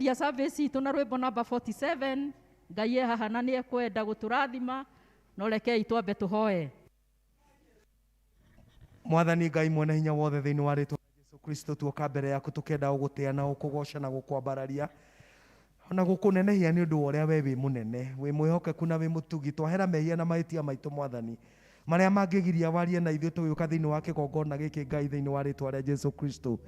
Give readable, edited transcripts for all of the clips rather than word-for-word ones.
Tũkwambĩrĩria service itũ na rwĩmbo namba 47. Ngai e haha na nĩ ekwenda gũtũrathima, no rekei twambe tũhoe. Mwathani Ngai mwene hinya wothe, thĩinĩ wa rĩtwa rĩa Jesu Kristo tuoka mbere yaku tũkenda gũgũtĩa na gũkũgoca na gũkwambararia ona gũkũnenehia nĩ ũndũ wa ũrĩa we wĩ mũnene, wĩ mwĩhokeku na wĩ mũtugi. Twahera mehia na mahĩtia maitũ Mwathani marĩa mangĩgiria warie na ithuĩ tũgĩũka thĩinĩ wa kĩgongona gĩkĩ. Ngai, thĩinĩ wa rĩtwa rĩa Jesu Kristo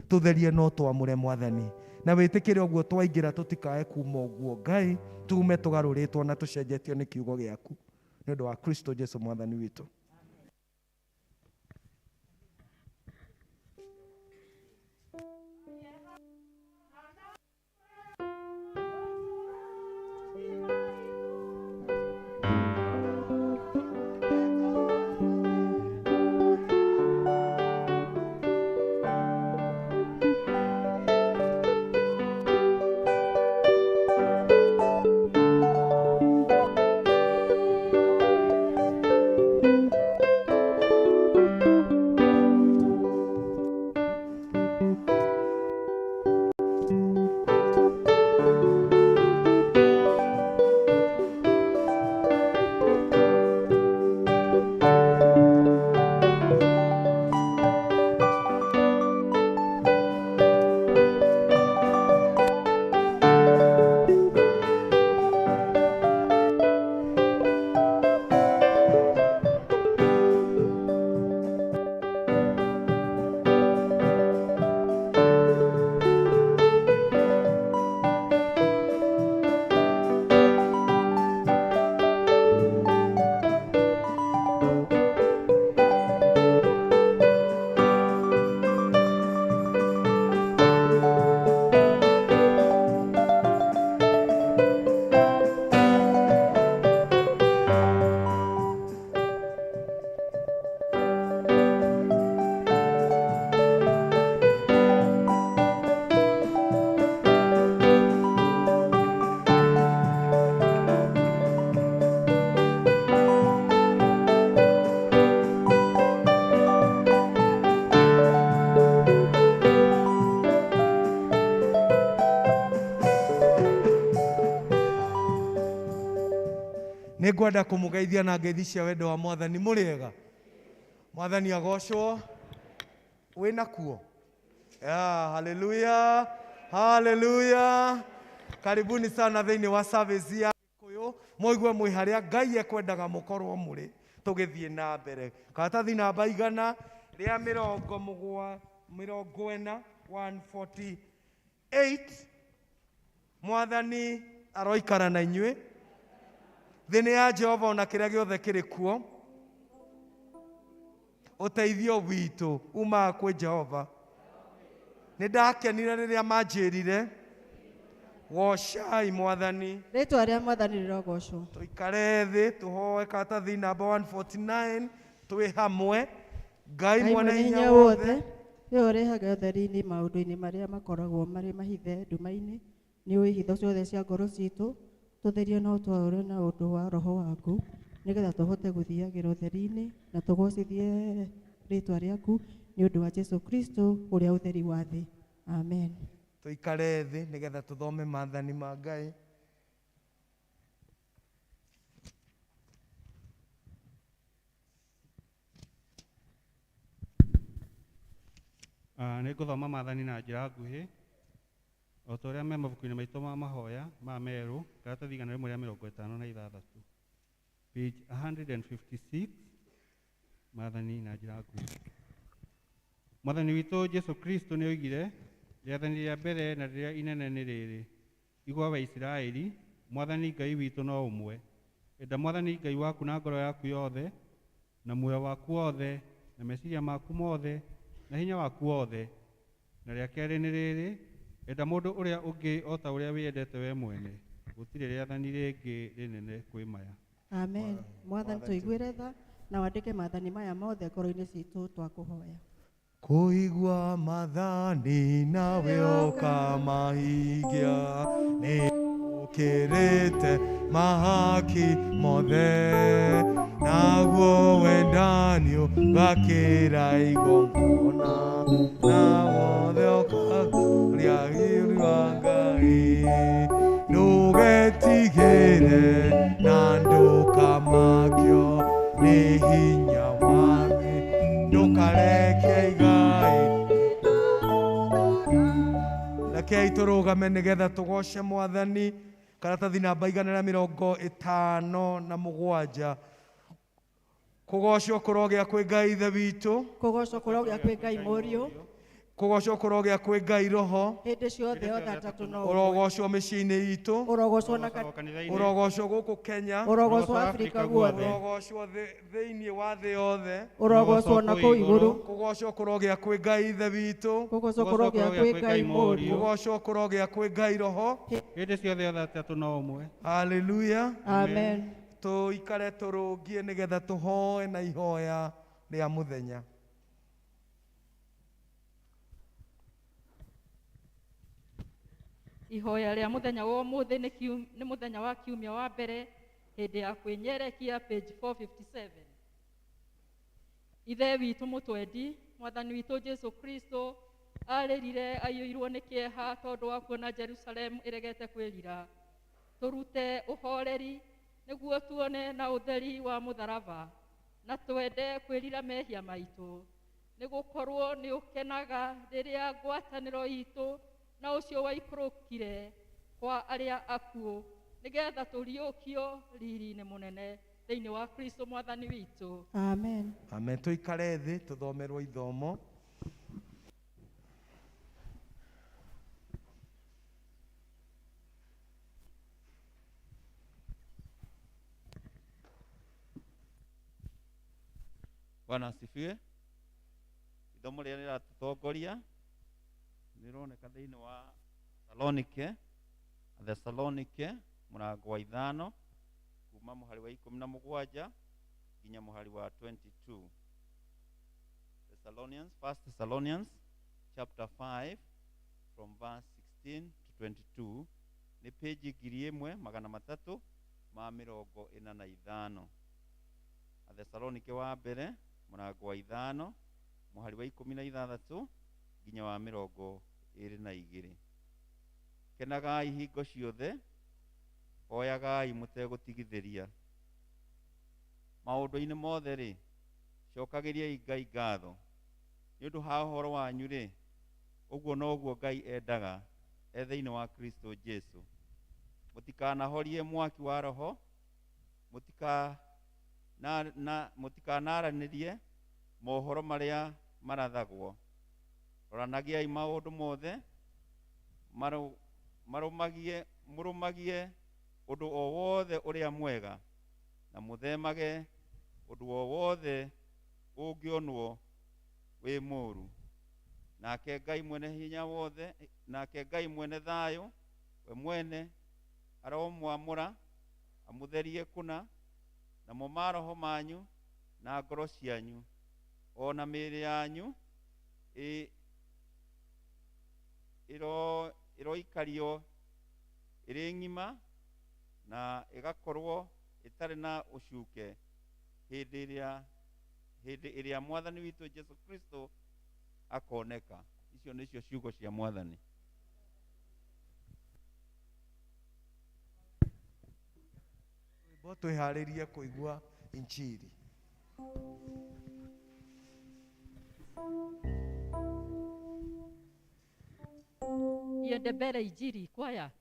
tũtherie no twamũre Mwathani, na wĩtĩkĩre ũguo twaingĩra tũtikae kuma ũguo. Ngai, tume tũgarũrĩtwo na tũcenjetio nĩ kiugo gĩaku nĩ ũndũ wa Kristo Jesu Mwathani witũ. Nĩ ngwenda kũmũgeithia na ngeithi cia wendo wa Mwathani. Mũrĩega? Mwathani agocwo. Wĩna kuo? Yeah, haleluya, haleluya. Karibuni sana thĩinĩ wa service ya Gĩkũyũ. Mũigue mwĩ harĩa Ngai ekwendaga mũkorwo mũrĩ. Tũgĩthiĩ na mbere, karatathi namba 140, 148. Mwathani aroikara na inyuĩ. Thĩ nĩ ya Jehova ona kĩrĩa gĩothe kĩrĩ kuo. Ũteithio witũ umaga kwĩ Jehova. Nĩ ndakenire rĩrĩa manjĩrire, gocai Mwathani. Rĩtwa rĩa Mwathani rĩrogocwo. Tũikare thĩ tũhoe karatathi namba 149 twĩ hamwe. Ngai Ngai mwene mwene hinya hinya wothe, wothe, we ũrehaga ũtheri-inĩ maũndũ-inĩ marĩa makoragwo marĩ mahithe nduma-inĩ, nĩ ũĩ hitho ciothe cia ngoro citũ, tũtherie no twaũre na ũndũ wa Roho waku, nĩgetha tũhote gũthiagĩra ũtheri-inĩ na tũgocithie rĩtwa rĩaku nĩ ũndũ wa Jesu Kristo ũrĩa ũtheri wa thĩ. Amen. Tũikare thĩ nĩgetha tũthome maathani ma Ngai. Nĩ ngũthoma maathani na njĩra nguhĩ o ta ũrĩa me mabuku-inĩ maitũ ma mahoya ma merũ, karatathi 156, page 156. Maathani na njĩra nguhĩ. Mwathani witũ Jesu Kristo nĩ oigire, rĩathani rĩa mbere na rĩrĩa inene nĩ rĩrĩ: igua we Isiraeli, Mwathani Ngai witũ no ũmwe. Enda Mwathani Ngai waku na ngoro yaku yothe, na muoyo waku wothe, na meciria maku mothe, na hinya waku wothe. Na rĩa kerĩ nĩ rĩrĩ: enda mũndũ ũrĩa ũngĩ o ta ũrĩa wĩyendete we mwene. Gũtirĩ rĩathani rĩngĩ rĩnene kwĩ maya. Amen. Mwathani, tũiguĩre tha na wandĩke maathani maya mothe ngoro-inĩ citũ, twakũhoya. Kũigua maathani nawe ũkamahingia nĩ ũkĩrĩte mahaki mothe, naguo wendani ũgakĩra igongona na wothe ũkakũria riiri wa Ngai. Rekei tũrũgame nĩgetha tũgoce Mwathani. Karatathi namba 157. Kũgocwo kũrogĩa kwĩ Ngai Ithe witũ. Kũgocwo kũrogĩa kwĩ Ngai Mũriũ. Kũgocwo kũrogĩa kwĩ Ngai Roho. Hĩndĩ ciothe othe atatũ no ũmwe. Ũrogocwo mĩciĩ-inĩ itũ. Ũrogocwo na kanitha-inĩ. Ũrogocwo gũkũ Kenya. Ũrogocwo Afrika guothe. Ũrogocwo thĩinĩ wa thĩ yothe. Ũrogocwo na kũu igũrũ. Kũgocwo kũrogĩa kwĩ Ngai Ithe witũ. Kũgocwo kũrogĩa kwĩ Ngai Mũriũ. Kũgocwo kũrogĩa kwĩ Ngai Roho. Hĩndĩ ciothe othe atatũ no ũmwe. Haleluya. Amen. Tũikare tũrũngie nĩgetha tũhoe na ihoya rĩa mũthenya. Ihoya rĩa mũthenya wa ũmũthĩ nĩ mũthenya wa kiumia wa mbere hĩndĩ ya kwĩnyerekia page 457. Ithe witũ mũtwendi, Mwathani witũ Jesu Kristo arĩrire aiyũirwo nĩ kĩeha tondũ wa kuona Jerusalemu ĩregete kwĩrira. Tũrute ũhoreri nĩguo tuone na ũtheri wa mũtharaba na twende kwĩrira mehia maitũ, nĩgũkorwo nĩ ũkenaga rĩrĩa ngwatanĩro itũ na ũcio waikũrũkire kwa arĩa akuũ nĩgetha tũriũkio riri-inĩ mũnene thĩinĩ wa Kristo Mwathani witũ. Amen. Amen. Tũikare thĩ tũthomerwo ithomo. Bwana asifiwe. Ithomo rĩrĩa rĩratũtongoria nĩrĩroneka thĩinĩ wa Thessalonike, Thessalonike mũrango wa 5 kuma mũhari wa 17 nginya mũhari wa 22. Thessalonians, First Thessalonians chapter 5 from verse 16 to 22 nĩ page 1345. Thessalonike wa mbere mũrango wa 5 mũhari wa 16 nginya wa 22. Kenagai hingo ciothe, hoyagai mũtegũtigithĩria. Maũndũ-inĩ mothe rĩ, cokagĩriai Ngai ngatho. Nĩ ũndũ ha ũhoro wanyu rĩ, ũguo noguo Ngai endaga e thĩinĩ wa Kristo Jesu. Mũtikanahorie mwaki wa Roho, mũtikanaranĩrie mohoro marĩa marathagwo. Roranagiai maũndũ mothe, mũrũmagie ũndũ o wothe ũrĩa mwega, na mũthemage ũndũ o wothe ũngĩonwo wĩ mũũru. Nake Ngai mwene hinya wothe, nake Ngai mwene thayũ, we mwene aromwamũra amũtherie kũna, namo maroho manyu na ngoro cianyu o na mĩĩrĩ yanyu ĩroikario ĩrĩ ng'ima na ĩgakorwo ĩtarĩ na ũcuke hĩndĩ ĩrĩa Mwathani witũ Jesu Kristo akoneka. Icio nĩcio ciugo cia Mwathani. Rwĩmbo twĩharĩrie kũigua injiri. Iende mbere injiri kwaya.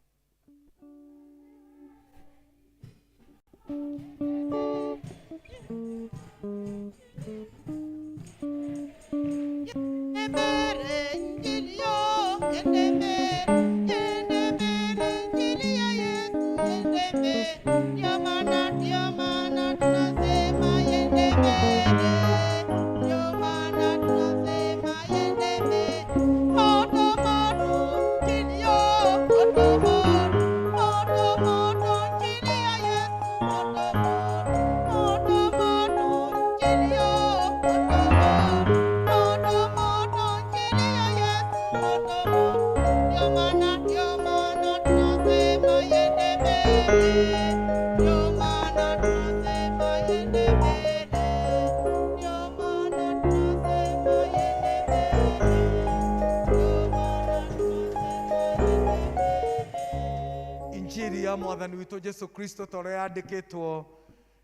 Injiri ya Mwathani witũ Jesu Kristo ta ũrĩa yandĩkĩtwo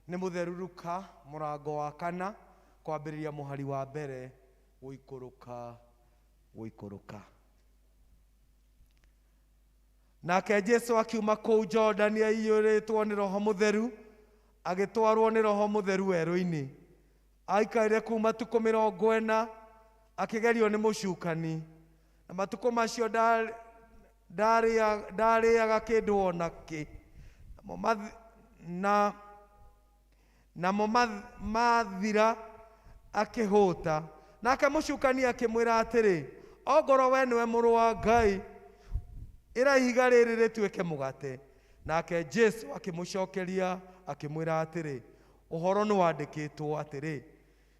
nĩ mũtheru Luka mũrango wa 4 kwambĩrĩria mũhari wa mbere gũikũrũka gũikũrũka. Nake Jesu akiuma kũu Jordani aiyũrĩtwo nĩ Roho Mũtheru, agĩtwarwo nĩ Roho Mũtheru werũ-inĩ. Aikarire kũu matukũ 40 akĩgerio nĩ mũcukani. Na matukũ macio ndarĩaga kĩndũ o na kĩ. Namo mathira akĩhũta. Nake mũcukani akĩmwĩra atĩrĩ, ongorwo we nĩwe mũrũ wa Ngai, ĩra ihiga rĩrĩ rĩtuĩke mũgate. Nake Jesu akĩmũcokeria akĩmwĩra atĩrĩ, ũhoro nĩ wandĩkĩtwo atĩrĩ,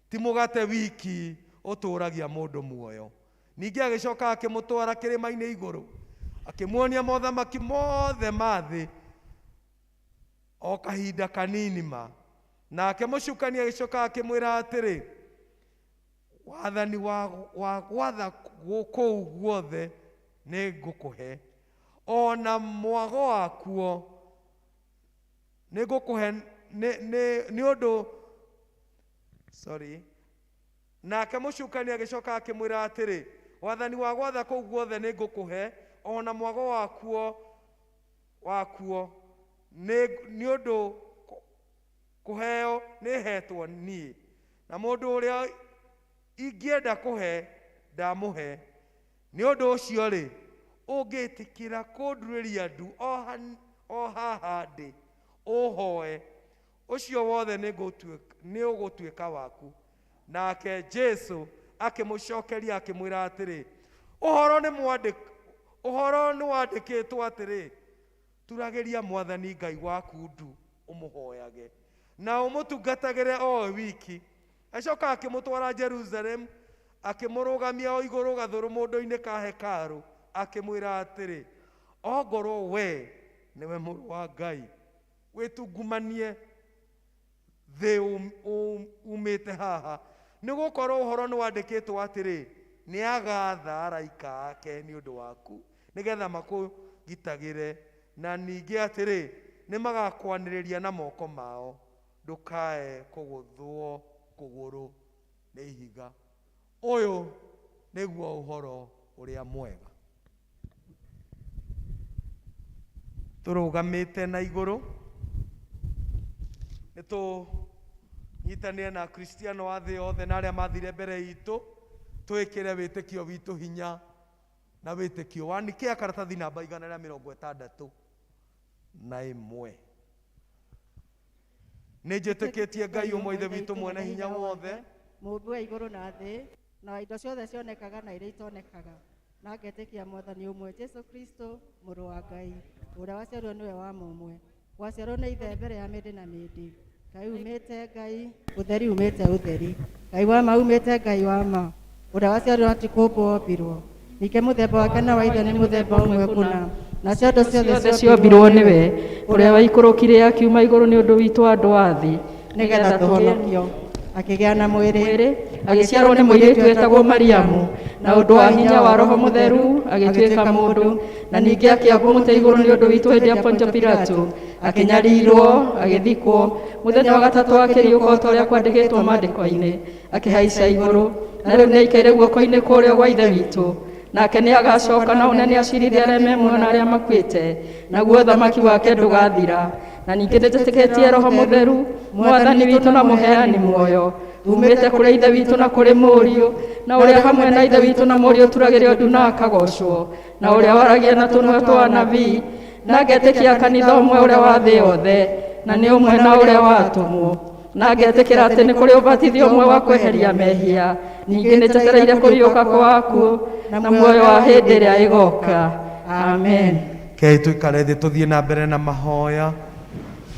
ti mũgate wiki ũtũũragia mũndũ muoyo. Ningĩ agĩcoka akĩmũtwara kĩrĩma-inĩ igũrũ, akĩmuonia mothamaki mothe ma thĩ o kahinda kanini ma. Nake mũcukani agĩcoka akĩmwĩra atĩrĩ, wathani wa gwatha kũu guothe nĩ ngũkũhe, o na mwago wakuo nĩ ngũkũhe nĩ ũndũ sorry. Nake mũcukani agĩcoka akĩmwĩra atĩrĩ, wathani wa gwatha kũu guothe nĩ ngũkũhe, o na mwago wakuo nĩ ũndũ kũheo nĩ hetwo niĩ, na mũndũ ũrĩa ingĩenda kũhe ndamũhe. Nĩ ũndũ ũcio rĩ, ũngĩtĩkĩra kũndurĩria ndu o haha ndĩ, ũhooe, ũcio wothe nĩ ũgũtuĩka waku. Nake Jesu akĩmũcokeria akĩmwĩra atĩrĩ, ũhoro nĩ wandĩkĩtwo atĩrĩ, turagĩria Mwathani Ngai waku ndu ũmũhooyage, na ũmũtungatagĩre o we wiki. Acoka akĩmũtwara Jerusalemu, akĩmũrũgamia o igũrũ gathũrũmũndũ-inĩ ka hekarũ, akĩmwĩra atĩrĩ, ongorwo we nĩwe mũrũ wa Ngai, wĩtungumanie thĩ umĩte haha, nĩ gũkorwo ũhoro nĩ wandĩkĩtwo atĩrĩ, nĩ agatha araika ake nĩ ũndũ waku, nĩgetha makũgitagĩre, na ningĩ atĩrĩ, nĩ magakwanĩrĩria na moko mao, ndũkae kũgũthwo kũgũrũ nĩ ihiga. Ũyũ nĩguo ũhoro ũrĩa mwega. Tũrũgamĩte na igũrũ, nĩ tũnyitanĩre na Akristiano a thĩ yothe na arĩa mathire mbere itũ, twĩkĩre wĩtĩkio witũ hinya na wĩtĩkio wa Nikea karatathi namba 161. Nĩ njĩtĩkĩtie Ngai ũmwe Ithe witũ mwene hinya wothe, mũũmbi wa igũrũ na thĩ, na indo ciothe cionekaga na iria itonekaga, na ngetĩkia Mwathani ũmwe Jesu Kristo mũrũ wa Ngai, ũrĩa waciarirwo nĩwe wa mũmwe, waciarwo nĩ Ithe mbere ya mĩndĩ na mĩndĩ. Ngai umĩte Ngai, ũtheri umĩte ũtheri, Ngai wa ma umĩte Ngai wa ma, ũrĩa waciarirwo ti kũũmbwo ombirwo, ningĩ mũthemba wake na wa Ithe nĩ mũthemba ũmwe kũna, nacio indo ciothe ciombirwo nĩwe, ũrĩa waikũrũkire akiuma igũrũ nĩ ũndũ witũ andũ a thĩ, nĩgetha tũhonokio. Akĩgĩa na mwĩrĩ, agĩciarwo nĩ mũirĩtu wetagwo Mariamu, na ũndũ wa hinya wa Roho Mũtheru agĩtuĩka mũndũ, na ningĩ akĩambwo mũtĩ igũrũ nĩ ũndũ witũ hĩndĩ ya Pontio Pilato, akĩnyarirwo, agĩthikwo, mũthenya wa gatatũ akĩriũka o ta ũrĩa kwandĩkĩtwo maandĩko-inĩ, akĩhaica igũrũ, na rĩu nĩaikaire guoko-inĩ kwa ũrĩo gwa Ithe witũ. Nake nĩ agacoka na ũnene acirithie arĩa me muoyo na arĩa makuĩte, naguo ũthamaki wake ndũgathira. Na ningĩ nĩnjĩtĩkĩtie Roho Mũtheru, Mwathani witũ na mũheani muoyo, umĩte kũrĩ Ithe witũ na kũrĩ Mũriũ, na ũrĩa hamwe na Ithe witũ na Mũriũ ũturagĩrio ndu na akagocwo, na ũrĩa waragia na tũnua twa anabii, na ngetĩkia kanitha ũmwe ũrĩa wa thĩ yothe, na nĩ ũmwe na ũrĩa watũmwo, na ngetĩkĩra atĩ nĩ kũrĩ ũbatithio ũmwe wa kweheria mehia, ningĩ nĩnjetereire kũriũka kwa akuũ na muoyo wa hĩndĩ ĩrĩa ĩgoka. Amen. Kei tũikare thĩ tũthiĩ na mbere na mahoya.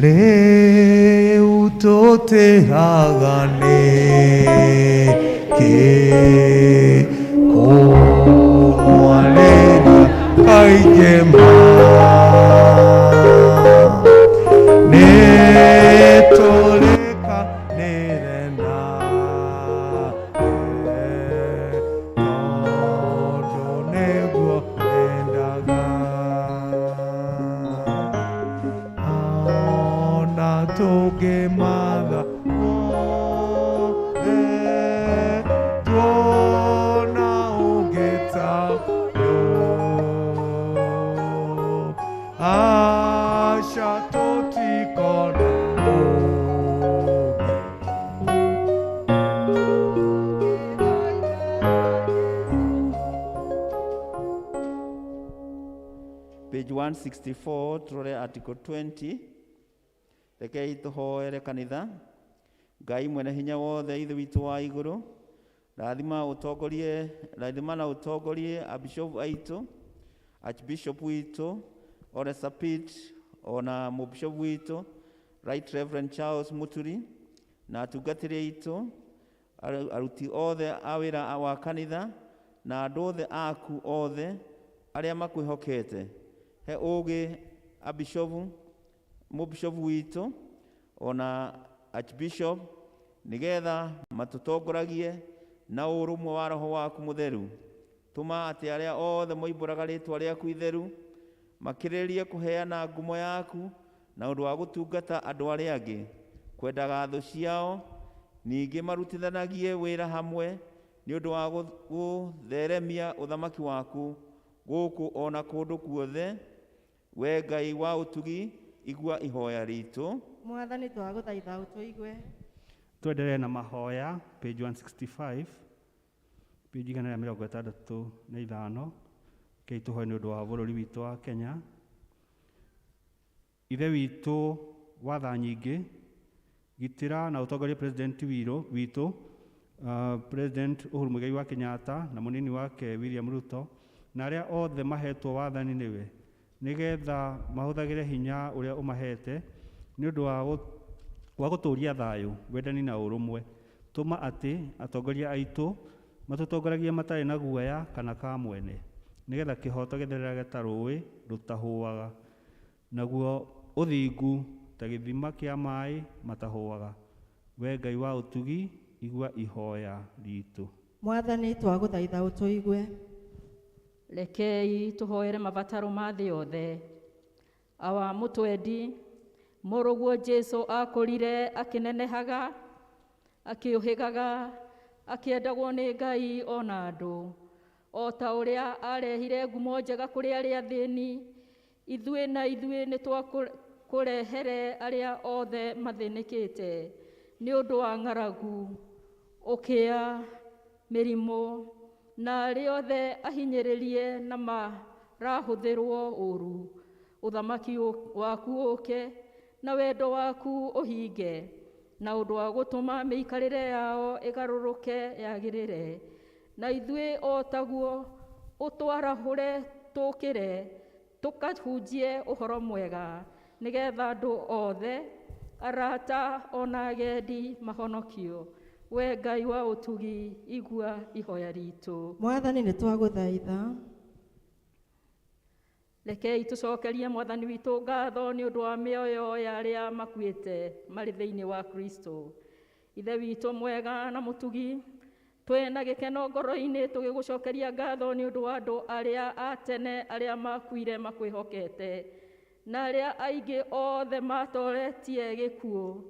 Rĩu tũtĩraga nĩkĩ kũmwarĩria kaingĩ ma, nĩ tũrĩkanĩre nake tondũ nĩguo endaga. Ona tũngĩmatha wothe tuone Page 164 tũrore article 20. Rekei tũhoere kanitha. Ngai mwene hinya wothe, ithe witũ wa igũrũ, rathima ũtongorie, rathima na ũtongorie abishopu aitũ, archbishop witũ Ole Sapit, ona mũbishop witũ Right Reverend Charles Muturi, na atungatĩri aitũ, aruti othe a wĩra wa kanitha, na andũ othe aku othe arĩa makwĩhokete. He ũgĩ abishopu, mũbishopu witũ ona archbishop, nĩgetha matũtongoragie na ũrũmwe wa roho waku mũtheru. Tũma atĩ arĩa othe moimbũraga rĩtwa rĩaku itheru makĩrĩrĩrie kũheana ngumo yaku na ũndũ wa gũtungata andũ arĩa angĩ, kwendaga thũ ciao, ningĩ marutithanagie wĩra hamwe nĩ ũndũ wa gũtheremia ũthamaki waku gũkũ ona kũndũ guothe. We Ngai wa ũtugi, igua ihoya ritũ. Mwathani twagũthaitha ũtũigue. Twenderee na mahoya page 165, page 165. Rekei tũhoe nĩ ũndũ wa bũrũri witũ wa Kenya. Ithe witũ wa tha nyingĩ, gitĩra na ũtongorie president witũ, President Uhuru Muigai wa Kenyatta na mũnini wake William Ruto, na arĩa othe mahetwo wathani nĩwe, nĩgetha mahũthagĩre hinya ũrĩa ũmahete nĩ ũndũ wa gũtũũria thayũ, wendani na ũrũmwe. Tũma atĩ atongoria aitũ matũtongoragie matarĩ na guoya kana kamwene, nĩgetha kĩhoto gĩthererage ta rũĩ rũtahũaga, naguo ũthingu ta gĩthima kĩa maĩ matahũaga. We Ngai wa ũtugi, igua ihoya ritũ. Mwathani twagũthaitha ũtũigue. Rekei tũhoere mabataro ma thĩ yothe. Awa mũtwendi, mũrũguo Jesũ akũrire akĩnenehaga, akĩũhĩgaga, akĩendagwo nĩ Ngai ona andũ. O ta ũrĩa arehire ngumo njega kũrĩ arĩa athĩni, ithuĩ na ithuĩ nĩ twakũrehere arĩa othe mathĩnĩkĩte nĩ ũndũ wa ng'aragu, ũkĩa, mĩrimũ, na arĩa othe ahinyĩrĩrie na marahũthĩrwo ũru. Ũthamaki waku ũke na wendo waku ũhinge, na ũndũ wa gũtũma mĩikarĩre yao ĩgarũrũke yagĩrĩre. Na ithuĩ o taguo ũtwarahũre tũkĩre, tũkahunjie ũhoro mwega, nĩgetha andũ othe, arata ona agendi mahonokio. We Ngai wa ũtugi, igua ihoya ritũ. Mwathani nĩ twagũthaitha. Rekei tũcokerie Mwathani witũ ngatho nĩ ũndũ wa mĩoyo ya arĩa makuĩte marĩ thĩinĩ wa Kristo. Ithe witũ mwega na mũtugi, twĩna gĩkeno ngoro-inĩ tũgĩgũcokeria ngatho nĩ ũndũ wa andũ arĩa a tene arĩa makuire makwĩhokete, na arĩa aingĩ othe matoretie gĩkuũ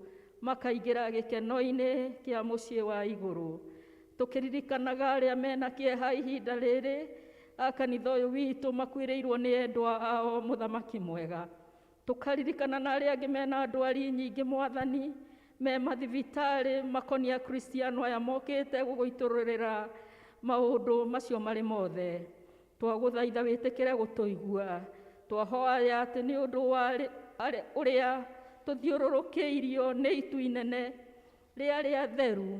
makaingĩra gĩkeno-inĩ kĩa mũciĩ wa igũrũ. Tũkĩririkanaga arĩa mena kĩeha ihinda rĩrĩ, a kanitha ũyũ witũ makuĩrĩirwo nĩ endwa ao, mũthamaki mwega. Tũkaririkana na arĩa angĩ mena ndwari nyingĩ, Mwathani, me mathibitarĩ makonia Kristiano aya mokĩte gũgũitũrũrĩra maũndũ macio marĩ mothe. Twagũthaitha wĩtĩkĩre gũtũigua. Twahoya atĩ nĩ ũndũ wa ũrĩa tũthiũrũrũkĩirio nĩ itu inene rĩa rĩa theru,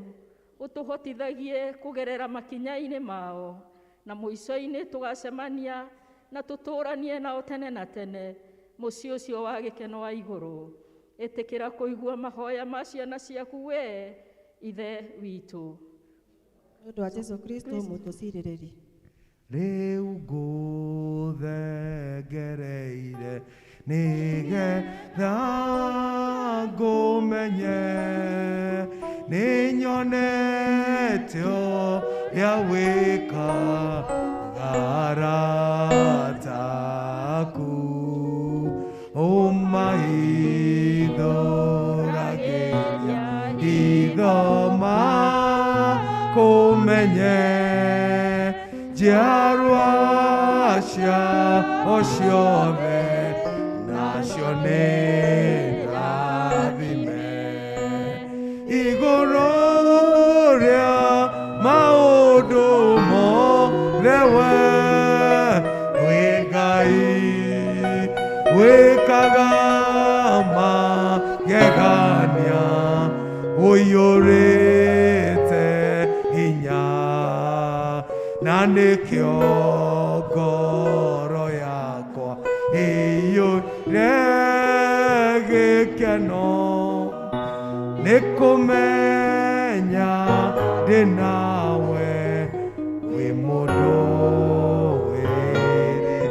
ũtũhotithagie kũgerera makinya-inĩ mao, na mũico-inĩ tũgacemania na tũtũranie nao tene na tene mũciĩ ũcio wa gĩkeno wa igũrũ. Ĩtĩkĩra kũigua mahoya ma ciana ciaku, we Ithe witũ. Nĩ ũndũ wa Jesũ Kristo mũtũcirĩrĩri. Rĩu ngũthengereire nĩgetha ngũmenye, nĩnyonete ũrĩa wĩkaga arata aku, ũmahithũragĩria hitho makũmenye, njiarwa ciao ciothe nacio nĩ rathime. Igũrũ rĩa maũndũ mothe we wĩ Ngai. Wĩkaga magegania ũiyũrĩte hinya na nĩkĩo ngoro yakwa ĩiyũire gĩkeno nĩ kũmenya ndĩ nawe wĩ mũndũ wĩrĩri.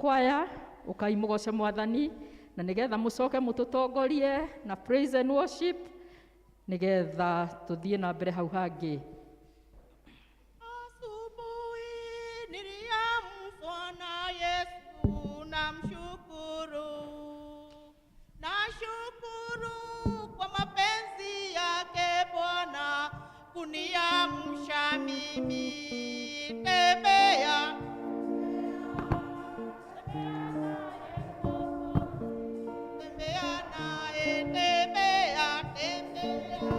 Kwaya ukai mugoce mwathani na nigetha mucoke mututongorie na praise and worship nigetha tuthie na mbere hau hangi. Asubuhi niliamshwa na Yesu, namshukuru. Nashukuru kwa mapenzi yake Bwana kuniamsha mimi. Tembea tembea naye, tembea tembea.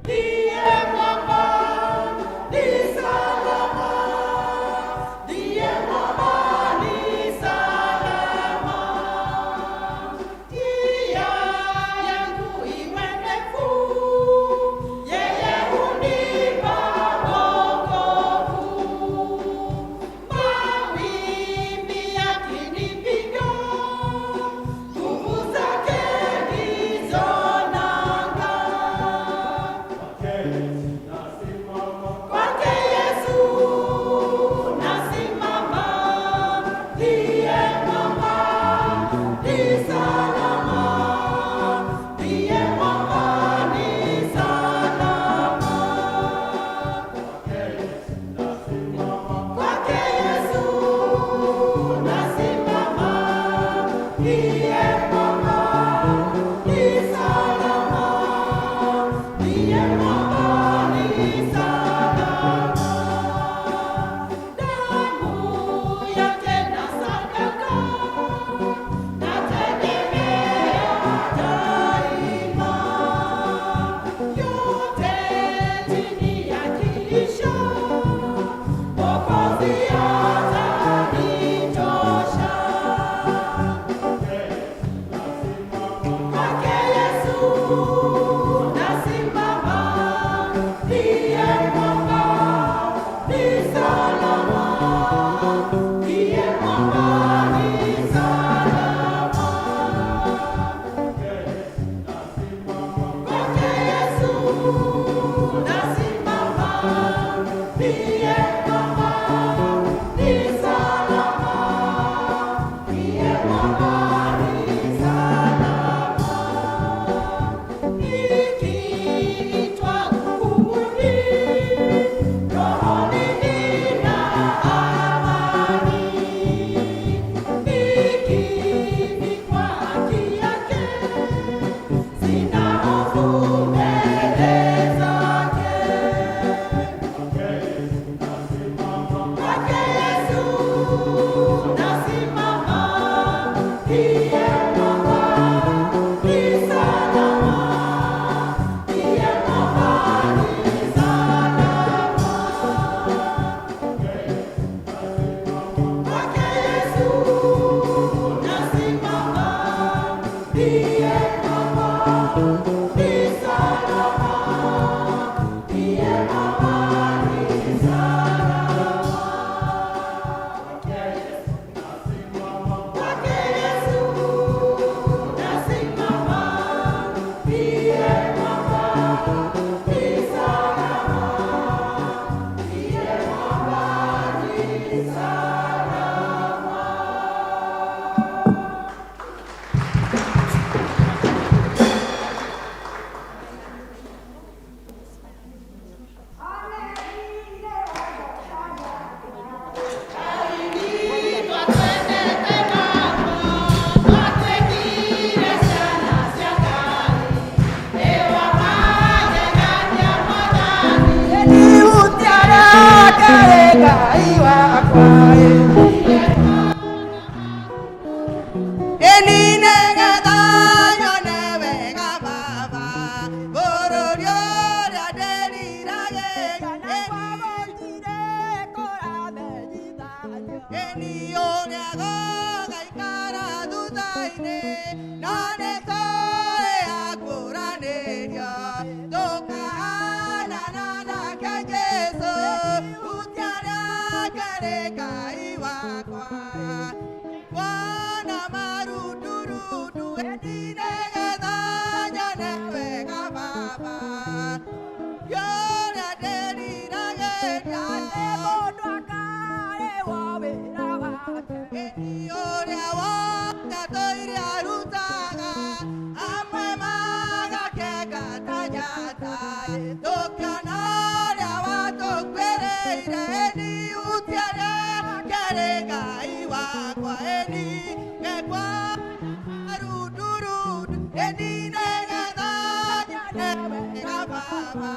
Ndiye mwamba, ni salama. Ndiye mwamba, ni salama. Njia yangu iwe ndefu, yeye hunipa wokovu. Mawimbi yakinipiga, nguvu zake ndizo nanga. Kwake Yesu nasimama, ndiye mwamba, ni salama, ndiye mwamba, ni salama. Kwake Yesu nasimama, ndiye mwamba, ni salama, ndiye mwamba, ni salama. Damu yake na sadaka nategemea daima, yote chini ya kiisha, Mwokozi atanitosha. Kwake Yesu nasimama, ndiye mwamba, ni salama, ndiye mwamba, ni salama. Kwake Yesu nasimama, ndiye mwamba, ni salama, ndiye mwamba, ni salama. Nikiitwa hukumuni, rohoni nina amani. Nikivikwa haki yake, sina nduma-inĩ, no nĩtũĩ akũranĩrio, tũkahanana nake Jesũ, hutia rĩake rĩ Ngai wakwa. Kuona marundurundu ĩni nĩgetha nyone wega Baba. Ũrĩa ndĩriragĩria nĩ mũndũ akarĩhwo wĩra wake. Ĩni ũrĩa wothe atũire arutaga, amwe magakenga ta njata. Tũkĩona ũrĩa watũkuĩrĩire, ĩni hutia rĩake rĩ Ngai wakwa. Ĩni ngekwa rundurundu, ĩni nĩgetha nyone wega Baba.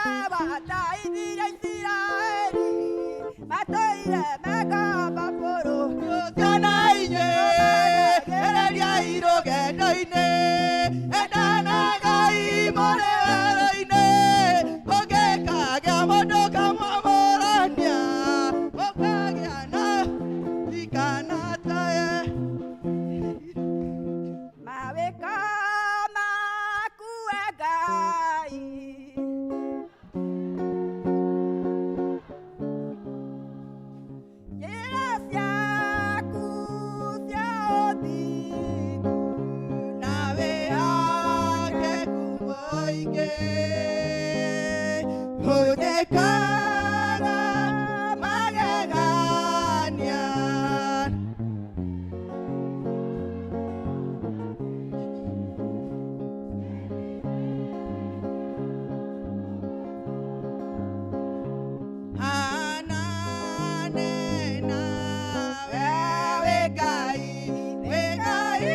Wateithirie Isiraeli matũire mekamba bũrũri ũcio na inyuĩ gereriai rũgendo-inĩ endanagai mũrĩ werũ-inĩ ũngĩkagĩa mũndũ ũkamwamũrania ũkagĩa na ikanataye mawĩko maku we Ngai njĩra ciaku cia ũthingu na wĩhokeku mũingĩ hũthĩkaga magegania. Hanane nawe wĩ Ngai, wĩ Ngai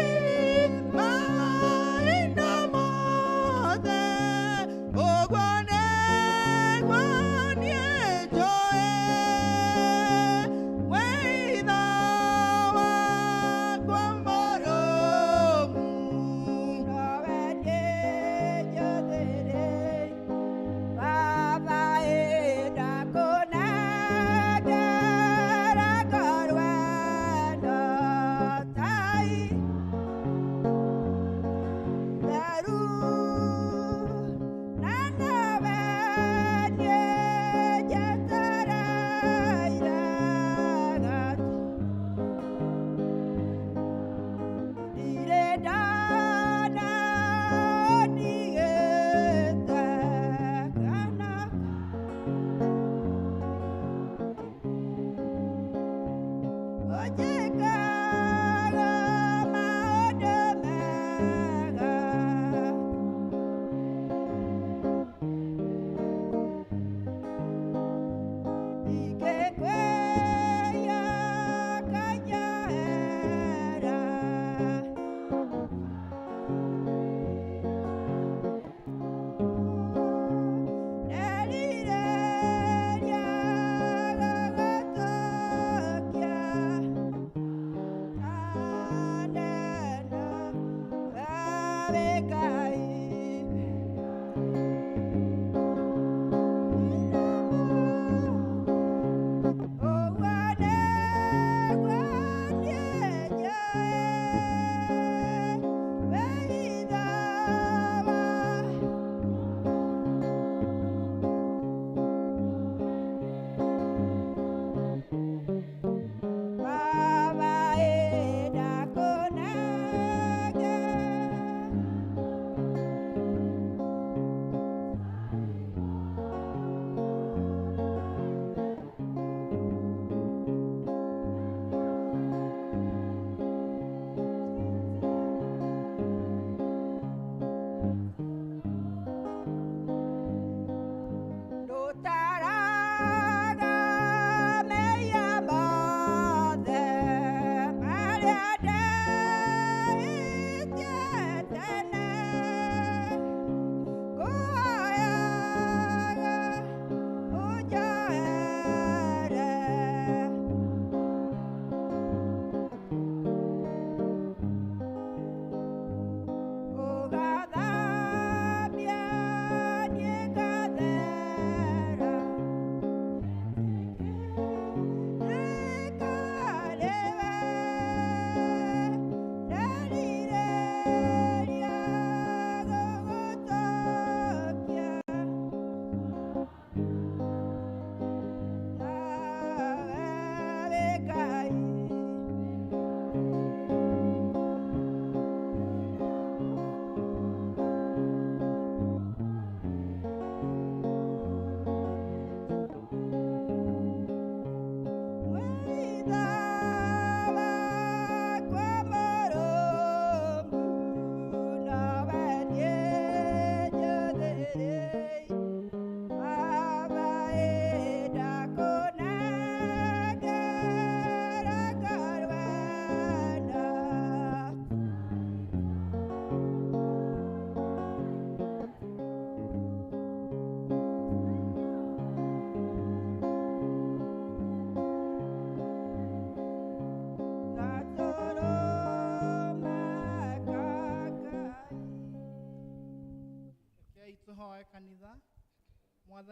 mahinda mothe, ũguo nĩguo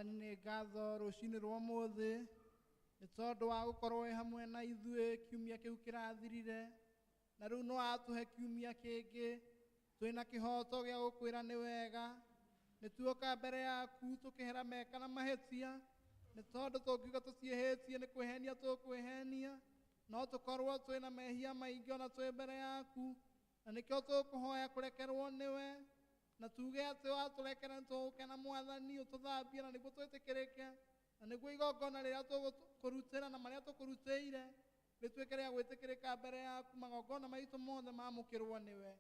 Mwathani nĩ ngatho rũcinĩ rwa ũmũthĩ nĩ tondũ wa gũkorwo wĩ hamwe na ithuĩ kiumia kĩu kĩrathirire na rĩu no atũhe kiumia kĩngĩ twĩna kĩhoto gĩa gũkwĩra nĩ wega nĩ tuoka mbere yaku tũkĩhera meka na mahĩtia nĩ tondũ tũngiuga tũciĩhĩtie nĩ kwĩhenia tũkwĩhenia no tũkorwo twĩna mehia maingĩ ona twĩ mbere yaku na nĩkĩo tũkũhoya kũrekerwo nĩwe na tuge atĩ watũrekera nĩ tũgũkena Mwathani ũtũthambie na nĩguo twĩtĩkĩrĩke na nĩguo igongona rĩrĩa tũgũkũrutĩra na marĩa tũkũrutĩire rĩtuĩke rĩa gwĩtĩkĩrĩka mbere yaku magongona maitũ mothe mamũkĩrwo nĩwe.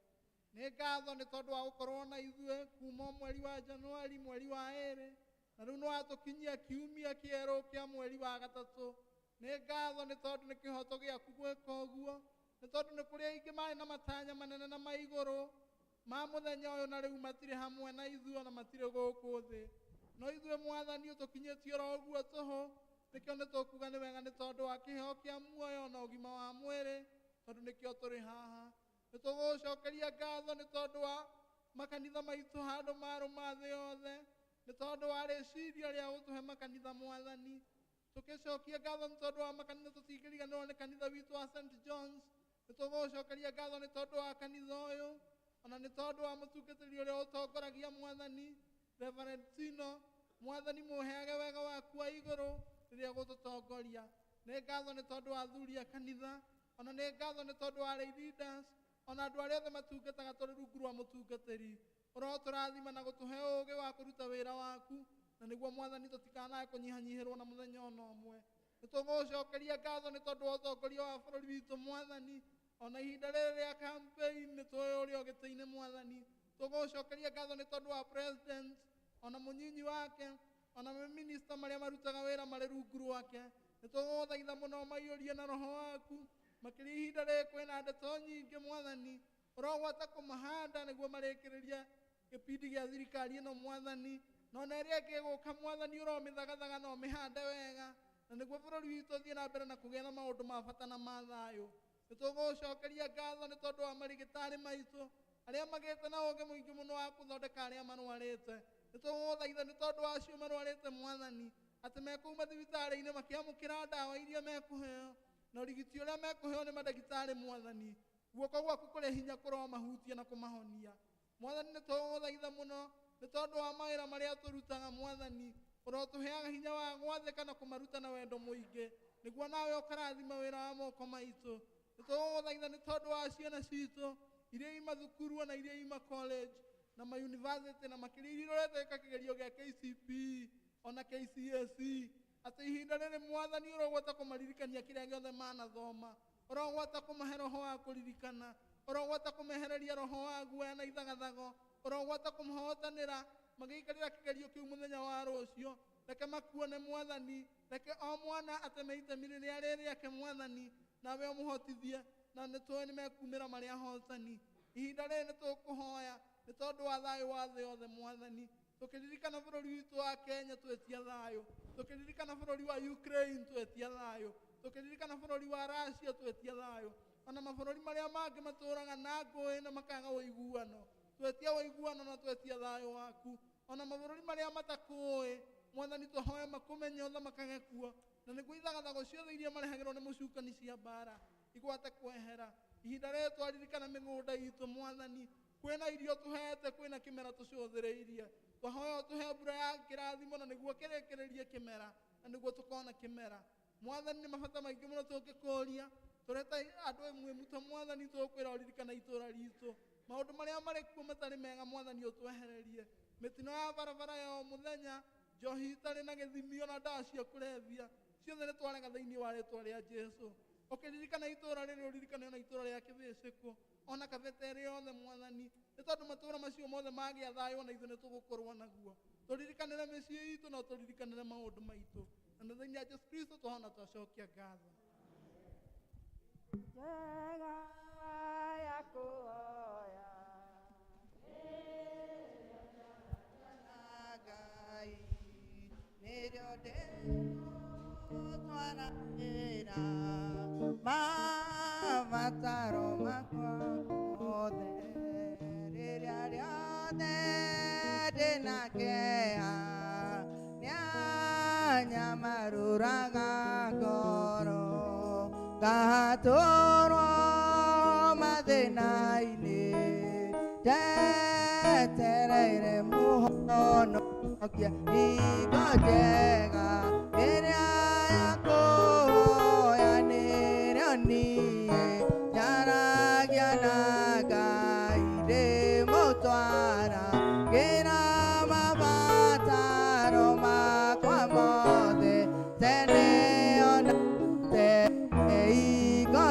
Nĩ ngatho nĩ tondũ wa gũkorwo na ithuĩ kuma mweri wa Januari mweri wa ĩrĩ na rĩu nĩ watũkinyia kiumia kĩerũ kĩa mweri wa gatatũ. Nĩ ngatho nĩ tondũ nĩ kĩhoto gĩaku gwĩka ũguo nĩ tondũ nĩ kũrĩ aingĩ marĩ na matanya manene na ma igũrũ ma mũthenya ũyũ na rĩu matirĩ hamwe na ithuĩ ona matirĩ gũkũ thĩ no ithuĩ Mwathani ũtũkinyĩtie oro ũguo tũhũ nĩkĩo nĩ tũkuga nĩ wega nĩ tondũ wa kĩheo kĩa muoyo na ũgima wa mwĩrĩ tondũ nĩkĩo tũrĩ haha. Nĩ tũgũcokeria ngatho nĩ tondũ wa makanitha maitũ handũ marũma thĩ yothe nĩ tondũ wa rĩciria rĩa gũtũhe makanitha Mwathani. Tũkĩcokia ngatho nĩ tondũ wa makanitha tũtingĩriganĩrwo nĩ kanitha witũ wa St John's. Nĩ tũgũcokeria ngatho nĩ tondũ wa kanitha ũyũ ona nĩ tondũ wa mũtungatĩri ũrĩa ũtongoragia Mwathani Reverend Tino. Mwathani mũheage wega waku wa igũrũ rĩrĩa gũtũtongoria. Nĩ ngatho nĩ tondũ wa athuri a kanitha ona nĩ ngatho nĩ tondũ wa lay leaders ona andũ arĩa othe matungataga tũrĩ rungu rwa mũtungatĩri. Ũrotũrathima na gũtũhe ũũgĩ wa kũruta wĩra waku na nĩguo Mwathani tũtikanae kũnyihanyihĩrwo na mũthenya ona ũmwe. Nĩ tũgũcokeria ngatho nĩ tondũ wa ũtongoria wa bũrũri witũ Mwathani ona ihinda rĩrĩ rĩa campaign nĩ tũĩ ũrĩa ũgĩtĩ-inĩ Mwathani. Tũgũcokeria ngatho nĩ tondũ wa president ona mũnyinyi wake ona maminista marĩa marutaga wĩra marĩ rungu rwake. Nĩ tũgũthaitha mũno maiyũrie na roho waku makĩria ihinda rĩrĩ kwĩna ndeto nyingĩ Mwathani ũrogwata kũmahanda nĩguo marĩkĩrĩrie gĩbindi gĩa thirikari ĩno Mwathani na ona ĩrĩa ĩngĩ ĩgũka Mwathani ũromĩthagathaga na ũmĩhande wega na nĩguo bũrũri witũ ũthiĩ na mbere na kũgĩa na maũndũ ma bata na ma thayũ. Nĩ tũgũcokeria ngatho nĩ tondũ wa marigĩtarĩ maitũ arĩa magĩte na ũũgĩ mũingĩ mũno wa kũthondeka arĩa marwarĩte. Nĩ tũgũthaitha nĩ tondũ wa acio marwarĩte Mwathani atĩ mekũu mathibitarĩ-inĩ makĩamũkĩra ndawa iria mekũheo na ũrigiti ũrĩa mekũheo nĩ mandagĩtarĩ Mwathani. Guoko gwaku kũrĩ hinya kũromahutia na kũmahonia Mwathani. Nĩ tũgũthaitha mũno nĩ tondũ wa mawĩra marĩa tũrutaga Mwathani ũrotũheaga hinya wa gwathĩka na kũmaruta na wendo mũingĩ nĩguo nawe ũkarathima wĩra wa moko maitũ. Nĩ tũgũthaitha nĩ tondũ wa ciana citũ iria i mathukuru ona iria i macollege na mayunivasĩtĩ na makĩria iria irorete kĩgerio gĩa KCPE ona KCSE atĩ ihinda rĩrĩ Mwathani ũrogwata kũmaririkania kĩrĩa gĩothe manathoma ũrogwata kũmahe roho wa kũririkana ũrogwata kũmehereria roho wa guoya na ithagathago ũrogwata kũmahotanĩra magĩikarĩra kĩgerio kĩu mũthenya wa rũciũ. Reke makuone Mwathani, reke o mwana ateme itemi rĩrĩa rĩ rĩake Mwathani nawe ũmũhotithie na nĩ tũĩ nĩ mekumĩra marĩ ahotani. Ihinda rĩrĩ nĩ tũkũhoya nĩ tondũ wa thayũ wa thĩ yothe Mwathani tũkĩririkana bũrũri witũ wa Kenya twetia thayũ, tũkĩririkana bũrũri wa Ukraine twetia thayũ, tũkĩririkana bũrũri wa Russia twetia thayũ ona mabũrũri marĩa mangĩ matũraga na ngũĩ na makaga ũiguano twetia ũiguano na twetia thayũ waku. Ona mabũrũri marĩa matakũĩ Mwathani tũhoe makũmenye ũthamakage kuo na nĩguo ithagathago ciothe iria marehagĩrwo nĩ mũcukani cia mbara igwate kwehera. Ihinda rĩrĩ twaririkana mĩgũnda itũ Mwathani kwĩna irio tũhete kwĩna kĩmera tũcũthĩrĩirie twahoya ũtũhe mbura ya kĩrathimo na nĩguo kĩrĩkĩrĩrie kĩmera na nĩguo tũkona kĩmera Mwathani. Nĩ mabata maingĩ mũno tũngĩkũria tũreta andũ ĩmwe muto Mwathani tũkwĩra ũririkana itũra ritũ maũndũ marĩa marĩ kuo matarĩ mega Mwathani ũtwehererie mĩtino ya barabara ya o mũthenya njohi itarĩ na gĩthimi ona ndawa cia kũrebia ciothe nĩ twarega thĩinĩ wa rĩtwa rĩa Jesũ. Ũkĩririkana itũra rĩrĩ ũririkane ona itũra rĩa Kĩbĩcĩkũ ona kabete rĩothe Mwathani nĩ tondũ matũra macio mothe magĩa thayũ ona ithuĩ nĩ tũgũkorwo naguo. Tũririkanĩre mĩciĩ itũ na tũririkanĩre maũndũ maitũ na nĩ thĩinĩ wa Jesũ Kristo twahona twacokia ngatho. Njega ya kuoya Ngai nĩrĩo ndĩgũtwaranĩra mabataro makwa mothe rĩrĩa rĩothe ndĩna kĩeha. anyamarũraga ngoro ngatũrwo mathĩna-inĩ njetereire mũhonokia hingo njega ĩrĩa ya kũhoya nĩrĩo niĩ njaragia na Ngai ndĩmũtwara ngĩra mabataro makwa mothe tene ona tene hingo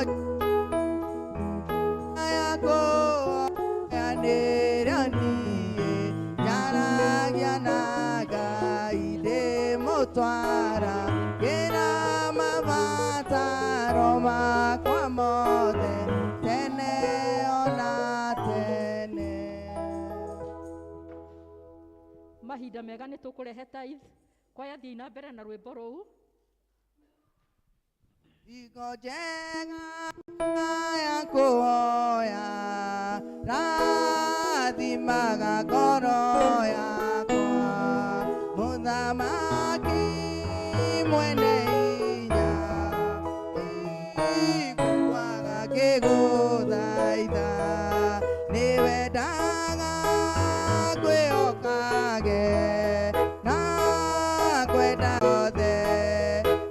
ya kũhoya nĩrĩo niĩ njaragia na Ngai ndĩmũtwara ngĩra mabataro makwa mothe tene ona tene. Mahinda mega nĩ tũkũrehe tithe kwaya thiĩ na mbere na rwĩmbo rũu. Hingo njega ya kũhoya rathimaga ngoro yakwa mũthamaki mwene hinya iguaga ngĩgũthaitha nĩwendaga kwĩhokage na kwenda othe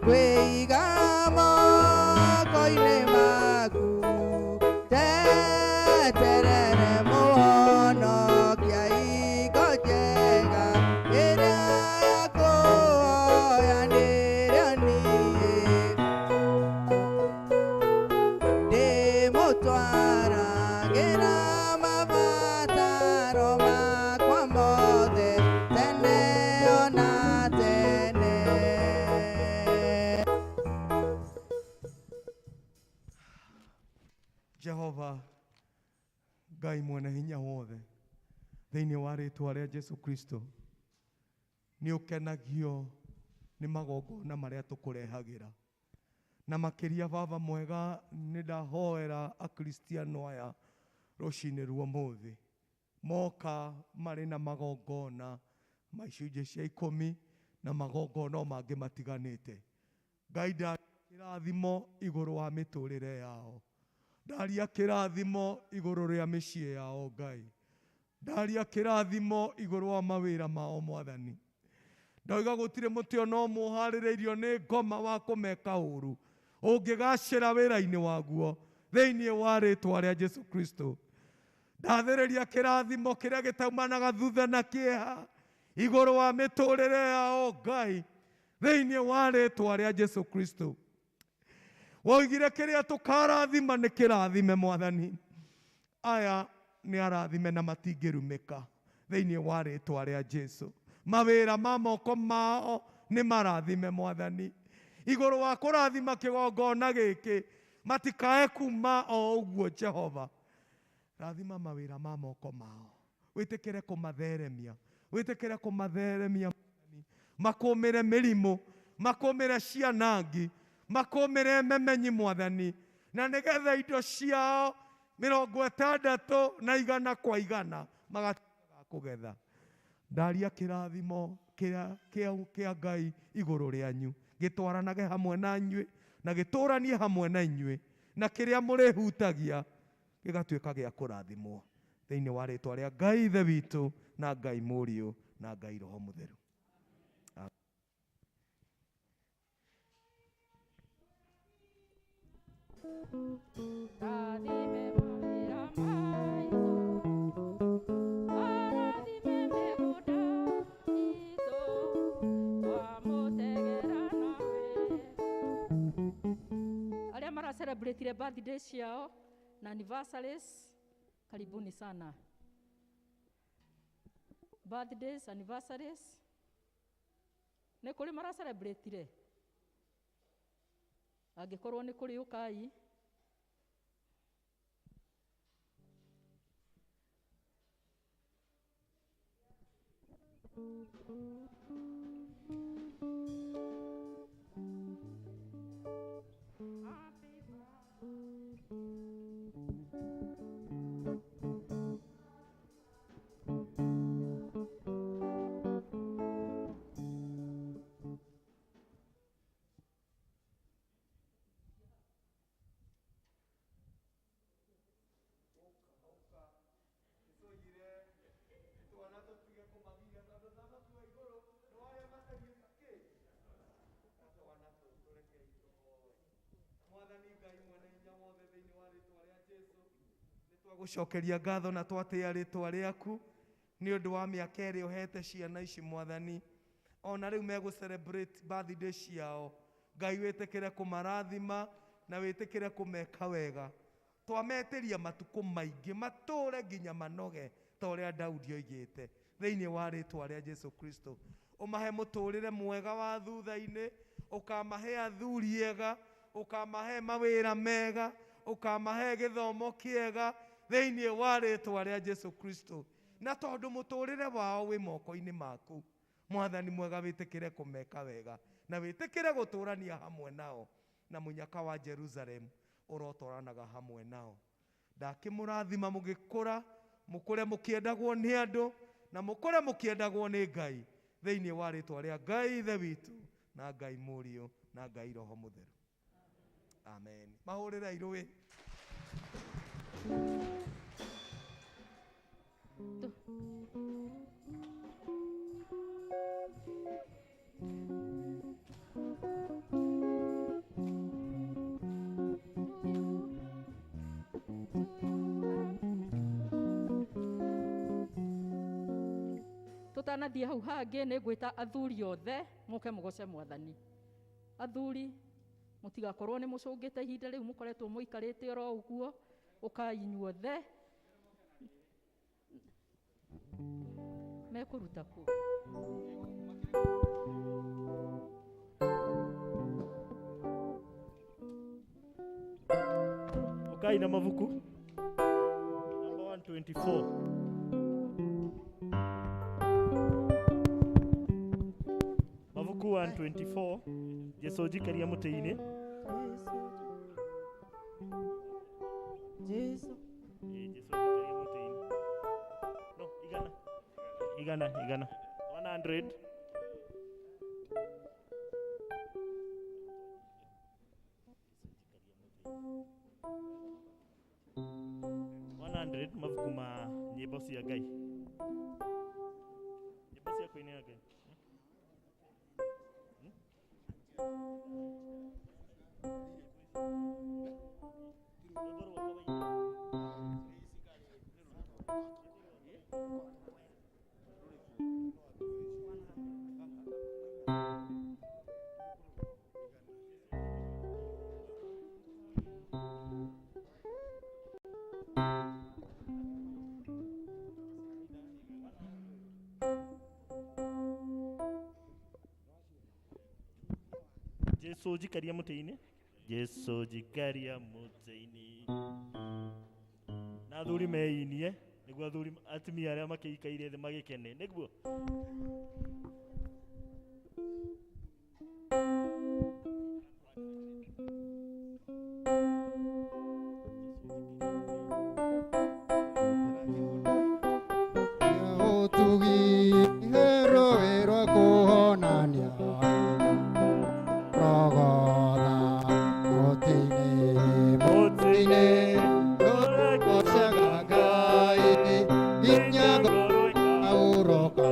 kwĩiga moko-inĩ maku teterere mũhonokia hingo njega ĩrĩa ya kũhoya nĩrĩo niĩ ndĩmũtwara ngĩra mabataro makwa mothe tene ona tene. Jehova Ngai mwene hinya wothe thĩinĩ wa rĩtwa rĩa Jesu Kristo nĩ ũkenagio nĩ magongona marĩa tũkũrehagĩra na makĩria baba mwega nĩ ndahoera akristiano aya rũcinĩ rwa ũmũthĩ moka marĩ na magongona ma icunjĩ cia ikũmi na magongona o mangĩ matiganĩte. Ngai ndaria kĩrathimo igũrũ wa mĩtũrĩre yao, ndaria kĩrathimo igũrũ rĩa mĩciĩ yao Ngai, ndaria kĩrathimo igũrũ wa mawĩra mao Mwathani. Ndauga gũtirĩ mũtĩ ona ũmwe ũharĩrĩirio nĩ ngoma wa kũmeka ũru ũngĩgacĩra wĩra-inĩ waguo thĩinĩ wa rĩtwa rĩa Jesu Kristo. Ndathĩrĩria kĩrathimo kĩrĩa gĩtaumanaga thutha na kĩeha igũrũ wa mĩtũrĩre yao Ngai thĩinĩ wa rĩtwa rĩa Jesu Kristo. Woigire kĩrĩa tũkarathima nĩ kĩrathime Mwathani, aya nĩ arathime na matingĩrumĩka thĩinĩ wa rĩtwa rĩa Jesu. Mawĩra ma moko mao nĩ marathime Mwathani, igũrũ wa kũrathima kĩgongona gĩkĩ matikae kuma o ũguo. Jehova rathima mawĩra ma moko mao, wĩtĩkĩre kũmatheremia, wĩtĩkĩre kũmatheremia Mwathani, makũmĩre mĩrimũ, makũmĩre cianangi, makũmĩre memenyi Mwathani, na nĩgetha indo ciao 60 na 100 kwa 100 magatuĩka kũgetha. Ndaria kĩrathimo kĩa Ngai igũrũ rĩanyu gĩtwaranage hamwe na inyuĩ na gĩtũranie hamwe na inyuĩ, na kĩrĩa mũrĩhutagia gĩgatuĩka gĩa kũrathimwo thĩinĩ wa rĩtwa rĩa Ngai Ithe witũ na Ngai Mũriũ na Ngai Roho Mũtheru. Rathime mawĩra maitũ, arathime mĩgũnda itũ, twamũtegera nawe. Arĩa maracelebrate birthday ciao na anniversaries, karibuni sana. Birthdays, anniversaries, nĩ kũrĩ maracelebrate? Angĩkorwo nĩ kũrĩ ũkai. Twagũcokeria ngatho na twatĩa rĩtwa rĩaku nĩ ũndũ wa mĩaka ĩrĩa ũhete ciana ici mwathani. Ona rĩu megũ celebrate birthday ciao. Ngai wĩtĩkĩre kũmarathima na wĩtĩkĩre kũmeka wega. Twametĩria matukũ maingĩ matũre nginya manoge ta ũrĩa Daudi oigĩte thĩinĩ wa rĩtwa rĩa Jesu Kristo. Ũmahe mũtũrĩre mwega wa thutha-inĩ, ũkamahe athuri ega, ũkamahe mawĩra mega, ũkamahe gĩthomo kĩega thĩinĩ wa rĩtwa rĩa Jesu Kristo. Na tondũ mũtũrĩre wao wĩ moko-inĩ maku, mwathani mwega wĩtĩkĩre kũmeka wega na wĩtĩkĩre gũtũrania hamwe nao, na mũnyaka wa Jerusalem ũrotwaranaga hamwe nao. Ndakĩmũrathima mũgĩkũra, mũkũre mũkĩendagwo nĩ andũ na mũkũre mũkĩendagwo nĩ Ngai thĩinĩ wa rĩtwa rĩa Ngai Ithe witũ na Ngai Mũriũ na Ngai Roho Mũtheru. Amen. Mahũrĩre irũĩ. Tũtanathiĩ hau hangĩ nĩ ngwĩta athuri othe mũke mũgoce mwathani. Athuri mũtigakorwo nĩ mũcũngĩte ihinda rĩu mũkoretwo mũikarĩte oro ũguo, ũkai inyuothe. Mekũruta kũ? Ukai na mabuku number 124. Mabuku 124 Jesu njikaria mũtĩ-inĩ. Jesu. Ĩĩ, Jesu njikaria mũtĩ-inĩ. No, igana. Igana, igana. 100. Mabuku ma nyĩmbo cia Ngai. Nyĩmbo cia kũinĩra Ngai. Rwĩmbo rwa kawaida. Jesu njikaria mũtĩ-inĩ. Jesu njikaria mũtĩ-inĩ. Na athuri meinie nĩguo athuri atumia arĩa makĩikaire thĩ magĩkene nĩguo. Ũtugi rũĩ rwa kũhonania rogotha mũtĩ-inĩ mũtĩ-inĩ rũgocaga Ngai nginya ngoro ĩkaũrũka.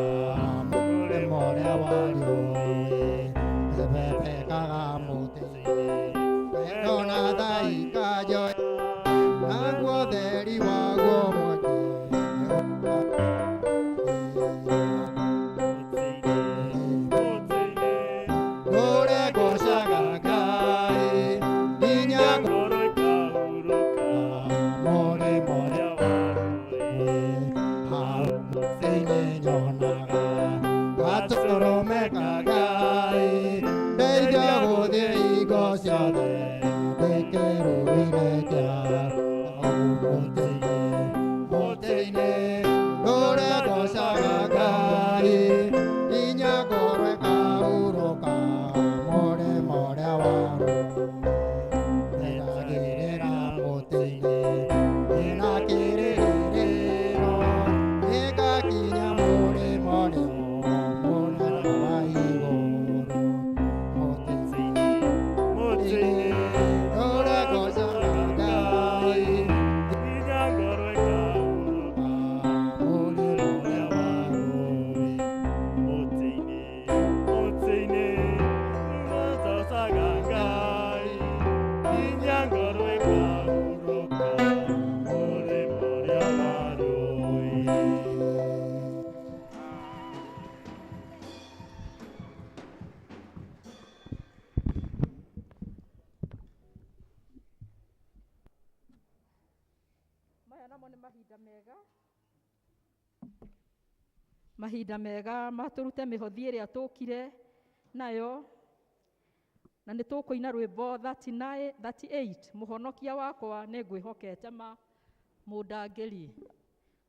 Mahinda mega matũrute mĩhothi ĩrĩa tũkire nayo na nĩ tũkũina rwĩmbo 39 38 mũhonokia wakwa nĩ ngwĩhokete ma mũndangĩri.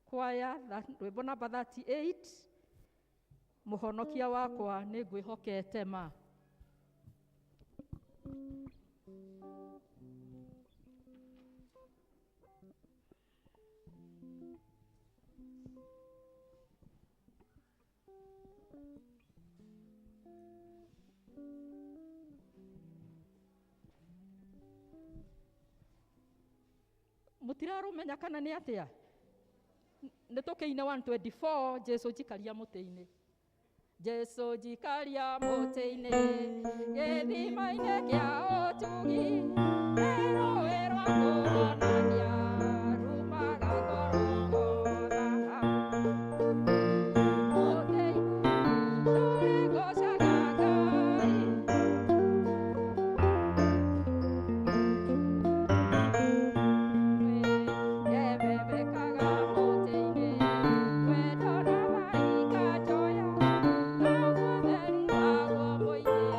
Kwaya rwĩmbo namba 38 mũhonokia wakwa nĩ ngwĩhokete ma. Mutirarumenya kana nĩ atĩa? Nĩ tũkĩine 124 Jesu njikaria mũtĩ-inĩ. Jesu njikaria mũtĩ-inĩ gĩthima-inĩ kĩa ũtugi rũĩ rwa kũhonania rumaga Golgotha. Mũtĩ-inĩ tũrĩgocaga Ngai. Ebebekaga mũtĩ-inĩ wendo na tha ikanjoya naguo ũtheri waguo mũingĩ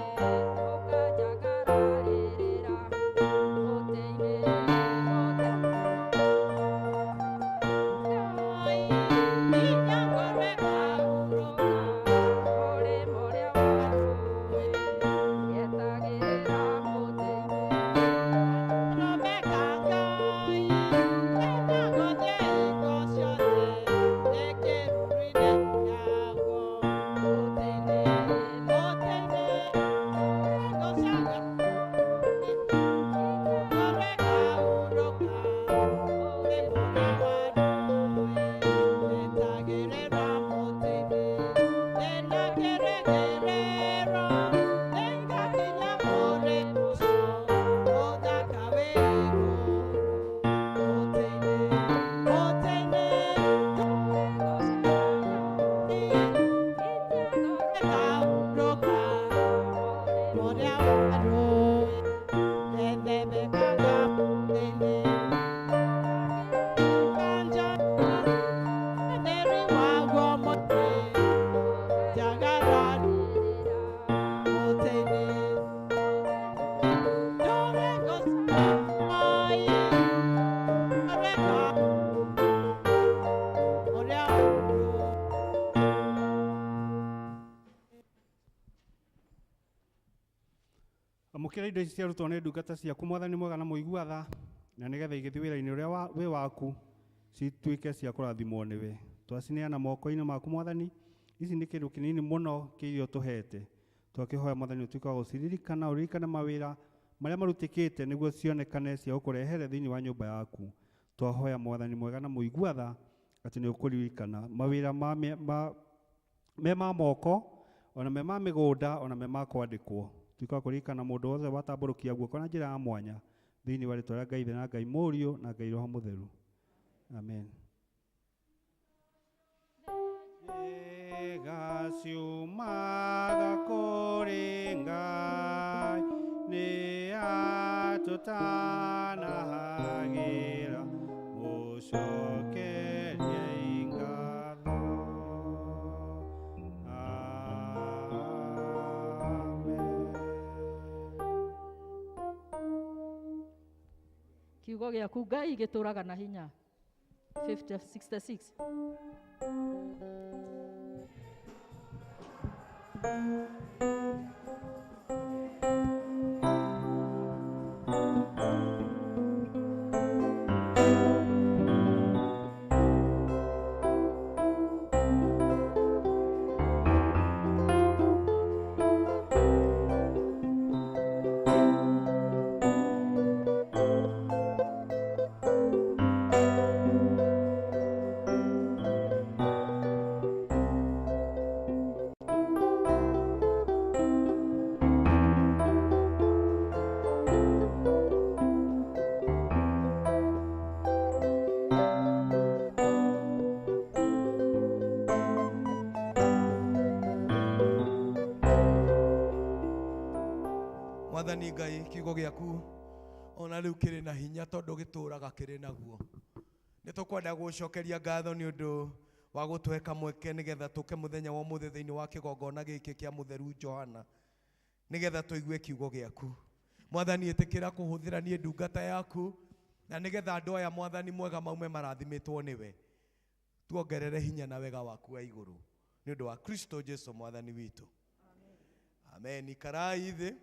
ũkanjagararĩrĩra mũtĩ-inĩ mũtĩ. Ngai hinya ngorwe kahurũka mũrĩmo ũrĩa wa rũĩ etagĩrĩra mũtĩ-inĩ. Amũkĩra indo ici ciarutwo nĩ ndungata ciaku mwathani mwega na mũigua tha, na nĩgetha igĩthiĩ wĩra-inĩ ũrĩa wĩ waku cituĩke cia kũrathimwo nĩwe. Twacineana moko-inĩ maku mwathani, ici nĩ kĩndũ kĩnini mũno kĩa iria ũtũhete. Twakĩhoya mwathani ũtuĩke wa gũciririkana, ũririkane mawĩra marĩa marutĩkĩte nĩguo cionekane cia gũkũrehere thĩinĩ wa nyũmba yaku. Twahoya mwathani mwega na mũigua tha atĩ nĩ ũkũririkana mawĩra me ma moko, ona me ma mĩgũnda, ona me ma kwandĩkwo. Tuĩka wa kũririkana mũndũ wothe watambũrũkia guoko na njĩra ya mwanya thĩinĩ wa rĩtwa rĩa Ngai Ithe na Ngai Mũriũ na Ngai Roho Mũtheru. Amen. Njega ciumaga kũrĩ Ngai nĩ atũtanahagĩra mũcokeriei ngatho. Amen. Kiugo gĩaku Ngai gĩtũraga na hinya. 50 66. Mwathani Ngai kiugo gĩaku ona rĩu kĩrĩ na hinya tondũ gĩtũraga kĩrĩ naguo. Nĩ tũkwenda gũcokeria ngatho nĩ ũndũ wa Wa gũtũhe kamweke nĩgetha tũke mũthenya wa ũmũthĩ thĩinĩ wa kĩgongona gĩkĩ kĩa mũtheru Johana nĩgetha tũigue kiugo gĩaku. Mwathani ĩtĩkĩra kũhũthĩra niĩ ndungata yaku na nĩgetha andũ aya mwathani mwega maume marathimĩtwo nĩwe. Tuongerere hinya na wega waku wa igũrũ nĩ ũndũ wa Kristo Jesu mwathani witũ. Amen. Ikarai thĩ.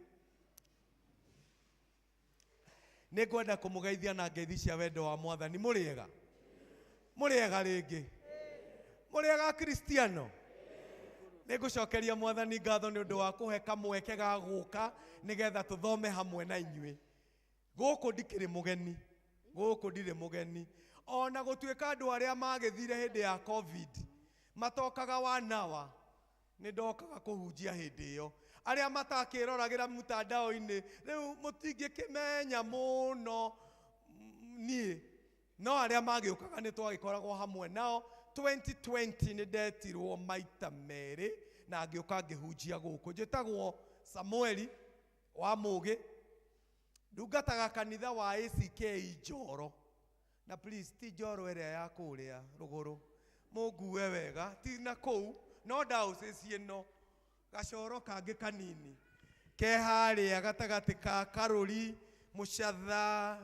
Nĩ ngwenda kũmũgeithia na ngeithi cia wendo wa mwathani. Mũrĩega? Mũrĩega rĩngĩ? Mũrĩega Kristiano? Nĩ ngũcokeria mwathani ngatho nĩ ũndũ wa kũhe kamweke ga gũka nĩgetha tũthome hamwe na inyuĩ. Gũkũ ndikĩrĩ mũgeni, gũkũ ndirĩ mũgeni. Ona gũtuĩka andũ arĩa magĩthire hĩndĩ ya COVID matokaga wanawa, nĩ ndokaga kũhunjia hĩndĩ ĩyo. Arĩa matakĩroragĩra mtandao-inĩ rĩu mũtingĩkĩmenya mũno niĩ, no arĩa magĩũkaga nĩ twagĩkoragwo hamwe nao. 2020 nĩ ndetirwo maita merĩ na ngĩũka ngĩhunjia gũkũ. Njĩtagwo Samueli wa Mũgĩ, ndungataga kanitha wa ACK Njoro. Na please, ti Njoro ĩrĩa ya kũrĩa rũgũrũ, mũngue wega, ti na kũu, no diocese ĩno gacoro kangĩ kanini ke harĩa gatagatĩ ka Karũri, Mũcatha,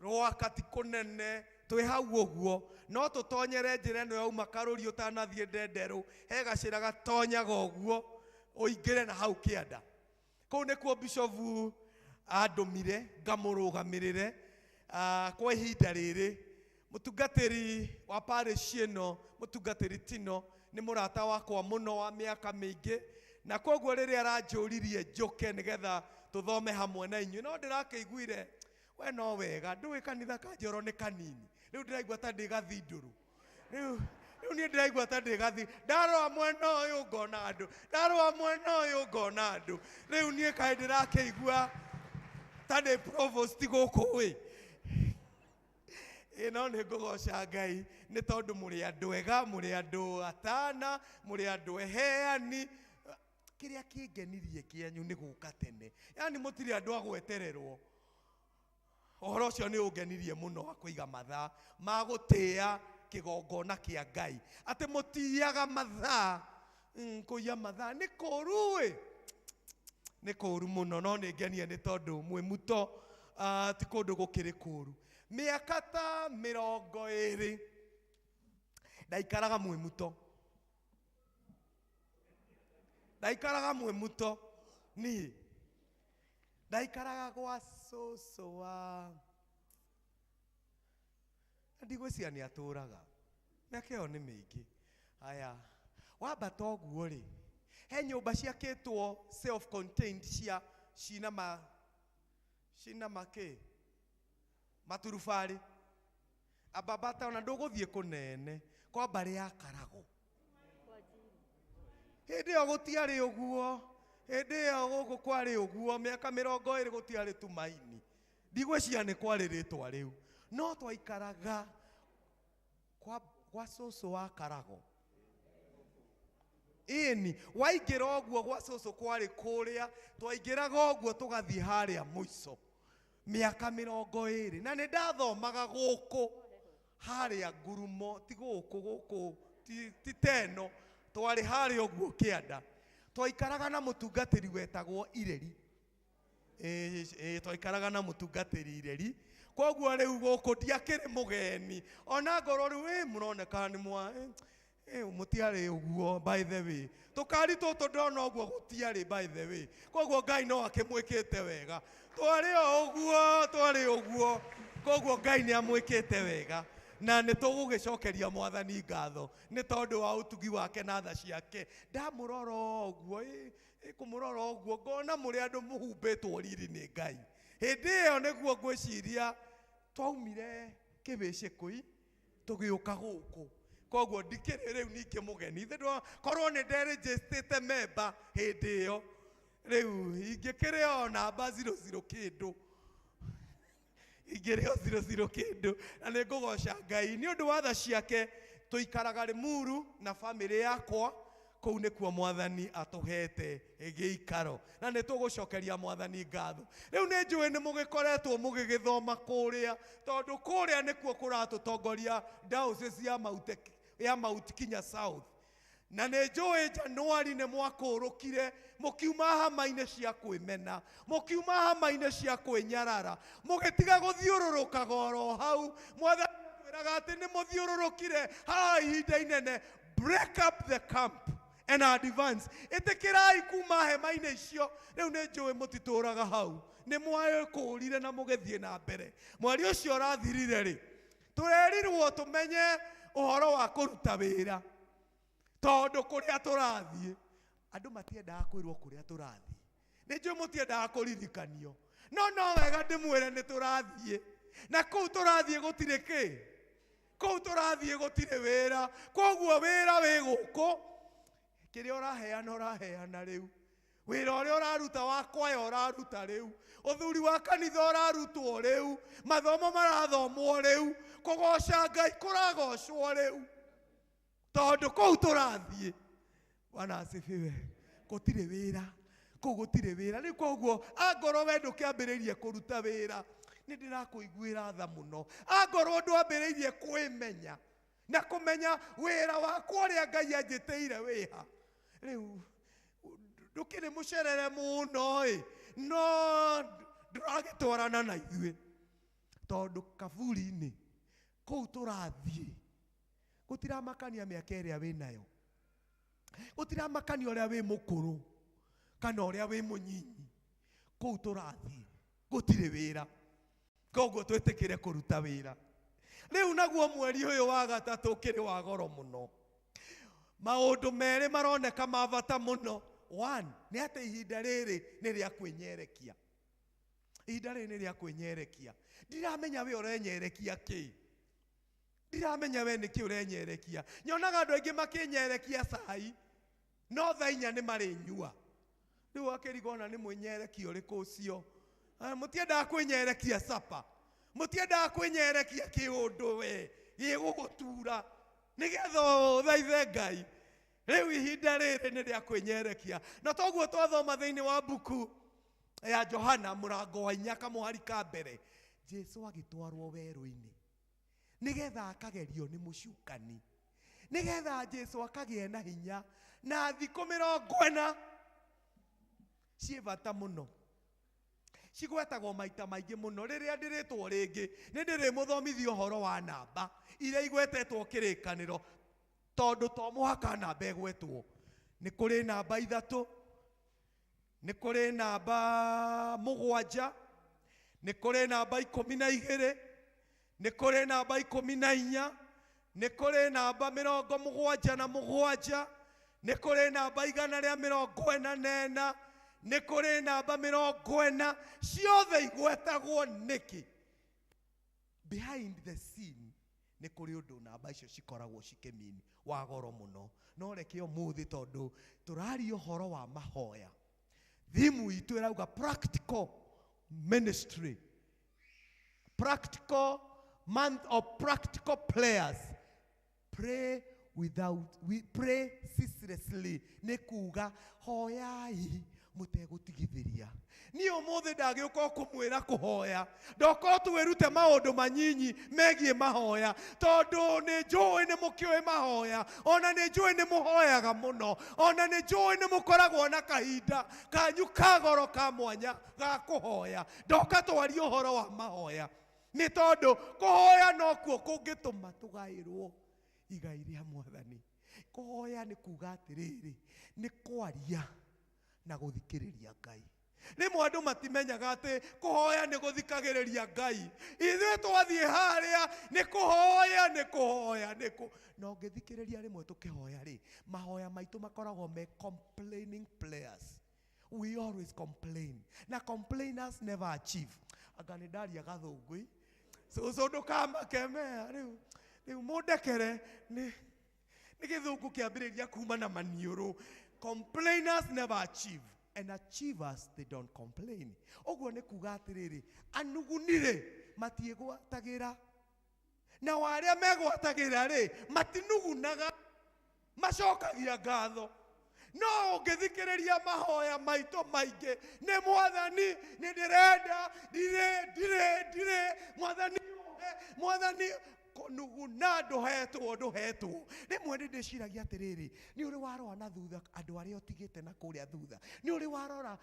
Rwaka ti kũnene, twĩ hau ũguo. No tũtonyere njĩra ĩno yauma Karũri ũtanathiĩ Ndenderũ, he gacĩra gatonyaga ũguo ũingĩre na hau kĩanda. Kũu nĩkuo bishofu andũmire ngamũrũgamĩrĩre kwa ihinda rĩrĩ. Mũtungatĩri wa parish ĩno, mũtungatĩri Tino, nĩ mũrata wakwa mũno wa mĩaka mĩingĩ, na koguo rĩrĩa aranjũririe njũke nĩgetha tũthome hamwe na inyuĩ, no ndĩrakĩiguire we no wega, ndũĩ kanitha ka Njoro nĩ kanini. Rĩu ndĩraigua ta ndĩ gathindũrũ. Rĩu niĩ ndĩraigua ta ndĩ gathi, ndarora mwena ũyũ ngona andũ, ndarora mwena ũyũ ngona andũ. Rĩu niĩ kaĩ ndĩrakĩigua ta ndĩ provost gũkũ ĩ. Ĩ no nĩ ngũgoca Ngai nĩ tondũ mũrĩ andũ ega, mũrĩ andũ atana, mũrĩ andũ eheani. Kĩrĩa kĩngenirie kĩanyu nĩ gũka tene, yaani mũtirĩ andũ a gwetererwo. Ũhoro ũcio nĩ ũngenirie mũno wa kũiga mathaa ma gũtĩĩa kĩgongona kĩa Ngai, atĩ mũtiaga mathaa. Kũiya mathaa nĩ kũũru ĩ, nĩ kũũru mũno, no nĩ ngenie nĩ tondũ mwĩ muto, ti kũndũ gũkĩrĩ kũũru. Mĩaka ta 20 ndaikaraga mwĩ muto, ndaikaraga mwĩ muto niĩ ndaikaraga gwa cũcũ wa ndigwĩciria nĩ atũraga, mĩaka ĩyo nĩ mĩingĩ. Haya, wambata ũguo rĩ, he nyũmba ciakĩtwo self contained cia cina ma cina makĩ maturubarĩ. Ambambata ona ndũgũthiĩ kũnene kwa mbarĩ ya Karago. Hĩndĩ ĩyo gũtiarĩ ũguo, hĩndĩ ĩyo gũkũ kwarĩ ũguo, mĩaka 20 gũtiarĩ Tumaini. Ndigwĩciria nĩ kwarĩ rĩtwa rĩu, no twaikaraga kwa cũcũ wa Karago. Ĩni waingĩra ũguo gwa cũcũ kwarĩ kũrĩa, twaingĩraga ũguo tũgathiĩ harĩa mũico mĩaka 20. Na nĩ ndathomaga gũkũ harĩa ngurumo, ti gũkũ gũkũ ti teno, twarĩ harĩa ũguo kĩanda. Twaikaraga na mũtungatĩri wetagwo Ireri. Twaikaraga na mũtungatĩri Ireri. Koguo rĩu gũkũ ndiakĩrĩ mũgeni, ona ngorwo rĩu mũroneka nĩ mwa mũtiarĩ ũguo, by the way. Tũkari tũtũ ndona ũguo gũtiarĩ, by the way. Koguo Ngai no akĩmwĩkĩte wega. Twarĩ o ũguo, twarĩ ũguo. Koguo Ngai nĩ amwĩkĩte wega. Na nĩ tũgũgĩcokeria mwathani ngatho nĩ tondũ wa ũtugi wake na tha ciake. Ndamũrora ũguo, kũmũrora ũguo ngona mũrĩ andũ mũhumbĩtwo riri nĩ Ngai. Hĩndĩ ĩyo nĩguo ngwĩciria twaumire kĩbĩcĩkũi tũgĩũka gũkũ. Koguo ndikĩrĩ rĩu ningĩ mũgeni. Ithe korwo nĩ nderĩnjĩstĩte memba hĩndĩ ĩyo, rĩu ingĩkĩrĩ o namba 00 kĩndũ, ingĩrĩ o 00 kĩndũ. Na nĩ ngũgoca Ngai nĩ ũndũ wa tha ciake. Tũikaraga Limuru na bamĩrĩ yakwa, kũu nĩkuo mwathani atũhete gĩikaro, na nĩ tũgũcokeria mwathani ngatho. Rĩu nĩ njũĩ nĩ mũgĩkoretwo mũgĩgĩthoma kũrĩa, tondũ kũrĩa nĩkuo kũratũtongoria diocese ya Ya Mount Kenya South. Na nĩ njũĩ Januari nĩ mwakũrũkire mũkiuma hama-inĩ cia kwĩmena, mũkiuma hama-inĩ cia kwĩnyarara, mũgĩtiga gũthiũrũrũkaga oro hau. Mwathani atwĩraga atĩ nĩ mũthiũrũrũkire haha ihinda inene. Break up the camp and advance. Ĩtĩkĩrai kuma hema-inĩ icio. Rĩu nĩ njũĩ mũtitũraga hau, nĩ mwekũrire na mũgĩthiĩ na mbere. Mweri ũcio ũrathirire rĩ, tũrerirwo tũmenye ũhoro wa kũruta wĩra, tondũ kũrĩa tũrathiĩ andũ matiendaga kwĩrwo kũrĩa tũrathiĩ. Nĩ njũĩ mũtiendaga kũririkanio, no no wega ndĩmwĩre nĩ tũrathiĩ, na kũu tũrathiĩ gũtirĩ kĩ, kũu tũrathiĩ gũtirĩ wĩra. Koguo wĩra wĩ gũkũ, kĩrĩa ũraheana ũraheana rĩu, wĩra ũrĩa ũraruta wa kwaya ũraruta rĩu, ũthuri wa kanitha ũrarutwo rĩu, mathomo marathomwo rĩu, kũgoca Ngai kũragocwo rĩu, tondũ kũu tũrathiĩ, Bwana asifiwe, gũtirĩ wĩra kũu, gũtirĩ wĩra rĩu. Koguo angorwo we ndũkĩambĩrĩirie kũruta wĩra, nĩ ndĩrakũiguĩra tha mũno. Angorwo ndwambĩrĩirie kwĩmenya na kũmenya wĩra wakwa ũrĩa Ngai anjĩtĩire wĩha, rĩu ndũkĩrĩ mũcerere mũno ĩ, no ndũragĩtwarana na ithuĩ, tondũ kaburi-inĩ kũu tũrathiĩ gũtiramakania mĩaka ĩrĩa wĩnayo, gũtiramakania ũrĩa wĩ mũkũrũ kana ũrĩa wĩ mũnyinyi. Kũu tũrathiĩ gũtirĩ wĩra, koguo twĩtĩkĩre kũruta wĩra rĩu. Naguo mweri ũyũ wa gatatũ ũkĩrĩ wa goro mũno. Maũndũ merĩ maroneka ma bata mũno. One nĩ atĩ ihinda rĩrĩ nĩ rĩa kwĩnyerekia, ihinda rĩrĩ nĩ rĩa kwĩnyerekia. Ndiramenya we ũrenyerekia kĩ, ndiramenya we nĩkĩ ũrenyerekia. Nyonaga andũ aingĩ makĩnyerekia cai, no thaa 4 nĩ marĩnyua. Rĩu akĩrigwo ona nĩ mwĩnyerekia ũrĩkũ ũcio. Mũtiendaga kwĩnyerekia capa, mũtiendaga kwĩnyerekia kĩũndũ we gĩgũgũtura nĩgetha ũthaithe Ngai. Rĩu ihinda rĩrĩ nĩ rĩa kwĩnyerekia, na toguo twathoma thĩinĩ wa mbuku ya Johana mũrango wa 4 kamũhari ka mbere, Jesu agĩtwarwo werũ-inĩ nĩgetha akagerio nĩ mũcukani, nĩgetha Jesu akagĩe na hinya. Na thikũ 40 ciĩ bata mũno, cigwetagwo maita maingĩ mũno. Rĩrĩa ndĩrĩtwo rĩngĩ nĩ ndĩrĩmũthomithia ũhoro wa namba iria igwetetwo kĩrĩkanĩro, tondũ to mũhaka namba ĩgwetwo. Nĩ kũrĩ namba 3, nĩ kũrĩ namba 7, nĩ kũrĩ namba 12, nĩ kũrĩ namba 14, nĩ kũrĩ namba 77, nĩ kũrĩ namba 144, nĩ kũrĩ namba 40. Ciothe igwetagwo nĩkĩ? Behind the scene nĩ kũrĩ ũndũ namba icio cikoragwo cikĩmini wa goro mũno. No reke ũmũthĩ, tondũ tũraria ũhoro wa mahoya, thimu itũ ĩrauga practical ministry, practical month of practical prayers. Pray without, we pray ceaselessly, nĩ kuga hoyai mũtegũtigithĩria. Niĩ ũmũthĩ ndagĩũka o kũmwĩra kũhoya, ndoka o twĩrute maũndũ manyinyi megiĩ mahoya, tondũ nĩ njũĩ nĩ mũkĩũĩ mahoya, ona nĩ njũĩ nĩ mũhoyaga mũno, ona nĩ njũĩ nĩ mũkoragwo na kahinda kanyu ka goro ka mwanya ga kũhoya. Ndoka twarie ũhoro wa mahoya, nĩ tondũ kũhoya nokuo kũngĩtũma tũgaĩrwo igai rĩa Mwathani. Kũhoya nĩ kuga atĩrĩrĩ, nĩ kwaria na gũthikĩrĩria Ngai. Rĩmwe andũ matimenyaga atĩ kũhoya nĩ gũthikagĩrĩria Ngai. Ithuĩ twathiĩ harĩa nĩ kũhoya, nĩ kũhoya, nĩ kũ na ũngĩthikĩrĩria rĩmwe tũkĩhoya rĩ, mahoya maitũ makoragwo me complaining prayers. We always complain, na complainers never achieve. Anga nĩ ndaria gathũngũ cũcũ, ndũkamakemea rĩu. Rĩu mũndekere, nĩ gĩthũngũ kĩambĩrĩria kuma na maniũrũ. Complainers never achieve, and achievers, they don't complain. Ũguo nĩ kuga atĩrĩrĩ, anugunire matiĩgwatagĩra, nao arĩa megwatagĩra rĩ, matinugunaga, macokagia ngatho. No ũngĩthikĩrĩria mahoya maitũ maingĩ nĩ Mwathani nĩ ndĩrenda, ndirĩ ndirĩ ndirĩ, Mwathani ũhe, Mwathani. Kũnuguna ndũhetwo ndũhetwo. Rĩmwe nĩ ndĩciragia atĩrĩrĩ, nĩ ũrĩ warora na thutha andũ arĩa ũtigĩte na kũrĩa thutha, nĩ ũrĩ warora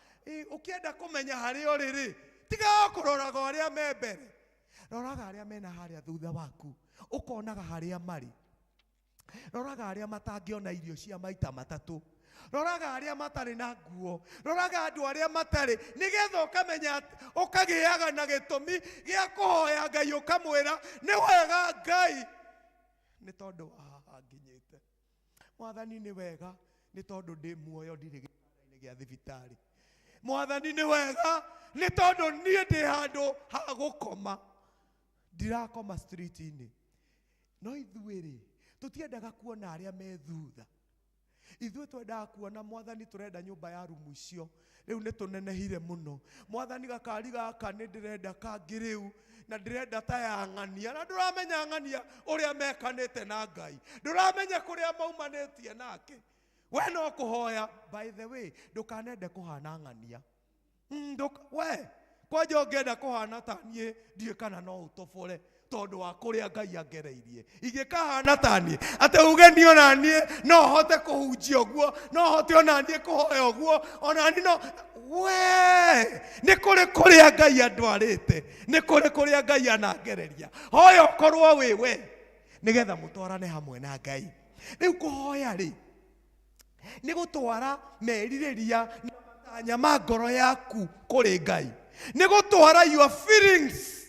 ũkĩenda kũmenya harĩa ũrĩ rĩ, tigaga kũroraga arĩa me mbere, roraga arĩa mena harĩa thutha waku, ũkonaga harĩa marĩ. Roraga arĩa matangĩona irio cia maita matatũ, roraga arĩa matarĩ na nguo, roraga andũ arĩa matarĩ, nĩgetha ũkamenya atĩ- ũkagĩaga na gĩtũmi gĩa kũhoya Ngai, ũkamwĩra nĩ wega Ngai nĩ tondũ wa haha nginyĩte. Mwathani nĩ wega nĩ tondũ ndĩ muoyo, ndirĩ gĩtanda-inĩ gĩa thibitarĩ. Mwathani nĩ wega nĩ tondũ niĩ ndĩ handũ ha gũkoma, ndirakoma street-inĩ. No ithuĩ rĩ, tũtiendaga kuona arĩa me thutha. Ithuĩ twendaga kuona Mwathani, tũrenda nyũmba ya rumu icio rĩu nĩ tũnenehire mũno. Mwathani, gakari gaka nĩ ndĩrenda kangĩ rĩu, na ndĩrenda ta ya ng'ania. Na ndũramenya ng'ania ũrĩa mekanĩte na Ngai, ndũramenya kũrĩa maumanĩtie nake. We no kũhoya. By the way, ndũkanende kũhana ng'ania. We kwanja ũngĩenda kũhana ta niĩ, ndiũĩ kana no ũtobore tondũ wa kũrĩa Ngai angereirie. Ingĩkahana ta niĩ atĩ uge niĩ ona niĩ no hote kũhunjia ũguo, no hote ona niĩ kũhoya ũguo, ona niĩ no we nĩ kũrĩ kũrĩa Ngai andwarĩte, nĩ kũrĩ kũrĩa Ngai anangereria. Hoya ũkorwo wĩ we nĩgetha mũtwarane hamwe na Ngai. Rĩu kũhoya rĩ, nĩ gũtwara merirĩria na matanya ma ngoro yaku kũrĩ Ngai, nĩ gũtwara your feelings,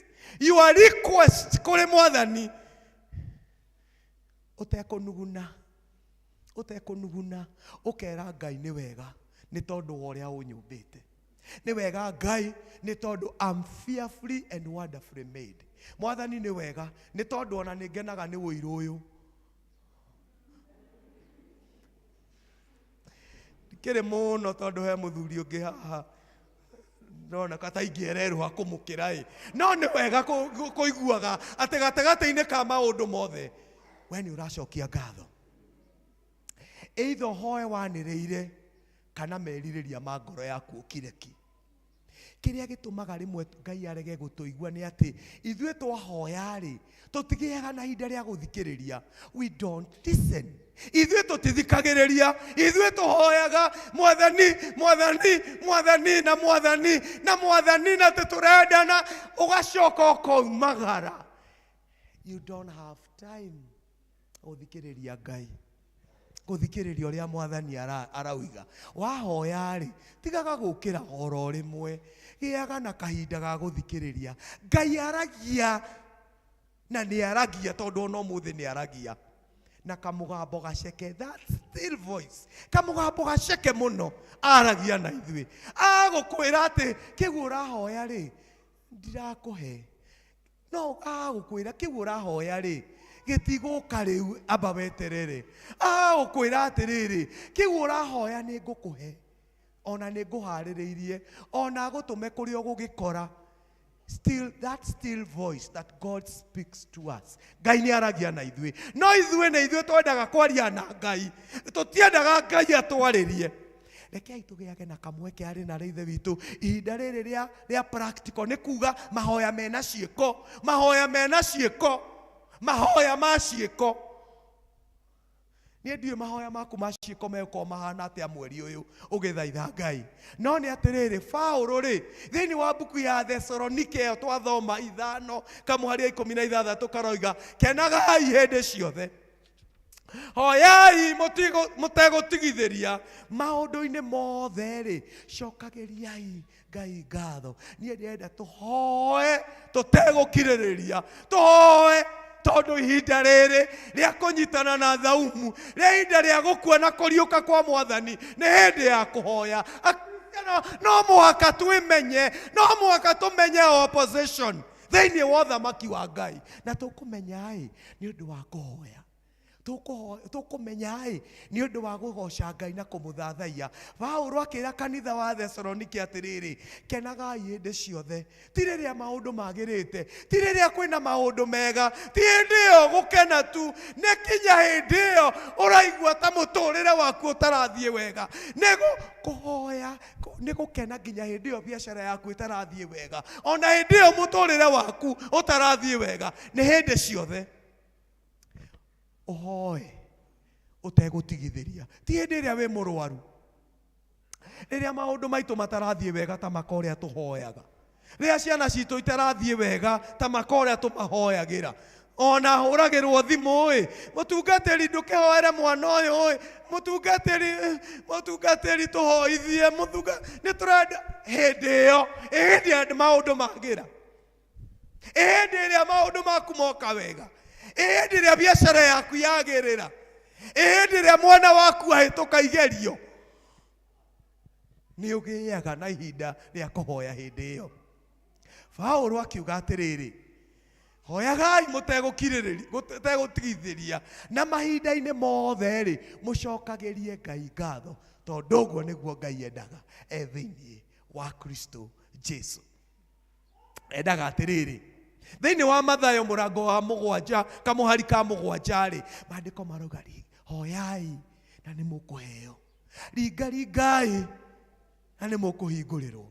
your request kũrĩ Mwathani, ũtekũnuguna, ũtekũnuguna, ũkera Ngai nĩ wega nĩ tondũ wa ũrĩa ũnyũmbĩte, nĩ wega Ngai nĩ tondũ I'm fearfully and wonderfully made. Mwathani nĩ wega nĩ tondũ ona nĩ ngenaga nĩ ũirũ ũyũ. Ndikĩrĩ mũno tondũ he mũthuri ũngĩ haha ndoneka ta ingĩererũha kũmũkĩra ĩ, no nĩ wega kũiguaga atĩ gatagatĩ-inĩ ka maũndũ mothe we nĩ ũracokia ngatho, either ũhoe wanĩrĩire kana merirĩria ma ngoro yaku ũkire ki. Kĩrĩa gĩtũmaga rĩmwe Ngai arege gũtũigua nĩ atĩ ithuĩ twahoya-rĩ, tũtigĩaga na ihinda rĩa gũthikĩrĩria. We don't listen. Ithuĩ tũtithikagĩrĩria, ithuĩ tũhoyaga Mwathani, Mwathani, Mwathani na Mwathani na Mwathani, na tũrendana, ũgacoka ũkoimagara. You don't have time gũthikĩrĩria Ngai, gũthikĩrĩria ũrĩa Mwathani arauga. Wahoya-rĩ, tigaga gũkĩra oro rĩmwe, gĩaga na kahinda ga gũthikĩrĩria. Ngai aragia na nĩ aragia, tondũ ona ũmũthĩ nĩ aragia na kamũgambo gaceke, that still voice, kamũgambo gaceke mũno aragia na ithuĩ. Agũkwĩra atĩ kĩu ũrahoya rĩ, ndirakũhe. No agũkwĩra kĩu ũrahoya rĩ, gĩtigũka rĩu, amba weterere. Agũkwĩra atĩrĩrĩ, kĩu ũrahoya nĩ ngũkũhe, ona nĩ ngũharĩrĩirie, ona agũtũme kũrĩa ũgũgĩkora. Still, that still voice that God speaks to us. Ngai nĩ aragia na ithuĩ, no ithuĩ nĩ ithuĩ twendaga kwaria na Ngai, tũtiendaga Ngai atwarĩrie. Rekei tũgĩage na kamweke arĩ na ithe witũ ihinda rĩrĩ rĩa practical, nĩ kuga mahoya mena ciĩko, mahoya mena ciĩko, mahoya ma ciĩko. Niĩ ndiũĩ mahoya maku ma ciĩko megũkorwo mahana atĩa mweri ũyũ ũgĩthaitha Ngai, no nĩ atĩrĩrĩ, Paũlũ rĩ, thĩinĩ wa mbuku ya Thesalonike ĩyo twathoma 5 kamũharia 16 karoiga, kenagai hĩndĩ ciothe, hoyai mũtegũtigithĩria, maũndũ-inĩ mothe rĩ, cokagĩriai Ngai ngatho. Niĩ ndĩrenda tũhoe tũtegũkirĩrĩria, tũhoe tondũ ihinda rĩrĩ rĩa kũnyitana na thaumu, rĩa ihinda rĩa gũkua na kũriũka kwa Mwathani, nĩ hĩndĩ ya kũhoya. Akristiano no mũhaka twĩmenye, no mũhaka tũmenye opposition thĩinĩ wa ũthamaki wa Ngai. Na tũkũmenya-ĩ nĩ ũndũ wa kũhoya, tũkũmenya-ĩ nĩ ũndũ wa kũgoca Ngai na kũmũthathaiya. Paũlũ akĩra kanitha wa Thesalonike atĩrĩrĩ, kenagai hĩndĩ ciothe. Ti rĩrĩa maũndũ magĩrĩte, ti rĩrĩa kwĩna maũndũ mega, ti hĩndĩ ĩyo gũkena tu, nĩ kinya hĩndĩ ĩyo ũraigua ta mũtũrĩre waku ũtarathiĩ wega. Nĩ kũhoya, nĩ gũkena nginya hĩndĩ ĩyo biacara yaku ĩtarathiĩ wega, ona hĩndĩ ĩyo mũtũrĩre waku ũtarathiĩ wega, nĩ hĩndĩ ciothe. Ũhoe ũtegũtigithĩria. Ti hĩndĩ ĩrĩa wĩ mũrwaru, rĩrĩa maũndũ maitũ matarathiĩ wega ta maka ũrĩa tũhoyaga, rĩrĩa ciana citũ itarathiĩ wega ta maka ũrĩa tũmahoyagĩra, ona hũragĩrwo thimũ ĩ, mũtungatĩri ndũkĩhoere mwana ũyũ ĩ, mũtungatĩri, mũtungatĩri tũhoithie, mũtunga nĩ tũrenda. Hĩndĩ ĩyo, hĩndĩ ĩrĩa maũndũ magĩra, hĩndĩ ĩrĩa maũndũ maku moka wega, hĩndĩ ĩrĩa biacara yaku yagĩrĩra, hĩndĩ ĩrĩa mwana waku ahĩtũka igerio, nĩ ũgĩaga na ihinda rĩa kũhoya. Hĩndĩ ĩyo Paulo akiuga atĩrĩrĩ, hoyagai mũtegũtigithĩria, na mahinda-inĩ mothe rĩ, mũcokagĩrie Ngai ngatho, tondũ ũguo nĩguo Ngai endaga e thĩinĩ wa Kristo Jesu. Endaga atĩrĩrĩ, thĩinĩ wa Mathayo mũrango wa 7 kamũhari ka 7 rĩ, maandĩko marauga rĩ, hoyai na nĩ mũkũheo, ringaringai na nĩ mũkũhingũrĩrwo.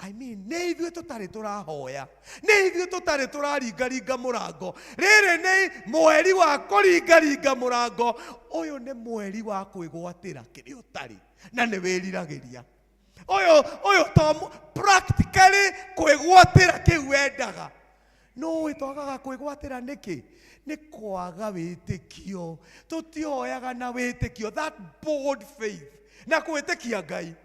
I mean, nĩ ithuĩ tũtarĩ tũrahoya, nĩ ithuĩ tũtarĩ tũraringaringa mũrango. Rĩrĩ nĩ mweri wa kũringaringa mũrango. Ũyũ nĩ mweri wa kwĩgwatĩra kĩrĩa ũtarĩ na nĩ wĩriragĩria. Ũyũ to practically kwĩgwatĩra kĩu wendaga. No twagaga kwĩgwatĩra nĩkĩ? Nĩ kwaga wĩtĩkio. Tũtihoyaga na wĩtĩkio, that bold faith na kwĩtĩkia Ngai.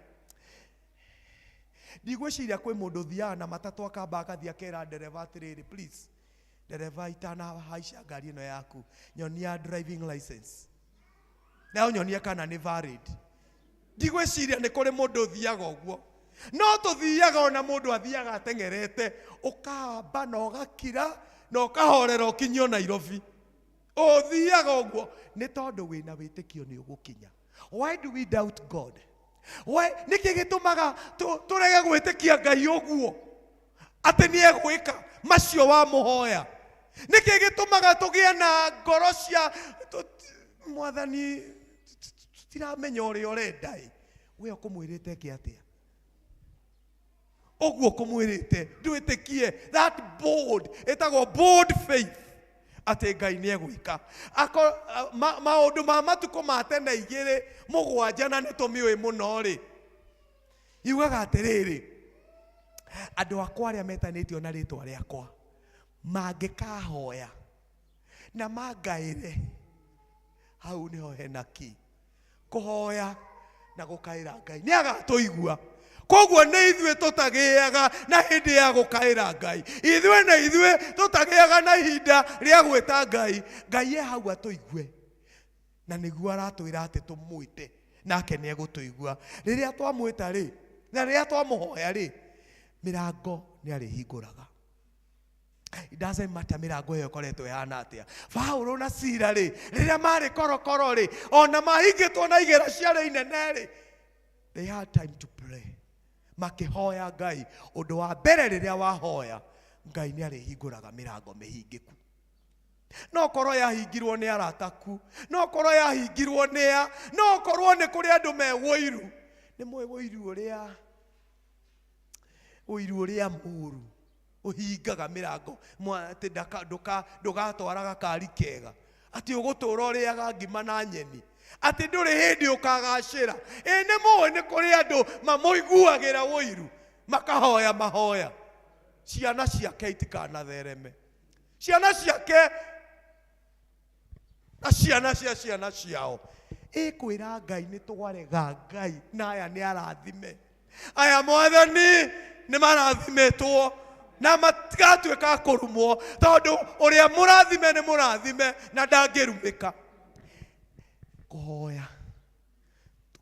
Ndigwĩciria kwĩ mũndũ ũthiaga na matatũ akamba agathiĩ akera ndereba atĩrĩrĩ, please ndereba, itanahaica ngari ĩno yaku, nyonia driving license na ũnyonie kana nĩ valid. Ndigwĩciria nĩ kũrĩ mũndũ ũthiaga ũguo. No tũthiaga, ona mũndũ athiaga ateng'erete, ũkamba na ũgakira na ũkahorera ũkinyio Nairobi. Ũthiaga ũguo nĩ tondũ wĩna wĩtĩkio nĩ ũgũkinya. Why do we doubt God? Why? Nĩkĩ gĩtũmaga tũrege gwĩtĩkia Ngai ũguo atĩ nĩ egwĩka macio wamũhoya? Nĩkĩ gĩtũmaga tũgĩe na ngoro cia mwathani tũtiramenya ũrĩa ũrenda ĩ? We ũkũmwĩrĩte eke atĩa? Ũguo kũmwĩrĩte ndwĩtĩkie, that bold, ĩtagwo bold faith, atĩ Ngai nĩ egwĩka. Maũndũ ma matukũ ma tene 2:7, na nĩ tũmĩũĩ mũno rĩ, yugaga atĩrĩrĩ, andũ akwa arĩa metanĩtio na rĩtwa rĩakwa mangĩkahoya na mangaĩre. Hau nĩho hena ki kũhoya na gũkaĩra Ngai, nĩ agatũigua. Koguo nĩ ithuĩ tũtagĩaga na hĩndĩ ya gũkaĩra Ngai, ithuĩ nĩ ithuĩ tũtagĩaga na ihinda rĩa gwĩta Ngai. Ngai e hau atũigue, na nĩguo aratwĩra atĩ tũmwĩte nake nĩ egũtũigua. Rĩrĩa twamwĩta rĩ, na rĩrĩa twamũhoya rĩ, mĩrango nĩ arĩhingũraga. It doesn't matter mĩrango ĩyo ĩkoretwo ĩhana atĩa. Paulo na Sila rĩ, rĩrĩa marĩ korokoro rĩ, ona mahingĩtwo na igera ciarĩ inene rĩ, they had time to pray, makĩhoya Ngai. Ũndũ wa mbere, rĩrĩa wahoya, Ngai nĩ arĩhingũraga mĩrango mĩhingĩku. No korwo yahingirwo nĩ arataku, no korwo yahingirwo nĩ a, no korwo nĩ kũrĩ andũ me wũiru. Nĩ mũĩ wũiru ũrĩa, ũiru ũrĩa mũũru ũhingaga mĩrango, atĩ ndũgatwara gakari kega, atĩ ũgũtũra ũrĩaga ngima na nyeni, atĩ ndũrĩ hĩndĩ ũkagacĩra. Ĩ nĩ mũĩ nĩ kũrĩ andũ mamũiguagĩra ũiru, makahoya mahoya ciana ciake itikanathereme, ciana ciake na ciana cia ciana ciao. Ĩkwĩra Ngai nĩ twarega Ngai, na aya nĩ arathime, aya mwathani nĩ marathimĩtwo na matigatuĩka a kũrumwo, tondũ ũrĩa mũrathime nĩ mũrathime na ndangĩrumĩka. Kũhoya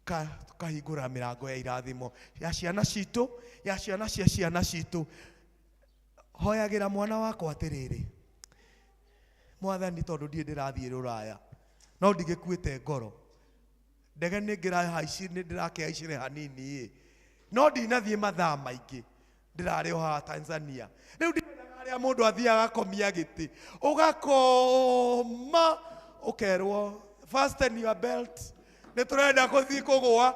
tukahingũra mĩrango ya irathimo ya ciana citũ, ya ciana cia ciana citũ. Hoyagĩra mwana wakwa atĩrĩrĩ, mwathani, tondũ ndirĩ ndĩrathiĩ rũraya, no ndigĩkuĩte ngoro, ndege nĩ ngĩrahaici, nĩ ndĩrakĩhaicire hanini ĩ, no ndinathiĩ mathaa maingĩ, ndĩrarĩ o haha Tanzania. Rĩu ndimenyaga harĩa mũndũ athiaga akomia gĩtĩ, ũgakoma ũkerwo fasten your belt, nĩ tũrenda kũthiĩ kũgũa.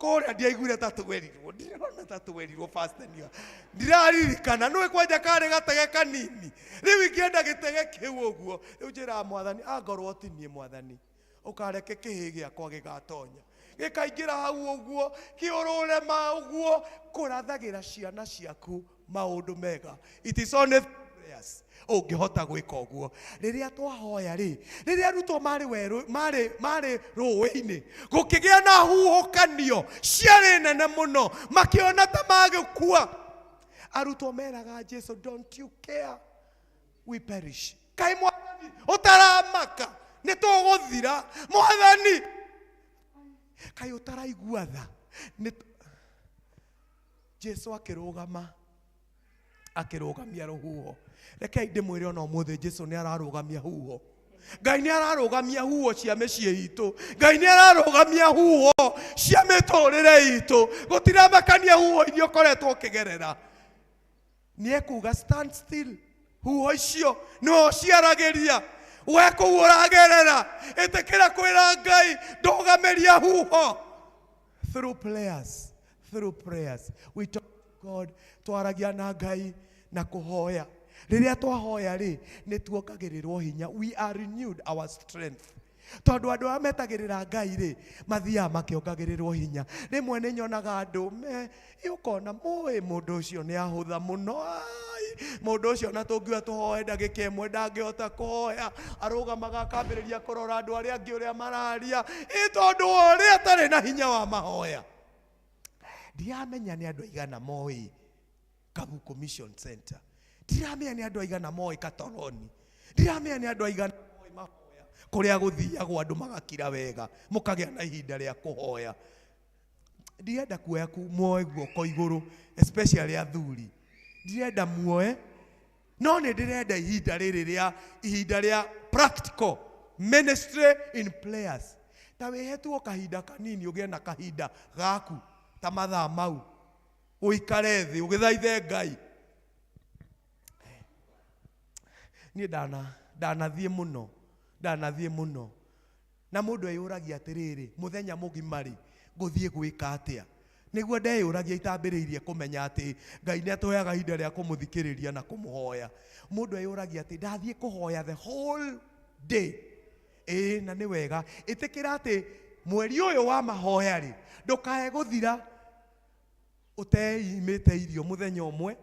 Kũrĩa ndiaiguire ta twerirwo, ndirona ta twerirwo pastor nio. Ndiraririkana nĩwe kwanja karĩ gatege kanini. Rĩu ingĩenda gĩtege kĩu ũguo, rĩu njĩraga mwathani angorwo ti niĩ mwathani, ũkareke kĩhĩ gĩakwa gĩgatonya gĩkaingĩra hau ũguo kĩũrũre ma ũguo kũrathagĩra ciana ciaku maũndũ mega. It is only prayers ũngĩhota gwĩka ũguo. Rĩrĩa twahoya rĩ, rĩrĩa arutwo marĩ werũ, marĩ marĩ rũĩ-inĩ, gũkĩgĩa na huhũkanio ciarĩ nene mũno, makĩona ta magĩkua. Arutwo meraga Jesu, don't you care we perish. Kaĩ mwathani ũtaramaka nĩ tũgũthira mwathani, kaĩ ũtaraigua tha nĩ Jesu akĩrũgama akĩrũgamia rũhuho. Rekei ndĩmwĩre ona ũmũthĩ Jesu nĩ ararũgamia huho. Ngai nĩ ararũgamia huho cia mĩciĩ itũ. Ngai nĩ ararũgamia huho cia mĩtũrĩre itũ. Gũtiramakania huho iria ũkoretwo ũkĩgerera. Nĩ ekuga stand still. Huho icio nĩwe ũciaragĩria. We kũu ũragerera, ĩtĩkĩra kwĩra Ngai ndũgamĩria huho. Through prayers, through prayers we talk to God, twaragia na Ngai na kũhoya. Rĩrĩa twahoya rĩ, nĩ tuongagĩrĩrwo hinya, we are renewed our strength. Tondũ andũ arĩa metagĩrĩra Ngai rĩ, mathiaga makĩongagĩrĩrwo hinya. Rĩmwe nĩ nyonaga andũ me ũkona mũĩ mũndũ ũcio nĩ ahũtha mũno, ai, mũndũ ũcio na tũngiuga tũhoe ndagĩka ĩmwe ndangĩhota kũhoya, arũgamaga akambĩrĩria kũrora andũ arĩa angĩ ũrĩa mararia, ĩ tondũ wa ũrĩa atarĩ na hinya wa mahoya. Ndiramenya nĩ andũ aigana moĩ Kabuku Mission Center, ndiramenya nĩ andũ aigana moĩ Katoroni, ndiramenya nĩ andũ aigana moĩ mahoya kũrĩa gũthiagwo andũ magakira wega, mũkagĩa na ihinda rĩa kũhoya. Ndirenda kuoya muoe guoko igũrũ, especially athuri, ndirenda muoe, no nĩ ndĩrenda ihinda rĩrĩ rĩa ihinda rĩa practical ministry in prayers. Ta wĩhe tu o kahinda kanini, ũgĩe na kahinda gaku ta mathaa mau, ũikare thĩ ũgĩthaithe Ngai. Niĩ ndanathiĩ mũno, ndanathiĩ mũno. Na mũndũ eyũragia atĩrĩrĩ, mũthenya mũgima rĩ, ngũthiĩ gwĩka atĩa? Nĩguo ndeyũragia itambĩrĩirie kũmenya atĩ Ngai nĩ atũheaga ihinda rĩa kũmũthikĩrĩria na kũmũhoya. Mũndũ eyũragia atĩ ndathiĩ kũhoya the whole day. Ĩĩ, na nĩ wega. Ĩtĩkĩra atĩ mweri ũyũ wa mahoya rĩ, ndũkae gũthira ũteimĩte irio mũthenya ũmwe,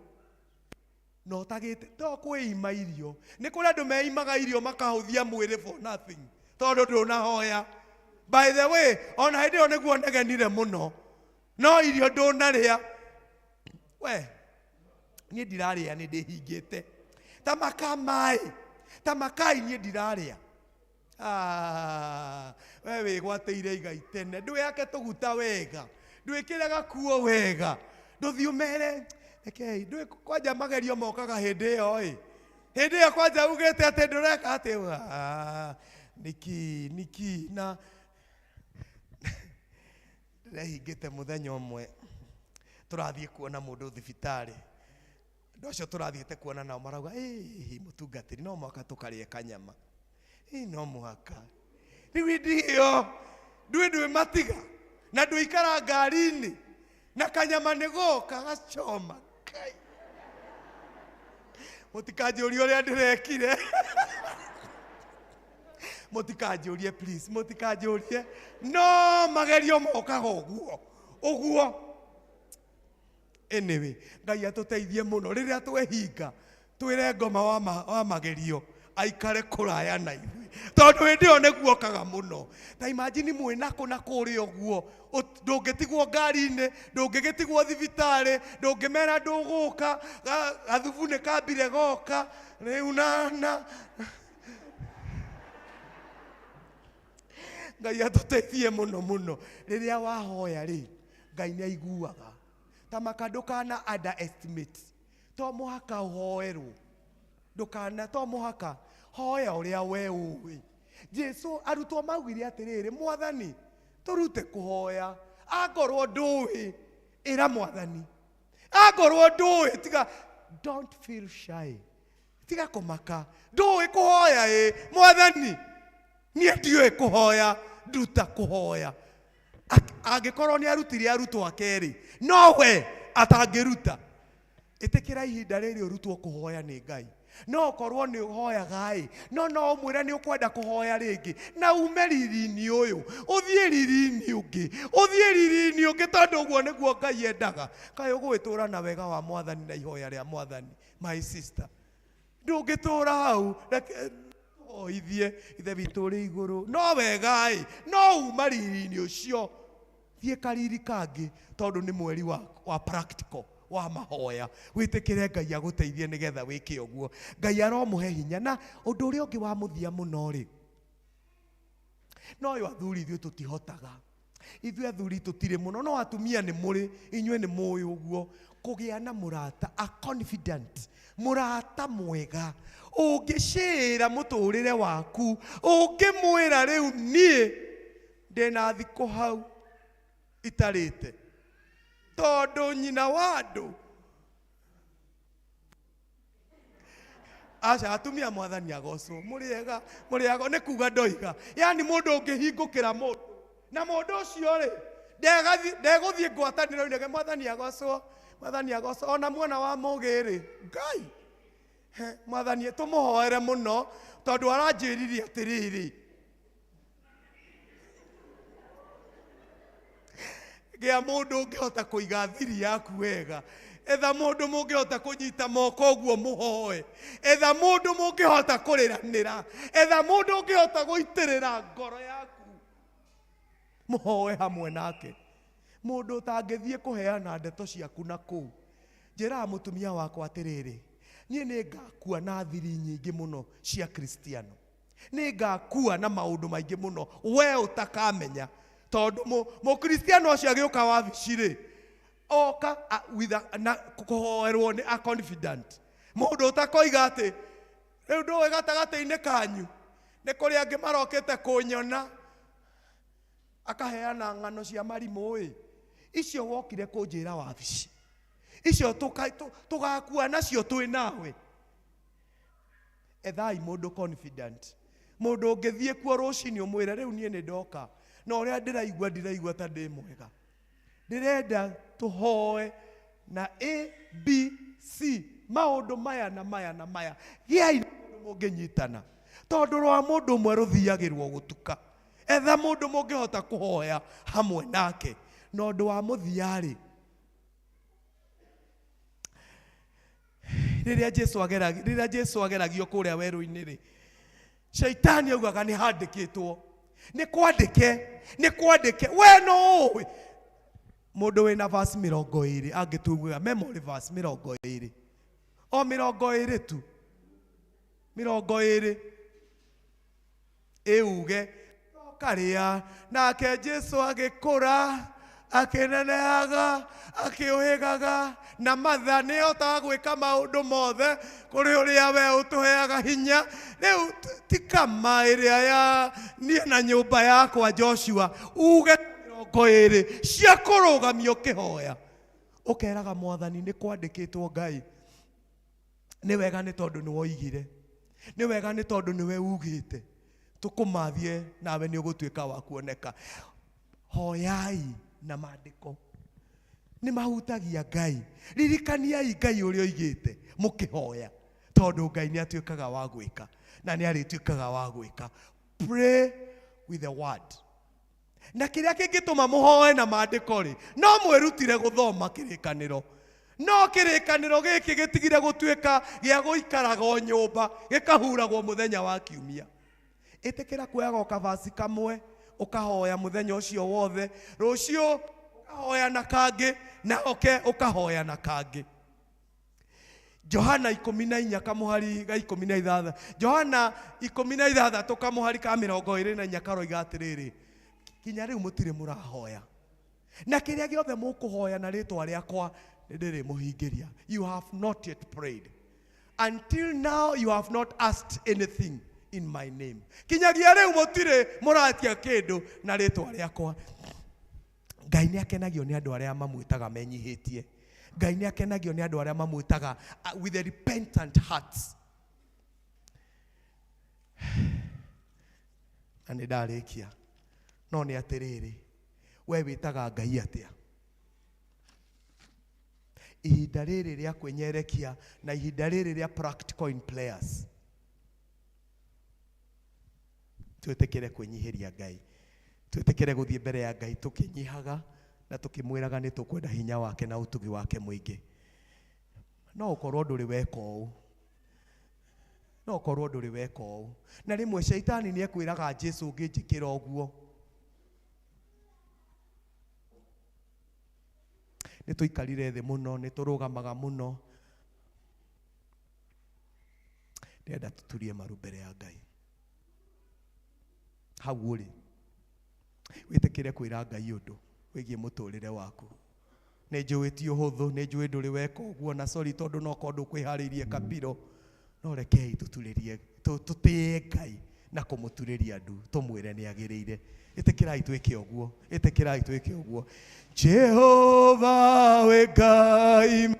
na ũtagĩte to kwĩima irio. Nĩ kũrĩ andũ meimaga irio makahũthia mwĩrĩ for nothing, tondũ ndũnahoya. By the way, ona hĩndĩ ĩyo nĩguo negenire mũno, no irio ndũnarĩa. We, niĩ ndirarĩa, nĩ ndĩhingĩte. Ta maka maĩ, ta makai niĩ ndirarĩa. We wĩgwatĩire igai tene, ndwĩhake tũguta wega, ndwĩkĩre gakuo wega, ndũthiĩ ũmere, rekei, ndũĩ kwanja magerio mokaga hĩndĩ ĩyo ĩ. Hĩndĩ ĩyo kwanja ugĩte atĩ ndũreka atĩ, niki, niki, na ndĩrehingĩte mũthenya ũmwe tũrathiĩ kuona mũndũ thibitarĩ. Andũ acio tũrathiĩte kuona nao marauga, ĩĩ, mũtungatĩri, no mũhaka tũkarĩe kanyama. Ĩĩ, no mũhaka. Rĩu hĩndĩ ĩyo, ndũĩ ndwĩ matiga, na ndũikara ngari-inĩ, na kanyama nĩ goka gacoma. Kai. Mũtikanjũrie ũrĩa ndĩrekire. Mũtikanjũrie, please, mũtikanjũrie. No magerio mokaga ũguo, ũguo. Anyway, Ngai atũteithie mũno rĩrĩa twehinga, twĩre ngoma wa magerio aikare kũraya na ithuĩ, tondũ hĩndĩ ĩyo nĩguo okaga mũno. Ta imagine mwĩ nakũ na kũrĩa ũguo, ndũngĩtigwo ngari-inĩ, ndũngĩgĩtigwo thibitarĩ, ndũngĩmera ndũgũka, gathubu nĩ kambire goka, rĩu na Ngai atũteithie mũno mũno. Rĩrĩa wahoya rĩ, Ngai nĩ aiguaga. Ta maka ndũkana underestimate. To mũhaka ũhoerwo. Ndũkana, to mũhaka. Hoya ũrĩa we ũĩ. Jesu arutwo maugire atĩrĩrĩ, Mwathani, tũrute kũhoya. Angorwo ndũĩ, ĩra Mwathani. Angorwo ndũĩ, tiga, don't feel shy. Tiga kũmaka. Ndũĩ kũhoya ĩ, Mwathani, niĩ ndiũĩ kũhoya, nduta kũhoya. Angĩkorwo nĩ arutire arutwo ake rĩ, nowe atangĩruta. Ĩtĩkĩra ihinda rĩrĩ ũrutwo kũhoya nĩ Ngai. No ũkorwo nĩ ũhoyaga ĩ, no no ũmwĩre nĩ ũkwenda kũhoya rĩngĩ, na ume riri-inĩ ũyũ, ũthiĩ riri-inĩ ũngĩ, ũthiĩ riri-inĩ ũngĩ, tondũ ũguo nĩguo Ngai endaga. Kaĩ ũgũgĩtũra na wega wa Mwathani na ihoya rĩa Mwathani, my sister. Ndũngĩtũra hau, reke tũhoithie Ithe witũ ũrĩ igũrũ. No wega ĩ, no uma riri-inĩ ũcio, thiĩ kariri kangĩ, tondũ nĩ mweri wa practical wa mahoya. Wĩtĩkĩre Ngai agũteithie nĩgetha wĩke ũguo. Ngai aromũhe hinya. Na ũndũ ũrĩa ũngĩ wa mũthia mũno rĩ, no ũyũ athuri ithuĩ tũtihotaga. Ithuĩ athuri tũtirĩ mũno, no atumia nĩ mũrĩ, inyuĩ nĩ mũĩ ũguo. Kũgĩa na mũrata, a confidant, mũrata mwega, ũngĩcĩra mũtũrĩre waku, ũngĩmwĩra rĩu niĩ ndĩna thikũ hau itarĩte, tondũ nyina wa andũ. Aca, atumia Mwathani agocwo, mũrĩega, mũrĩago, nĩ kuga ndoiga. Yani mũndũ ũngĩhingũkĩra mũndũ, na mũndũ ũcio rĩ, ndegũthiĩ ngwatanĩro-inĩ, Mwathani agocwo, Mwathani agocwo, ona mwana wa mũgĩ rĩ, Ngai. He, Mwathani tũmũhoere mũno, tondũ aranjĩririe atĩrĩrĩ, gĩa mũndũ ũngĩhota kũiga thiri yaku wega, etha mũndũ mũngĩhota kũnyita moko ũguo mũhoe, etha mũndũ mũngĩhota kũrĩranĩra, etha mũndũ ũngĩhota gũitĩrĩra ngoro yaku, mũhoe hamwe nake. Mũndũ ũtangĩthiĩ kũheana ndeto ciaku na kũu. Njĩraga mũtumia wakwa atĩrĩrĩ, niĩ nĩ ngakua na thiri nyingĩ mũno cia Kristiano, nĩ ngakua na maũndũ maingĩ mũno we ũtakamenya, tondũ mũkristiano ũcio agĩũka wabici rĩ, oka with a, na kũhoerwo nĩ a confident. Mũndũ ũtakoiga atĩ rĩu ndũĩ gatagatĩ-inĩ kanyu nĩ kũrĩ angĩ marokĩte kũnyona, akaheana ng'ano cia marimũ ĩ, icio wokire kũnjĩra wabici, icio tũgakua nacio twĩ nawe. Ethai mũndũ confident, mũndũ ũngĩthiĩ kuo rũcinĩ ũmwĩre rĩu niĩ nĩ ndoka, na ũrĩa ndĩraigua ndiraigua ta ndĩ mwega, ndĩrenda tũhoe na A B C, maũndũ maya na maya na maya. Gĩai na mũndũ mũngĩnyitana, tondũ rwa mũndũ ũmwe rũthiagĩrwo gũtuka. Etha mũndũ mũngĩhota kũhoya hamwe nake. Na ũndũ wa mũthia rĩ, rĩrĩa Jesu ageragio, rĩrĩa Jesu ageragio kũrĩa werũ-inĩ rĩ, Shaitani augaga nĩ handĩkĩtwo, nĩ kwandĩke, nĩ kwandĩke. We no ũĩ mũndũ wĩna verse mĩrongo ĩrĩ angĩtuguaga memory verse mĩrongo ĩrĩ, o mĩrongo ĩrĩ tu, mĩrongo ĩrĩ ĩuge karĩa. Nake Jesu agĩkũra, akĩnenehaga, akĩũhĩgaga, na matha nĩahotaga gwĩka maũndũ mothe kũrĩ ũrĩa we ũtũheaga hinya. Rĩu ti kama ĩrĩa ya niĩ na nyũmba yakwa Joshua, uge mĩrongo ĩrĩ cia kũrũgamio ũkĩhoya, ũkeraga Mwathani nĩ kwandĩkĩtwo Ngai, nĩ wega nĩ tondũ nĩ woigire, nĩ wega nĩ tondũ nĩwe ugĩte, tũkũmathie nawe nĩ ũgũtuĩka wa kuoneka. Hoyai na maandĩko, nĩ mahutagia Ngai. Ririkaniai Ngai ũrĩa oigĩte mũkĩhoya, tondũ Ngai nĩ atuĩkaga wa gwĩka na nĩ arĩtuĩkaga wa gwĩka. Pray with the word. Na kĩrĩa kĩngĩtũma mũhoe na maandĩko rĩ, no mwĩrutire gũthoma kĩrĩkanĩro. No kĩrĩkanĩro gĩkĩ gĩtigire gũtuĩka gĩa gũikaraga o nyũmba, gĩkahuragwo mũthenya wa kiumia. Ĩtĩkĩra kuoyaga o kavaci kamwe, ũkahoya mũthenya ũcio wothe, rũciũ ũkahoya na kangĩ, na oke ũkahoya na kangĩ. Johana ikũmi na inya kamũhari ga ikũmi na ithathatũ. Johana ikũmi na ithathatũ kamũhari ka mĩrongo ĩrĩ na inya karoiga atĩrĩrĩ, kinya rĩu mũtirĩ mũrahoya, na kĩrĩa gĩothe mũkũhoya na rĩtwa rĩakwa nĩndĩrĩmũhingĩria. You have not yet prayed. Until now you have not asked anything in my name. Kinyagia rĩu mũtirĩ mũratia kĩndũ na rĩtwa rĩakwa. Ngai nĩ akenagio nĩ andũ arĩa mamwĩtaga menyihĩtie. Ngai nĩ akenagio nĩ andũ arĩa mamwĩtaga with a repentant hearts. Na nĩ ndarĩkia. No nĩ atĩrĩrĩ, We wĩtaga Ngai atĩa? Ihinda rĩrĩ rĩa kwĩnyerekia na ihinda rĩrĩ rĩa practical in prayers, twĩtĩkĩre kwĩnyihĩria Ngai, twĩtĩkĩre gũthiĩ mbere ya Ngai tũkĩnyihaga na tũkĩmwĩraga nĩ tũkwenda hinya wake na ũtugi wake mũingĩ. No ũkorwo ndũrĩ weka ũũ, no ũkorwo ndũrĩ weka ũũ, na rĩmwe caitani nĩ ekwĩraga Jesu ũngĩnjĩkĩra ũguo. Nĩ tũikarire thĩ mũno, nĩ tũrũgamaga mũno. Ndĩrenda tũturie maru mbere ya Ngai. Hau ũrĩ, wĩtĩkĩre kwĩra Ngai ũndũ wĩgiĩ mũtũrĩre waku. Nĩ njũĩ ti ũhũthũ, nĩ njũĩ ndũrĩ weka ũguo, na sorry tondũ no korwo ndũkwĩharĩirie kapiro, no rekei tũturĩrie, tũtĩe Ngai na kũmũturĩria ndu, tũmwĩre nĩ agĩrĩire. Ĩtĩkĩrai twĩke ũguo, ĩtĩkĩrai twĩke ũguo. Jehova wĩ Ngai.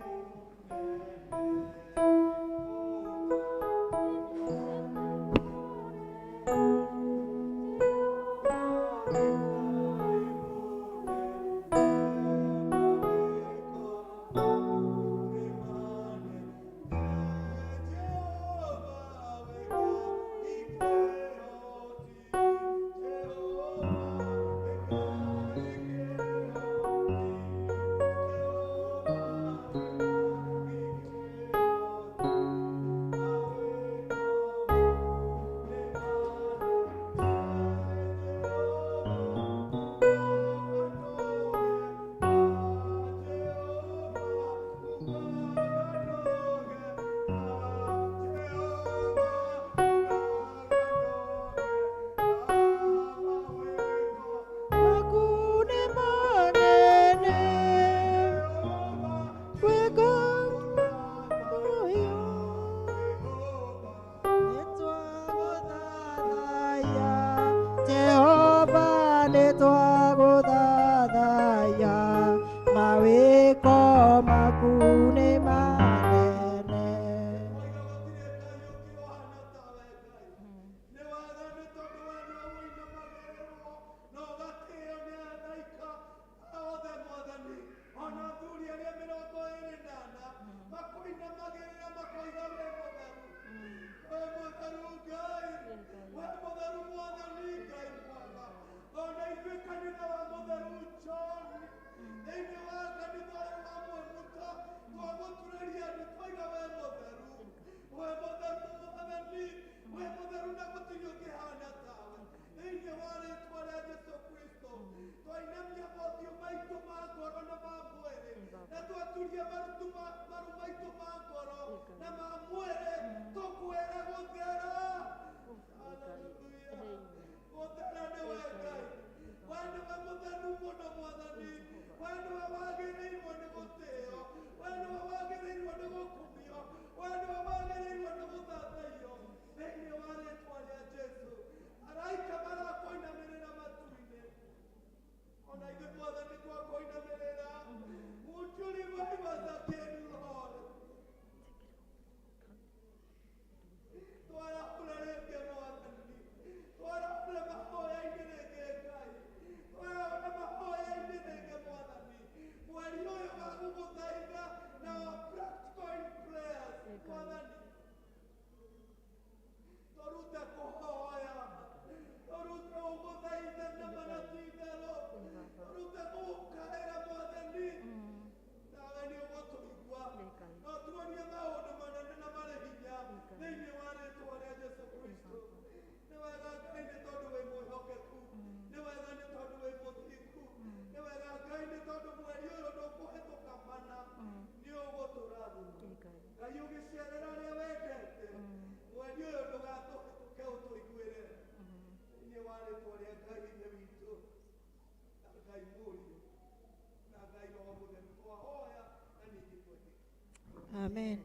Amen.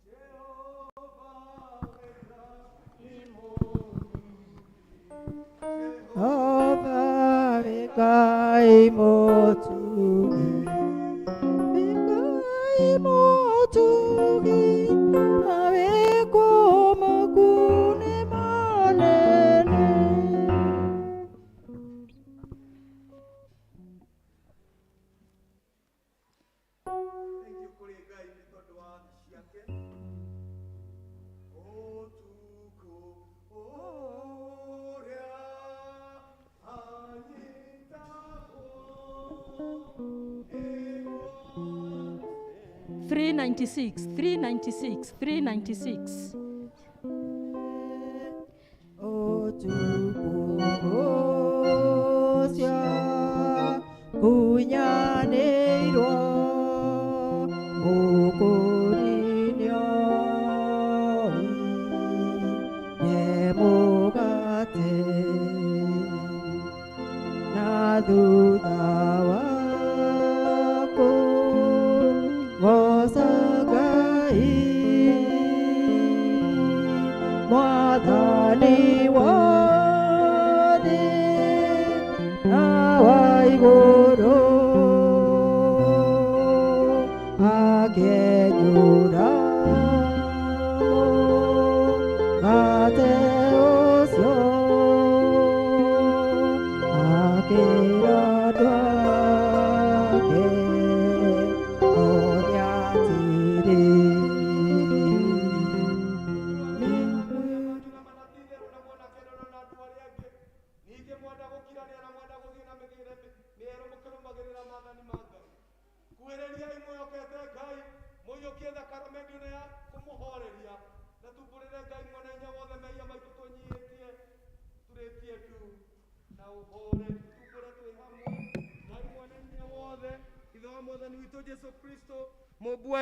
Jehova wĩ Ngai mũtugi, wĩ Ngai mũtugi, mawĩko maku nĩ manene. 396, 396, 396.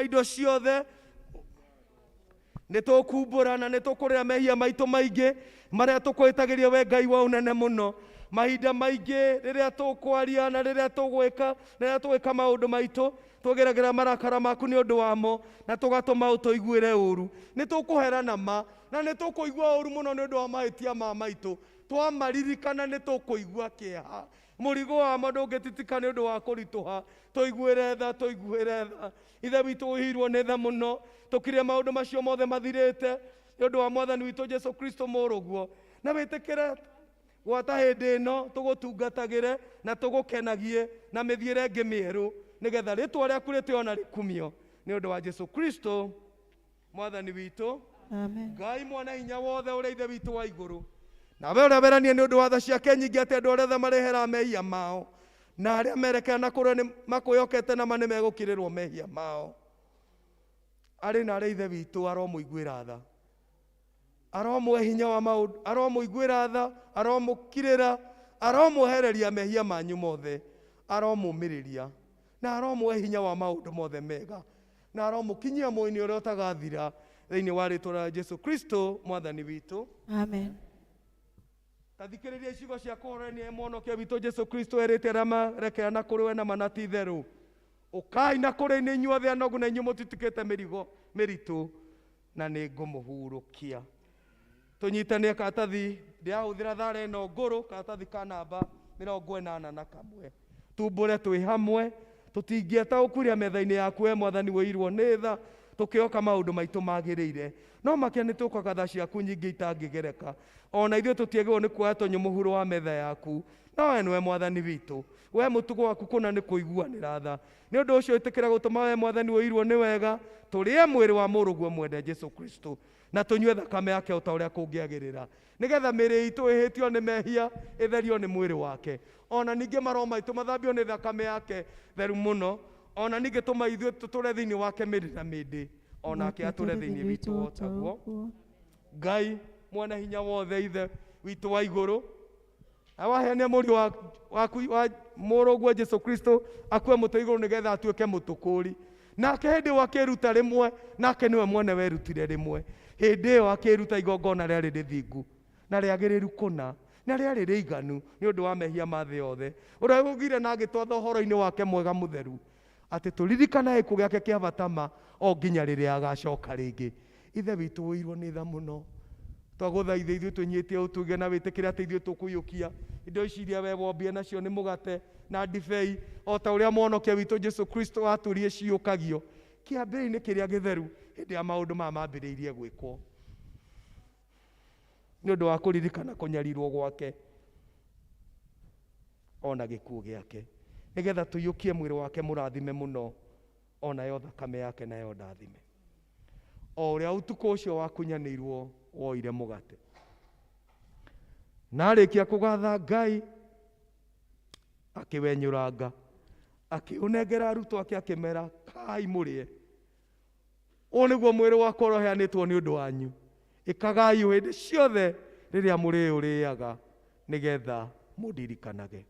Indo ciothe nĩ tũkumbũra na nĩ tũkũrĩra mehia maitũ maingĩ marĩa tũkwĩtagĩria we Ngai wa ũnene mũno. Mahinda maingĩ rĩrĩa tũkwaria na rĩrĩa tũgwĩka, rĩrĩa tũgwĩka maũndũ maitũ tũgeragĩra marakara maku nĩ ũndũ wamo na tũgatũma ũtũiguĩre ũru. Nĩ tũkũherana ma na nĩ tũkũigua ũru mũno nĩ ũndũ wa mahĩtia ma maitũ. Twamaririkana nĩ tũkũigua kĩeha. Mũrigo wamo ndũngĩtitika nĩ ũndũ wa kũritũha. Tũiguĩre tha, tũiguĩre tha. Ithe witũ ũihirwo nĩ tha mũno. Tũkirie maũndũ macio mothe mathirĩte nĩ ũndũ wa Mwathani witũ Jesũ Kristo mũrũguo. Na wĩtĩkĩre gwata hĩndĩ ĩno tũgũtungatagĩre na tũgũkenagie na mĩthiĩre ĩngĩ mĩerũ nĩgetha rĩtwa rĩaku rĩtĩo na rĩkumio nĩ ũndũ wa Jesũ Kristo Mwathani witũ. Amen. Ngai mwana hinya wothe ũrĩa Ithe witũ wa igũrũ nawe ũrĩa weranie nĩ ũndũ wa tha ciake nyingĩ atĩ andũ arĩa othe marehera mehia mao na arĩa merekera na kũrĩa nĩ makwĩhokete na ma nĩ megũkirĩrwo mehia mao. Arĩ na arĩa Ithe witũ aromũiguĩra tha, aromũhe hinya wa maũndũ, aromũiguĩra tha, aromũkirĩra, aromwehereria mehia manyu mothe, aromũmĩrĩria na aromũhe hinya wa maũndũ mothe mega na aromũkinyia muoyo-inĩ ũrĩa ũtagathira thĩinĩ wa rĩtwa rĩa Jesũ Kristo Mwathani witũ. Amen. Tathikĩrĩria icigo cia kũhorenia mwonokia witũ Jesũ Kristo erĩte arĩa marekera na kũrĩ we na mana ti itherũ. Ũkai na kũrĩ nĩ inyuothe anogu na inyuĩ mũtitikĩte mĩrigo mĩritũ na nĩ ngũmũhurũkia. Tũnyitanie karatathi, ndĩrahũthĩra thara ĩno ngũrũ, karatathi ka namba 81. Tumbũre twĩ hamwe, tũtingĩetaũkuria metha-inĩ yaku we Mwathani wũirwo nĩ tha, tũkĩoka maũndũ maitũ magĩrĩire. No makia nĩ tũkaga tha ciaku nyingĩ itangĩgereka. Ona ithuĩ tũtiagĩrĩirwo nĩ kuoya tũnyũ mũhuro wa metha yaku. No we nĩwe Mwathani witũ. We mũtugo waku kũna nĩ kũiguanĩra tha. Nĩ ũndũ ũcio ĩtĩkĩra gũtũma we Mwathani wũirwo nĩ wega, tũrĩe mwĩrĩ wa mũrũguo mwende Jesũ Kristo na tũnyue thakame yake o ta ũrĩa kũngĩagĩrĩra, nĩgetha mĩĩrĩ itũ ĩhĩtio nĩ mehia ĩtherio nĩ mwĩrĩ wake. Ona ningĩ maroho maitũ mathambio nĩ thakame yake theru mũno. Ona ningĩ tũma ithuĩ tũtũre thĩinĩ wake mĩndĩ na mĩndĩ, onake atũre thĩinĩ witũ o taguo. Ngai mwene hinya wothe Ithe witũ wa igũrũ, awaheane mũriũ waku wa mũrũguo Jesũ Kristo akue mũtĩ igũrũ nĩgetha atuĩke mũtũkũri. Nake hĩndĩ ĩyo akĩruta rĩmwe, nake nĩwe mwene werutire rĩmwe. Hĩndĩ ĩyo akĩruta igongona rĩarĩ rĩthingu na rĩagĩrĩru kũna na rĩarĩ rĩiganu nĩ ũndũ wa mehia ma thĩ yothe, ũrĩa ũgire na agĩtwatha ũhoro-inĩ wake mwega mũtheru atĩ tũririkanae gĩkuũ gĩake kĩa bata ma o nginya rĩrĩa agacoka rĩngĩ. Ithe witũ ũirwo nĩ tha mũno, twagũthaitha ithuĩ twĩnyihĩtie ũtuge na wĩtĩkĩre atĩ ithuĩ tũkũiyũkia indo ici iria we wombire nacio nĩ mũgate na ndibei o ta ũrĩa mwonokia witũ Jesũ Kristo atũrie ciũkagio kĩambĩrĩria-inĩ kĩrĩa gĩtheru hĩndĩ ya maũndũ maya mambĩrĩirie gwĩkwo nĩ ũndũ wa kũririkana kũnyarirwo gwake ona gĩkuũ gĩake, nĩgetha tũiyũkie mwĩrĩ wake mũrathime mũno onayo thakame yake nayo ndathime. O ũrĩa ũtukũ ũcio wakunyanĩirwo woire mũgate, na arĩkia kũgatha Ngai akĩwenyũranga, akĩũnengera arutwo ake, akĩmera, kai mũrĩe, ũũ nĩguo mwĩrĩ wakwa ũrĩa ũheanĩtwo nĩ ũndũ wanyu, ĩkagai ũũ hĩndĩ ciothe rĩrĩa mũrĩũrĩaga nĩgetha mũndirikanage.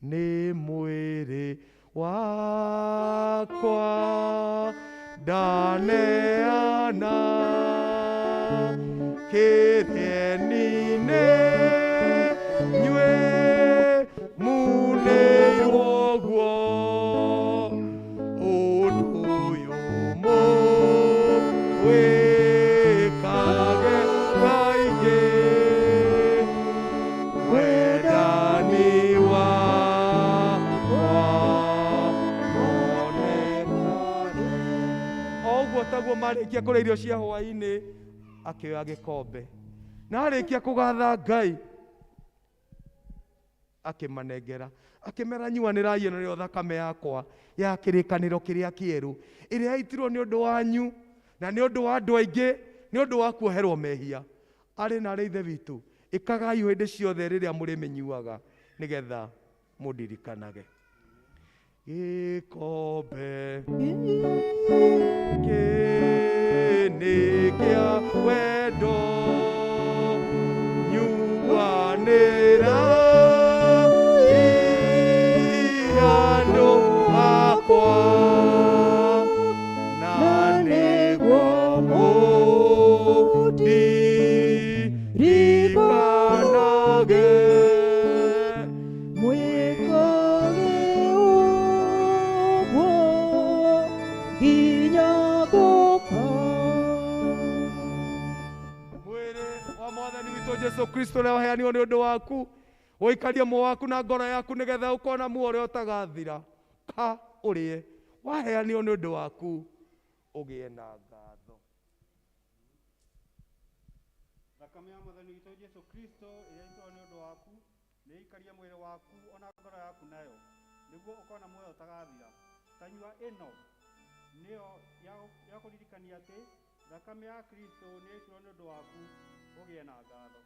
Nĩ mwĩrĩ wakwa ndaneana kĩrĩeni-inĩ, nyue munĩirwo guo, ũndũ ũyũ mũwĩkage kaingĩ, wendani wakwa wonekane. O ũguo taguo marĩkia kũrĩa irio cia hwaĩ-inĩ, akĩoya gĩkombe, na arĩkia kũgatha Ngai akĩmanengera, akĩmera, nyuanĩrai, ĩno nĩyo thakame yakwa ya kĩrĩkanĩro kĩrĩa kĩerũ, ĩrĩa yaitirwo nĩ ũndũ wanyu na nĩ ũndũ wa andũ aingĩ, nĩ ũndũ wa kuoherwo mehia. Arĩ na arĩ ithe witũ, ĩkagai hĩndĩ ciothe rĩrĩa mũrĩmĩnyuaga nĩgetha mũndirikanage. Gĩkombe kĩ nĩ kĩa wendo, nyuanĩra andũ akwa, na nĩguo mũndirikanage. Mwĩkage ũguo nginya gũka. Mwĩrĩ wa mwathani witũ Jesu Kristo ũrĩa waheanirwo nĩ ũndũ waku, ũikarie muoyo waku na ngoro yaku nĩgetha ũkona muoyo ũrĩa ũtagathira. Ka ũrĩe waheanirwo nĩ ũndũ waku, ũgĩe na ngatho. Thakame ya mwathani witũ Jesu Kristo ĩrĩa yaitirwo nĩ ũndũ waku nĩ ĩikarie mwĩrĩ waku ona ngoro yaku nayo, nĩguo ũkona muoyo ũtagathira. Tanyua ĩno nĩyo ya kũririkania atĩ thakame ya Kristo nĩ yaitirwo nĩ ũndũ waku, ũgĩe na ngatho.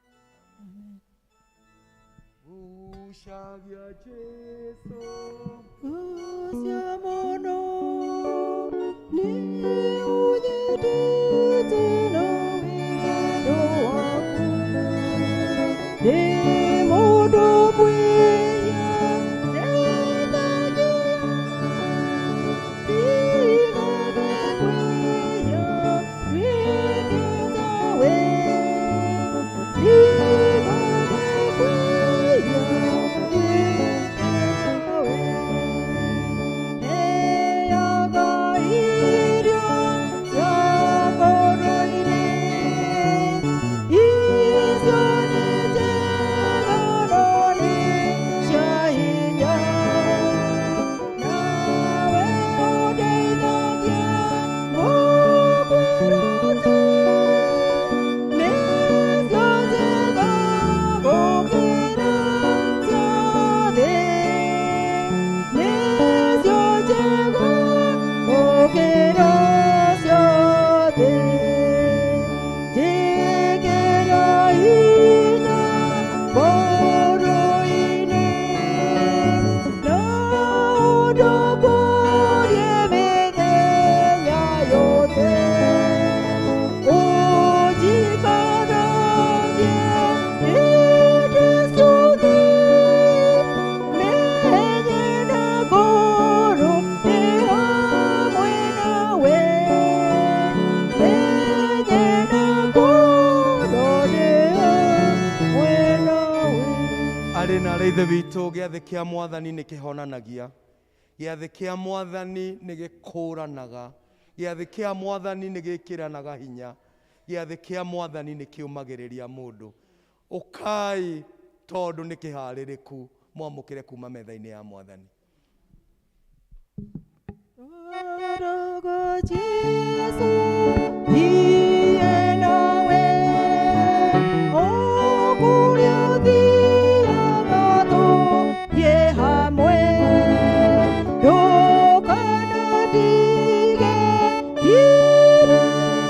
Gucagia Jesu. Gucia mũno nĩ ũnyendete na wendo waku, ndĩ mũndũ mwĩhia ndeithagia, ndigage kwĩhia nduĩke tawe, ndigage kwĩhia nduĩke tawe. Heaga irio cia ngoro-inĩ, icio nĩ njega no nĩ cia hinya, nawe ũndeithagie gũkwĩra atĩ nĩcio njega gũkĩra cia thĩ, nĩcio njega gũkĩra cia thĩ. Njĩkĩra hinya ngoro-inĩ, na ũndongorie mĩthenya yothe, ũnjikaragie hĩndĩ ciothe, menye na ngoro ndĩ hamwe nawe, menye na ngoro ndĩ hamwe nawe. Arĩ na arĩ ithe witũ, gĩathĩ kĩa mwathani nĩ kĩhonanagia, gĩathĩ kĩa mwathani nĩ gĩkũranaga, gĩathĩ kĩa mwathani nĩ gĩkĩranaga hinya, gĩathĩ kĩa mwathani nĩ kĩũmagĩrĩria mũndũ. Ũkai tondũ nĩ kĩharĩrĩku, mwamũkĩre kuma metha-inĩ ya mwathani. Twaraga Jesu thiĩ nawe, o kũrĩa ũthiaga tũthiĩ hamwe, ndũkanandige ndirikana.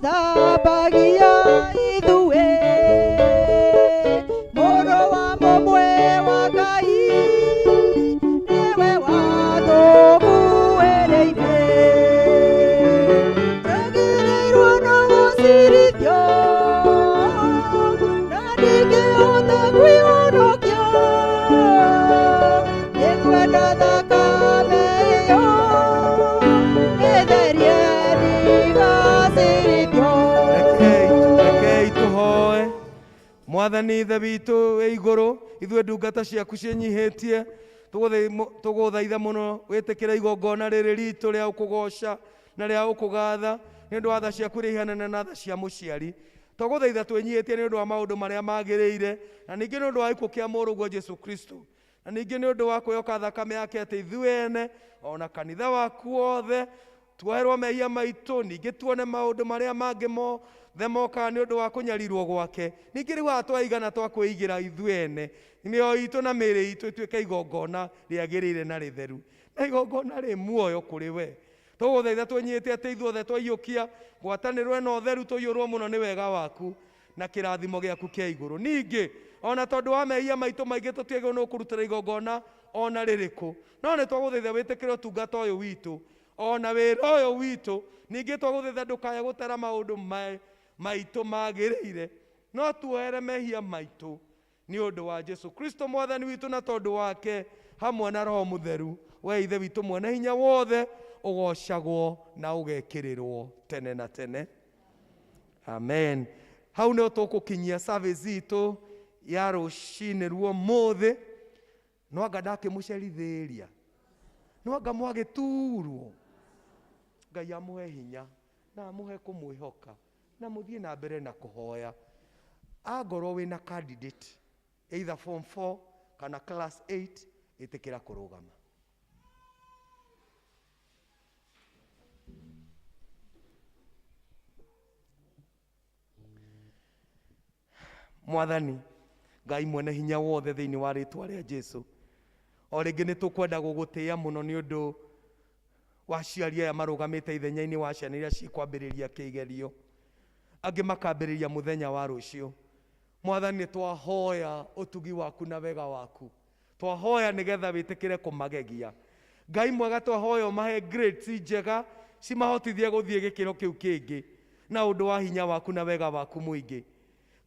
Ĩtũthambagia ithuĩ mũrũ wa mũmwe wa Ngai nĩwe watũkuĩrĩire twagĩrĩirwo no gũcirithio na ndingĩhota kwĩhonokia nĩkwenda thakame ĩyo ĩtherie ndigacirithio. Rekei tũhoe. Mwathani Ithe witũ wĩ igũrũ, ithuĩ ndungata ciaku ciĩnyihĩtie, tũgũthaitha mũno wĩtĩkĩre igongona rĩrĩ ritũ rĩa ũkũgoca na rĩa ũkũgatha nĩ ũndũ wa tha ciaku iria ihanana na tha cia mũciari. Tũgũthaitha twĩnyihĩtie nĩ ũndũ wa maũndũ marĩa magĩrĩire, na ningĩ nĩ ũndũ wa gĩkuũ kĩa mũrũguo Jesũ Kristo, na ningĩ nĩ ũndũ wa kwĩhoka thakame yake atĩ ithuĩ ene ona kanitha waku wothe tuoherwo mehia maitũ, ningĩ tuone maũndũ marĩa mangĩ mothe mokaga nĩ ũndũ wa kũnyarirwo gwake. Ningĩ rĩu haha twaigana twakwĩigĩra ithuĩ ene mĩoyo itũ na mĩĩrĩ itũ ĩtuĩke igongona rĩagĩrĩire na rĩtheru, na igongona rĩ muoyo kũrĩ we. Tũgũthaitha twĩnyihĩtie atĩ ithuothe twaiyũkia ngwatanĩro ĩno theru tũiyũrwo mũno nĩ wega waku na kĩrathimo gĩaku kĩa igũrũ. Ningĩ ona tondũ wa mehia maitũ maingĩ tũtiagĩrĩirwo nĩ gũkũrutĩra igongona ona rĩrĩkũ, no nĩ twagũthaitha wĩtĩkĩre ũtungata ũyũ witũ ona wĩra ũyũ witũ. Ningĩ twagũthaitha ndũkae gũtara maũndũ maitũ magĩrĩire, no tuohere mehia maitũ nĩ ũndũ wa Jesũ Kristo mwathani witũ, na tondũ wake hamwe na Roho Mũtheru, we Ithe witũ mwene hinya wothe, ũgocagwo na ũgekĩrĩrwo tene na tene. Amen. Hau nĩho tũgũkinyia service itũ ya rũcinĩ ruo mũthĩ. No anga ndakĩmũcerithĩria, no anga mwagĩturwo. Ngai amũhe hinya na amũhe kũmwĩhoka na mũthiĩ na mbere na kũhoya. Angorwo wĩna candidate either form 4 kana class 8, ĩtĩkĩra kũrũgama. Mwathani Ngai mwene hinya wothe, thĩinĩ wa rĩtwa rĩa Jesũ, o rĩngĩ nĩ tũkwenda gũgũtĩĩa mũno nĩ ũndũ wa aciari aya marũgamĩte ithenya-inĩ wa ciana iria cikwambĩrĩria kĩgerio, angĩ makambĩrĩria mũthenya wa rũciũ. Mwathani, nĩ twahoya ũtugi waku na wega waku, twahoya nĩgetha wĩtĩkĩre kũmagegia. Ngai mwega, twahoya ũmahe grades njega cimahotithie gũthiĩ gĩkĩro kĩu kĩngĩ na ũndũ wa hinya waku na wega waku mũingĩ.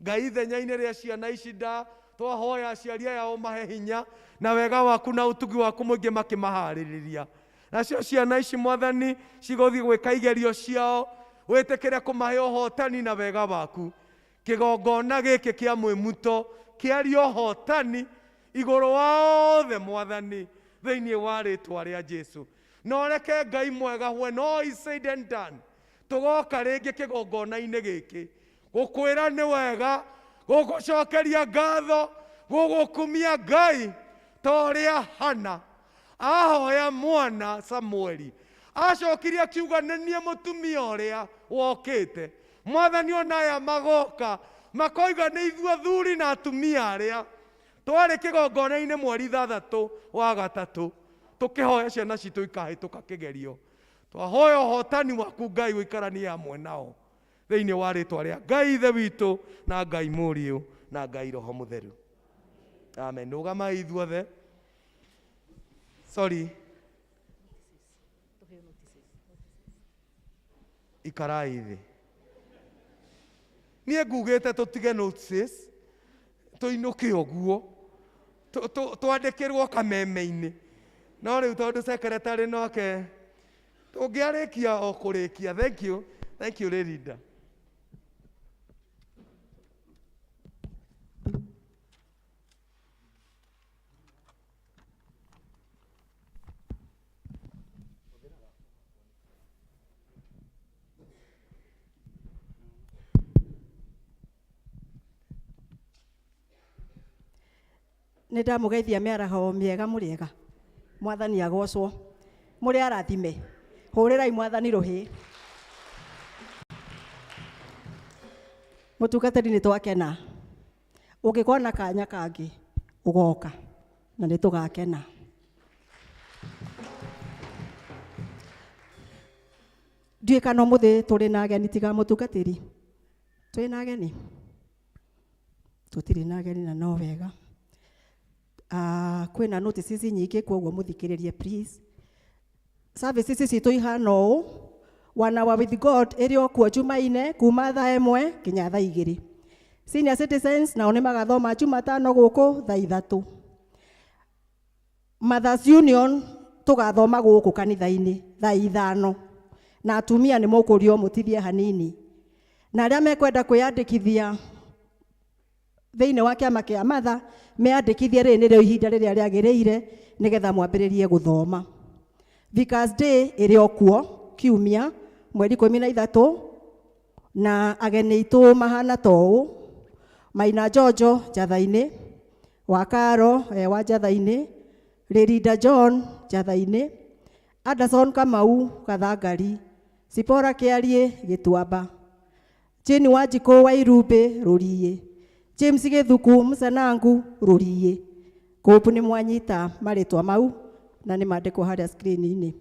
Ngai, ithenya-inĩ rĩa ciana ici nda twahoya aciari aya ũmahe hinya na wega waku na ũtugi waku mũingĩ makĩmaharĩrĩria. Nacio ciana ici Mwathani cigũthiĩ gwĩka igerio ciao, wĩtĩkĩre kũmahe ũhotani na wega waku. Kĩgongona gĩkĩ kĩa mwĩmuto kĩarie ũhotani igũrũ wa othe Mwathani, thĩinĩ wa rĩtwa rĩa Jesũ. Na ũreke Ngai mwega, when all is said and done, tũgoka rĩngĩ kĩgongona-inĩ gĩkĩ gũkwĩra nĩ wega, gũgũcokeria ngatho, gũgũkumia Ngai ta ũrĩa Hana Ahoya mwana Samueli, acokire akiuga nĩ niĩ mũtumia ũrĩa wokĩte. Mwathani ona aya magoka makoiga nĩ ithuĩ athuri na atumia arĩa twarĩ kĩgongona-inĩ mweri 6 wa gatatũ tũkĩhoya ciana citũ ikahĩtũka kĩgerio. Twahoya ũhotani waku Ngai ũikaranie hamwe nao thĩinĩ wa rĩtwa rĩa Ngai Ithe witũ na Ngai Mũriũ na Ngai Roho Mũtheru. Amen. Rũgamai ithuothe. Sorry. Ikarai thĩ. Niĩ ngugĩte tũtige notices, tũinũke ũguo, twandĩkĩrwo kameme-inĩ. No rĩu tondũ secretary nake tũngĩarĩkia o kũrĩkia. Thank you. Thank you, Leader. Nĩ ndamũgeithia mĩaraho mĩega mũrĩega. Mwathani agocwo. Mũrĩ arathime. Hũrĩrai mwathani rũhĩ. Mũtungatĩri nĩ twakena. Ũngĩkorwo na kanya kangĩ ũgoka na nĩ tũgakena. Ndiũĩ kana ũmũthĩ tũrĩ na ageni tiga mũtungatĩri. Twĩ na ageni? Tũtirĩ na ageni na no wega. Kwĩna notices nyingĩ kwoguo mũthikĩrĩrie please. Services citũ ihana ũũ. One Hour with God ĩrĩ o kuo Jumaine kuma thaa 1 nginya thaa 2. Senior citizens nao nĩ magathoma Jumatano gũkũ thaa 3. Mothers Union tũgathoma gũkũ kanitha-inĩ thaa 5. Na atumia nĩ mũkũrio mũtithie hanini. Na arĩa mekwenda kwĩyandĩkithia thĩinĩ wa kĩama kĩa Mother, meyandĩkithie rĩrĩ nĩrĩo ihinda rĩrĩa rĩagĩrĩire nĩgetha mwambĩrĩrie gũthoma. Vicars Day ĩrĩ o kuo kiumia mweri 13 na ageni aitũ mahana ta ũũ: Maina Jojo Njatha-inĩ, Wakaro wa Njatha-inĩ, Rĩrinda John Njatha-inĩ, Anderson Kamau Gathangari, Sipora Kĩariĩ Gĩtuamba, Jane Wanjikũ wa Irumbĩ Rũriĩ, James Gĩthuku Mũcenangu Rũriĩ. Kũpu nĩ mwanyita marĩtwa mau na nĩ mandĩkwo harĩa screen-inĩ.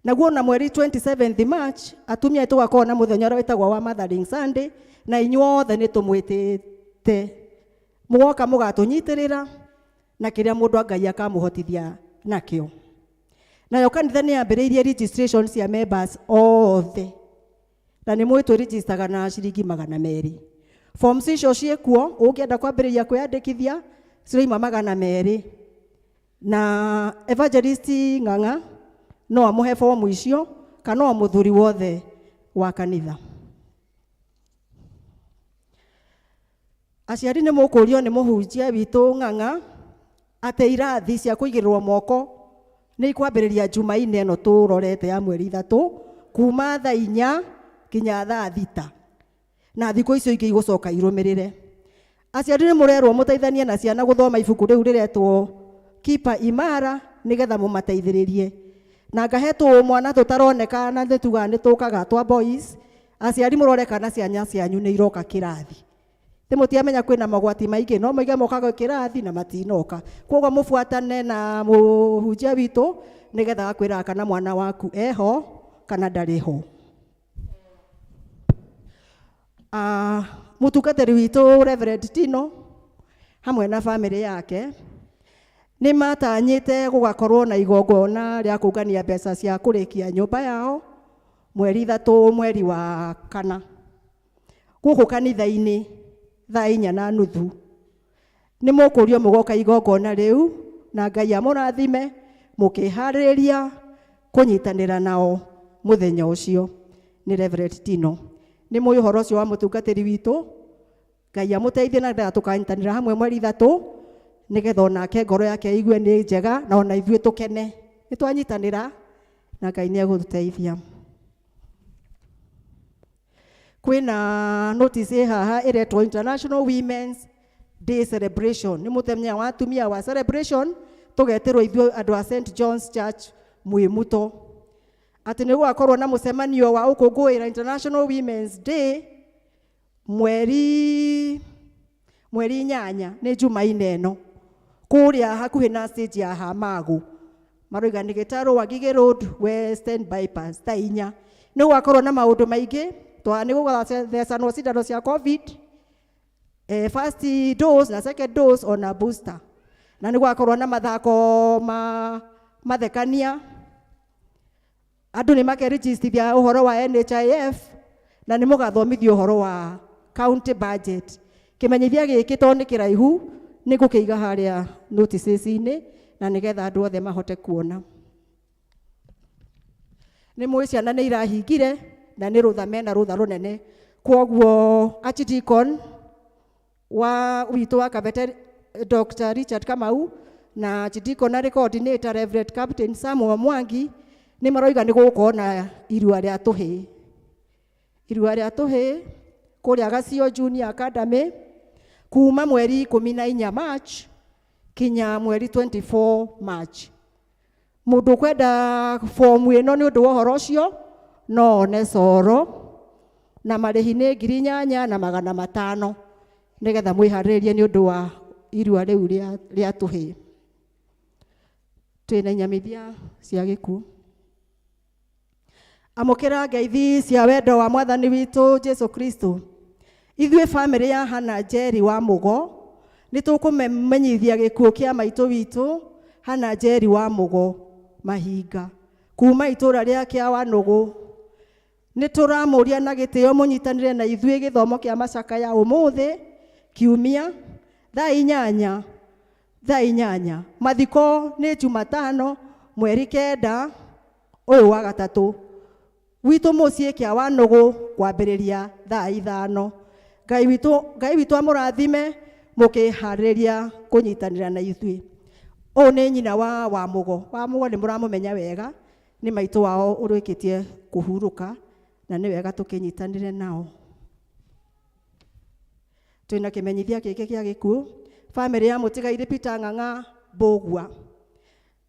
Naguo na mweri 27 March atumia tũgakorwo na mũthenya ũrĩa wĩtagwo wa Mothering Sunday, na inyuothe nĩ tũmwĩtĩte mũgoka mũgatũnyitĩrĩra na kĩrĩa mũndũ Ngai akamũhotithia nakĩo. Nayo kanitha nĩ yambĩrĩirie registration cia members othe, na nĩ mũĩ twĩregistaga na ciringi 200. Forms icio ciĩkuo, ũngĩenda kwambĩrĩria kwĩyandĩkithia ciroima 200. Na Evangelist Ng'ang'a no amũhe fomu icio kana o mũthuri wothe wa kanitha. Aciari nĩ mũkũrio nĩ mũhunjia witũ Ng'ang'a atĩ irathi cia kũigĩrĩrwo moko nĩ ikwambĩrĩria Jumaine ĩno tũrorete ya mweri 3 kuma thaa 4 nginya thaa 6, na thikũ icio ingĩ igũcoka irũmĩrĩre. Aciari nĩ mũrerwo mũteithanie na ciana gũthoma ibuku rĩu rĩretwo Kipa Imara nĩgetha mũmateithĩrĩrie. Na ngahe tũmwana tũtaroneka na nĩ tugaga nĩ tũkaga twa boys, aciari mũrore kana ciana cianyu nĩ iroka kĩrathi. Nĩ mũtiamenya kwĩna mogwati maingĩ, no moige mokaga kĩrathi na matinoka. Kwoguo mũbuatane na mũhunjia witũ nĩgetha agakwĩraga kana mwana waku eho kana ndarĩ ho. Mũtungatĩri witũ Reverend Tino hamwe na famĩlĩ yake nĩ matanyĩte gũgakorwo na igongona rĩa kũngania mbeca cia kũrĩkia nyũmba yao mweri 3 mweri wa 4 gũkũ kanitha-inĩ thaa 4:30. Nĩ mũkũrio mũgoka igongona rĩu na Ngai amũrathime mũkĩharĩrĩria kũnyitanĩra nao mũthenya ũcio. Nĩ Reverend Tino. Nĩ mũĩ ũhoro ũcio wa mũtungatĩri witũ. Ngai amũteithie na nĩgetha tũkanyitanĩra hamwe mweri 3 nĩgetha onake ngoro yake ĩigue nĩ njega na ona ithuĩ tũkene. Nĩ twanyitanĩra na Ngai nĩ egũtũteithia. Kwĩna notice ĩ haha ĩretwo International Women's Day Celebration. Nĩ mũthenya wa atumia wa celebration Tũgetĩrwo ithuĩ andũ a St John's Church Mwĩmuto atĩ nĩ gũgakorwo na mũcemanio wa ũkũngũĩra International Women's Day mweri 8 nĩ Jumaine ĩno kũrĩa hakuhĩ na stage ya Hamagu maroiga nĩ Gĩtarũ Wangigĩ Road Western Bypass thaa 4. Nĩ gũgakorwo na maũndũ maingĩ, nĩ gũgathecanwo cindano cia COVID, first dose na second dose ona booster, na nĩ gũgakorwo na mathako ma mathekania. Andũ nĩ makerigistithia ũhoro wa NHIF na nĩ mũgathomithio ũhoro wa county budget. Kĩmenyithia gĩkĩ tondũ nĩ kĩraihu nĩ ngũkĩiga harĩa notices-inĩ na nĩgetha andũ othe mahote kuona. Nĩ mũĩ ciana nĩ irahingire na nĩ rũtha mena rũtha rũnene, kwoguo Archdeacon wa witũ wa Kabete Dr. Richard Kamau na Archdeacon arĩ coordinator Reverend Captain Samuel Mwangi nĩ maroiga nĩ gũgũkorwo na irua rĩa tũhĩĩ, irua rĩa tũhĩĩ kũrĩa Gacio Junior Academy kuma mweri 14 March kinya mweri 24 March. Mũndũ ũkwenda fomu ĩno nĩ ũndũ wa ũhoro ũcio no one coro na marĩhi nĩ 8,500 nĩgetha mwĩharĩrĩrie nĩ ũndũ wa irua rĩu rĩa tũhĩĩ. Twĩna inyamithia cia gĩkuũ. Amũkĩra ngeithi cia wendo wa Mwathani witũ Jesu Kristo. Ithuĩ bamĩrĩ ya Hannah Njeri wa Mũgo nĩ tũkũmenyithia gĩkuũ kĩa maitũ witũ Hannah Njeri wa Mũgo Mahinga kuma itũra rĩa Kĩawanũgũ. Nĩ tũramũria na gĩtĩo mũnyitanĩre na ithuĩ gĩthomo kĩa macakaya ũmũthĩ kiumia thaa 8 thaa 8. Mathiko nĩ Jumatano mweri 9 ũyũ wa gatatũ witũ mũciĩ Kĩawanũgũ kwambĩrĩria thaa 5. Ngai witũ amũrathime mũkĩharĩrĩria kũnyitanĩra na ithuĩ. Ũyũ nĩ nyina wa Wamũgo. Wamũgo nĩ mũramũmenya wega, nĩ maitũ wao ũrĩkĩtie kũhurũka na nĩ wega tũkĩnyitanĩre nao. Twĩna kĩmenyithia gĩkĩ gĩa gĩkuũ. Bamĩrĩ ya mũtigairĩ Peter Ng'ang'a Mbũgua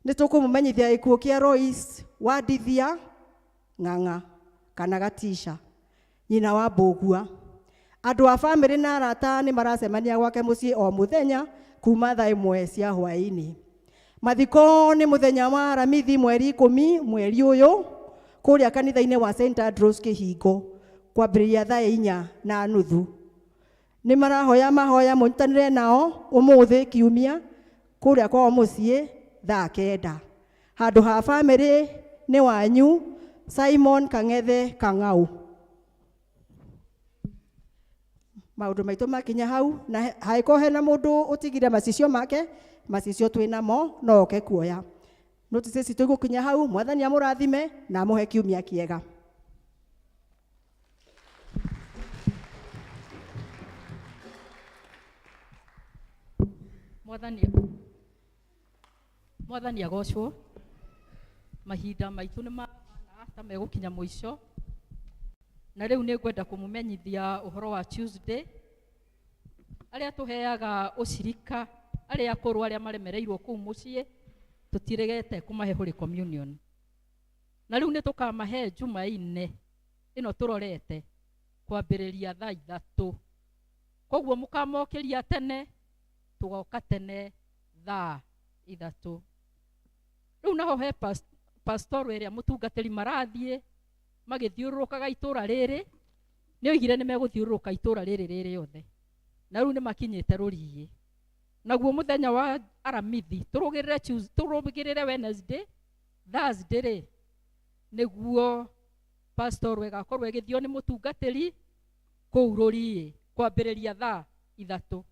nĩ tũkũmũmenyithia gĩkuũ kĩa Royce Wandithia Ng'ang'a kana Gatisha, nyina wa Mbũgua. Andũ a bamĩrĩ na arata nĩ maracemania gwake mũciĩ o mũthenya kuma thaa 1 cia hwaĩ-inĩ. Mathiko nĩ mũthenya wa Aramithi mweri 10 mweri ũyũ kũrĩa kanitha-inĩ wa St Andrews Kĩhingo kwambĩrĩria thaa 4:30. Nĩ marahoya mahoya mũnyitanĩre nao ũmũthĩ kiumia kũrĩa kwao mũciĩ thaa 9. Handũ ha bamĩrĩ nĩ wanyu Simon Kang'ethe Kang'au. Maũndũ maitũ makinya hau, na hangĩkorwo hena mũndũ ũtigire macicio make, macicio twĩnamo no oke kuoya. Notices citũ igũkinya hau. Mwathani amũrathime na amũhe kiumia kĩega. Mwathani agocwo. Mahinda maitũ nĩ mahana ta megũkinya mũico, na rĩu nĩ ngwenda kũmũmenyithia ũhoro wa Tuesday. Arĩa tũheaga ũcirika, arĩa akũrũ arĩa maremereirwo kũu mũciĩ, tũtiregete kũmahe Holy Communion. Na rĩu nĩ tũkamahe Jumaine ĩno tũrorete kwambĩrĩria thaa 3. Koguo mũkamokĩria tene, tũgoka tene thaa 3. Rĩu naho he pastor ĩrĩa mũtungatĩri marathiĩ magĩthiũrũrũkaga itũra rĩrĩ, nĩ oigire nĩ megũthiũrũrũka itũra rĩrĩ rĩothe, na rĩu nĩ makinyĩte Rũriĩ. Naguo mũthenya wa Aramithi tũrũgĩrĩre Tuesday, tũrũgĩrĩre Wednesday, Thursday rĩ nĩguo pastor ĩgakorwo ĩgĩthio nĩ mũtungatĩri kũu Rũriĩ kwambĩrĩria thaa 3.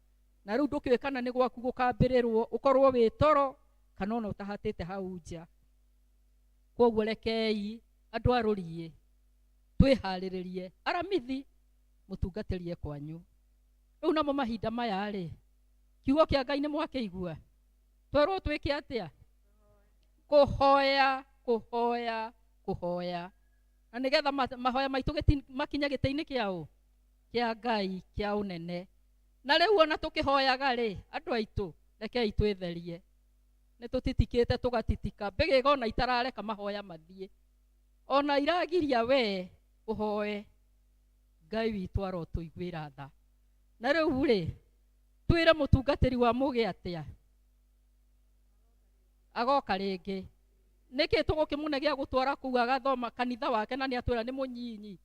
Na rĩu ndũkĩũĩ kana nĩ gwaku gũkambĩrĩrwo ũkorwo wĩ toro kana ona ũtahatĩte hau nja. Koguo rekei andũ a Rũriĩ twĩharĩrĩrie Aramithi mũtungatĩrie kwanyu. Rĩu namo mahinda maya rĩ, kiugo kĩa Ngai nĩ mwakĩigua? Twerwo twĩke atĩa? Kũhoya, kũhoya, kũhoya. Na nĩgetha mahoya maitũ makinye gĩtĩ-inĩ kĩa ũ? Kĩa Ngai, kĩa ũnene. Na rĩu ona tũkĩhoyaga rĩ, andũ aitũ, rekei twĩtherie. Nĩ tũtitikĩte tũgatitika. Mbĩgĩga ona itarareka mahoya mathiĩ. Ona iragiria we ũhoe. Ngai witũ arotũiguĩra tha. Na rĩu rĩ, twĩre mũtungatĩri wa mũgĩ atĩa? Agoka rĩngĩ. Nĩkĩ tũgũkĩmũne gĩa gũtwara kũu agathoma kanitha wake na nĩatwĩra nĩ mũnyinyi?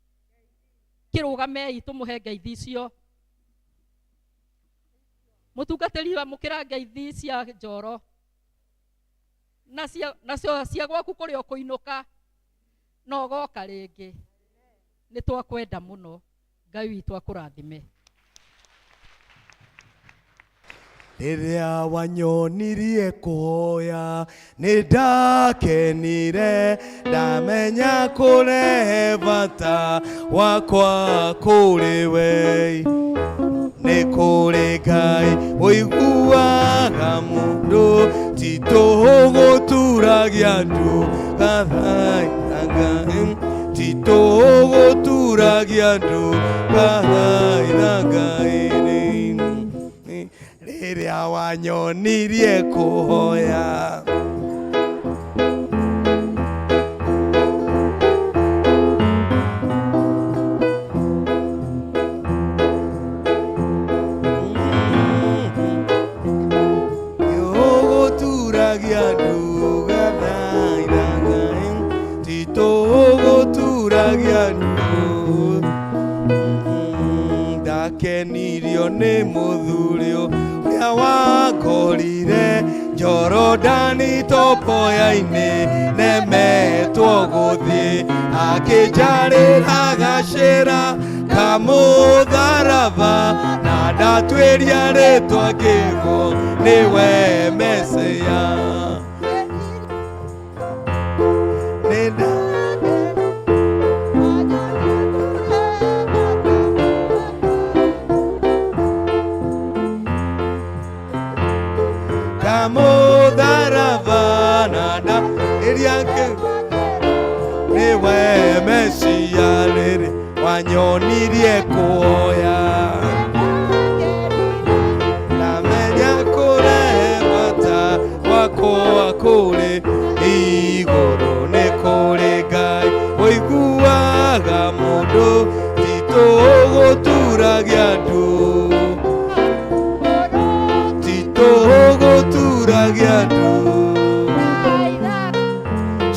Kĩrũgamei tũmũhe ngeithi icio. Mũtungatĩri amũkĩra ngeithi cia njoro. Na cia nacio cia gwaku kũrĩa ũkũinũka no ũgoka rĩngĩ. Nĩ twakwenda mũno. Ngai witũ akũrathime. Rĩrĩa wanyonirie kũhoya nĩ ndakenire, ndamenya kũrehe bata wakwa kũrĩ we. Nĩ kũrĩ Ngai ũiguaga mũndũ, ti tũhũ gũturagia ndu gathaitha Ngai, ti tũhũ gũturagia ndu gathaitha Ngai. Rĩrĩa wanyonirie kũhoya. Gũturagia ndu gathaitha Ngai, ti tũhũ gũturagia ndu. Ndakenirio nĩ mũthuri ũrĩa wangorire Jorodani toboya-inĩ nemetwo gũthiĩ, akĩnjarĩra gacĩra kamũtharaba, na ndatuĩria rĩtwa ngĩgwo nĩwe Mesia. Kamũtharaba na ndatuĩria nĩwe Mesia. Rĩrĩ wanyonirie kũhoya, ndamenya kũrehe bata wakwa kũrĩ igũrũ. Nĩ kũrĩ Ngai ũiguaga mũndũ, ti tũhũ gũturagia ndu, ti tũhũ gũturagia ndu.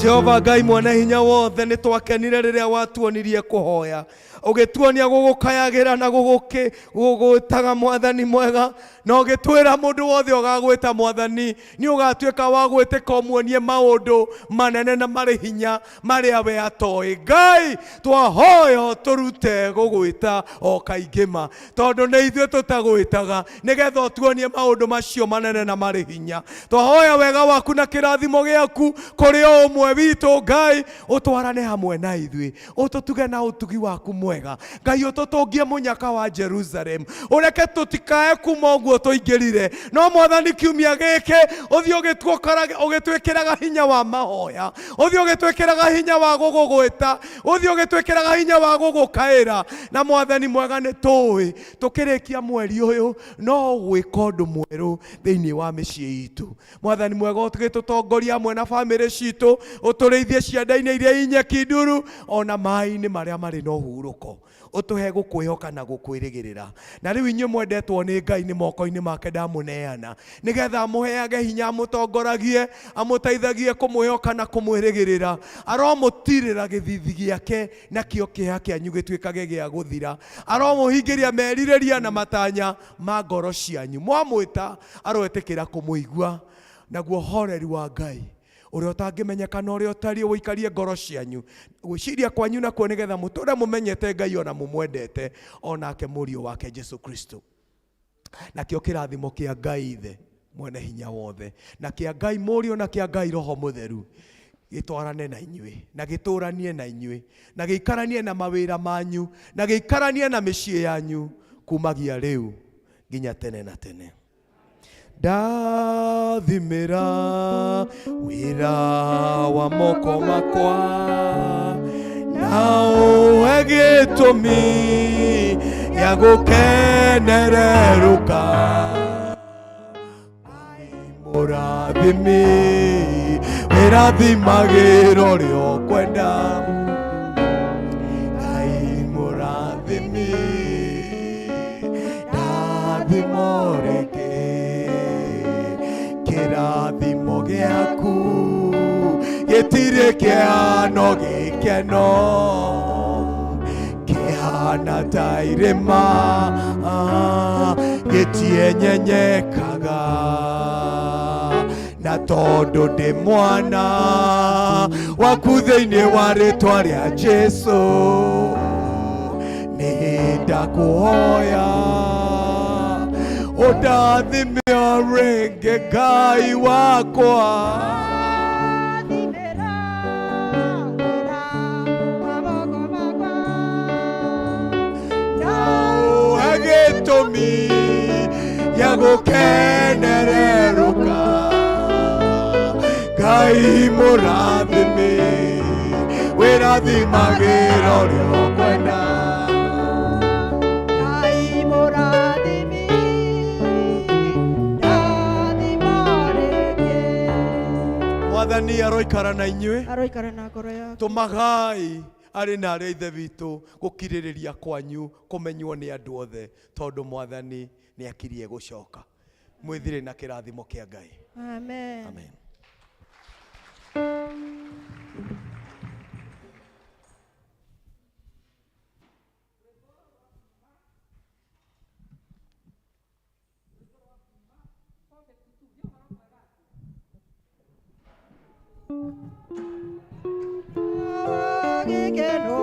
Jehova Ngai mwene hinya wothe, nĩ twakenire rĩrĩa watuonirie kũhoya, ũgĩtuonia gũgũkayagĩra na gũgwĩtaga mwathani mwega, na ũgĩtwĩra mũndũ wothe ũgagwĩta mwathani nĩ ũgatuĩka wa gwĩtĩka ũmuonie maũndũ manene na marĩ hinya marĩa we atoĩ. Ngai twahoya ũtũrute gũgwĩta o kaingĩ ma, tondũ nĩ ithuĩ tũtagwĩtaga, nĩgetha ũtuonie maũndũ macio manene na marĩ hinya. Twahoya wega waku na kĩrathimo gĩaku kũrĩ o ũmwe witũ. Ngai ũtwarane hamwe na ithuĩ, ũtũtuge na ũtugi waku mwega. Ngai ũtũtũngie mũnyaka wa Jerusalem, ũreke tũtikae kuma ũguo tũingĩrire, no mwathani kiumia gĩkĩ ũthiĩ ũgĩtwĩkĩraga hinya wa mahoya, ũthiĩ ũgĩtwĩkĩraga hinya wa gũgũgwĩta, ũthiĩ ũgĩtwĩkĩraga hinya wa gũgũkaĩra. Na mwathani mwega nĩ tũĩ tũkĩrĩkia mweri ũyũ no gwĩka ũndũ mwerũ thĩinĩ wa mĩciĩ itũ. Mwathani mwega ũgĩtũtongoria hamwe na bamĩrĩ citũ, ũtũrĩithie cianda-inĩ iria inyeki nduru ona maĩ-inĩ marĩa marĩ na ũhurũko, ũtũhe gũkwĩhoka na gũkwĩrĩgĩrĩra. Na rĩu inyuĩ mwendetwo nĩ Ngai, nĩ moko-inĩ make ndamũneana, nĩgetha amũheage hinya, amũtongoragie, amũteithagie kũmwĩhoka na kũmwĩrĩgĩrĩra. Aromũtirĩra gĩthithi gĩake, nakĩo kĩeha kĩanyu gĩtuĩkage gĩa gũthira. Aromũhingĩria merirĩria na matanya ma ngoro cianyu. Mwamwĩta aroetĩkĩra kũmũigua, naguo horeri wa Ngai ũrĩa ũtangĩmenyeka na ũrĩa ũtariĩ ũikarie ngoro cianyu gwĩciria kwanyu nakuo, nĩgetha mũtũre mũmenyete Ngai ona mũmwendete, onake mũriũ wake Jesu Kristo. Nakĩo kĩrathimo kĩa Ngai Ithe mwene hinya wothe, na kĩa Ngai Mũriũ, na kĩa Ngai Roho Mũtheru gĩtwarane na inyuĩ, na gĩtũranie na inyuĩ, na gĩikaranie na mawĩra manyu, na gĩikaranie na mĩciĩ yanyu kumagia rĩu nginya tene na tene. Ndathimĩra wĩra wa moko makwa, na ũhe gĩtũmi gĩa gũkenererũka. Mũrathimi, wĩrathimagĩra ũrĩa ũkwenda. Ngai mũrathimi, ndathimo rĩngĩ, kĩrathimo gĩaku gĩtirĩ kĩhano gĩkeno, kĩhana ta irĩma gĩtienyenyekaga. Na tondũ ndĩ mwana waku thĩinĩ wa rĩtwa rĩa Jesũ, nĩ ndakũhoya ũndathime o rĩngĩ Ngai wakwa. Ũhe gĩtũmi gĩa gũkenererũka. Ngai mũrathimi, wĩrathimagĩra ũrĩa ũkwenda. Ngai mũrathimi, ndathimo rĩngĩ. Mwathani aroikara na inyuĩ. Aroikara na ngoro yaku. Tũmagai arĩ na arĩa ithe witũ gũkirĩrĩria kwanyu kũmenywo nĩ andũ othe, tondũ Mwathani nĩ akirie gũcoka. Mwĩthire na kĩrathimo kĩa Ngai. Amen. Amen. Gĩkeno.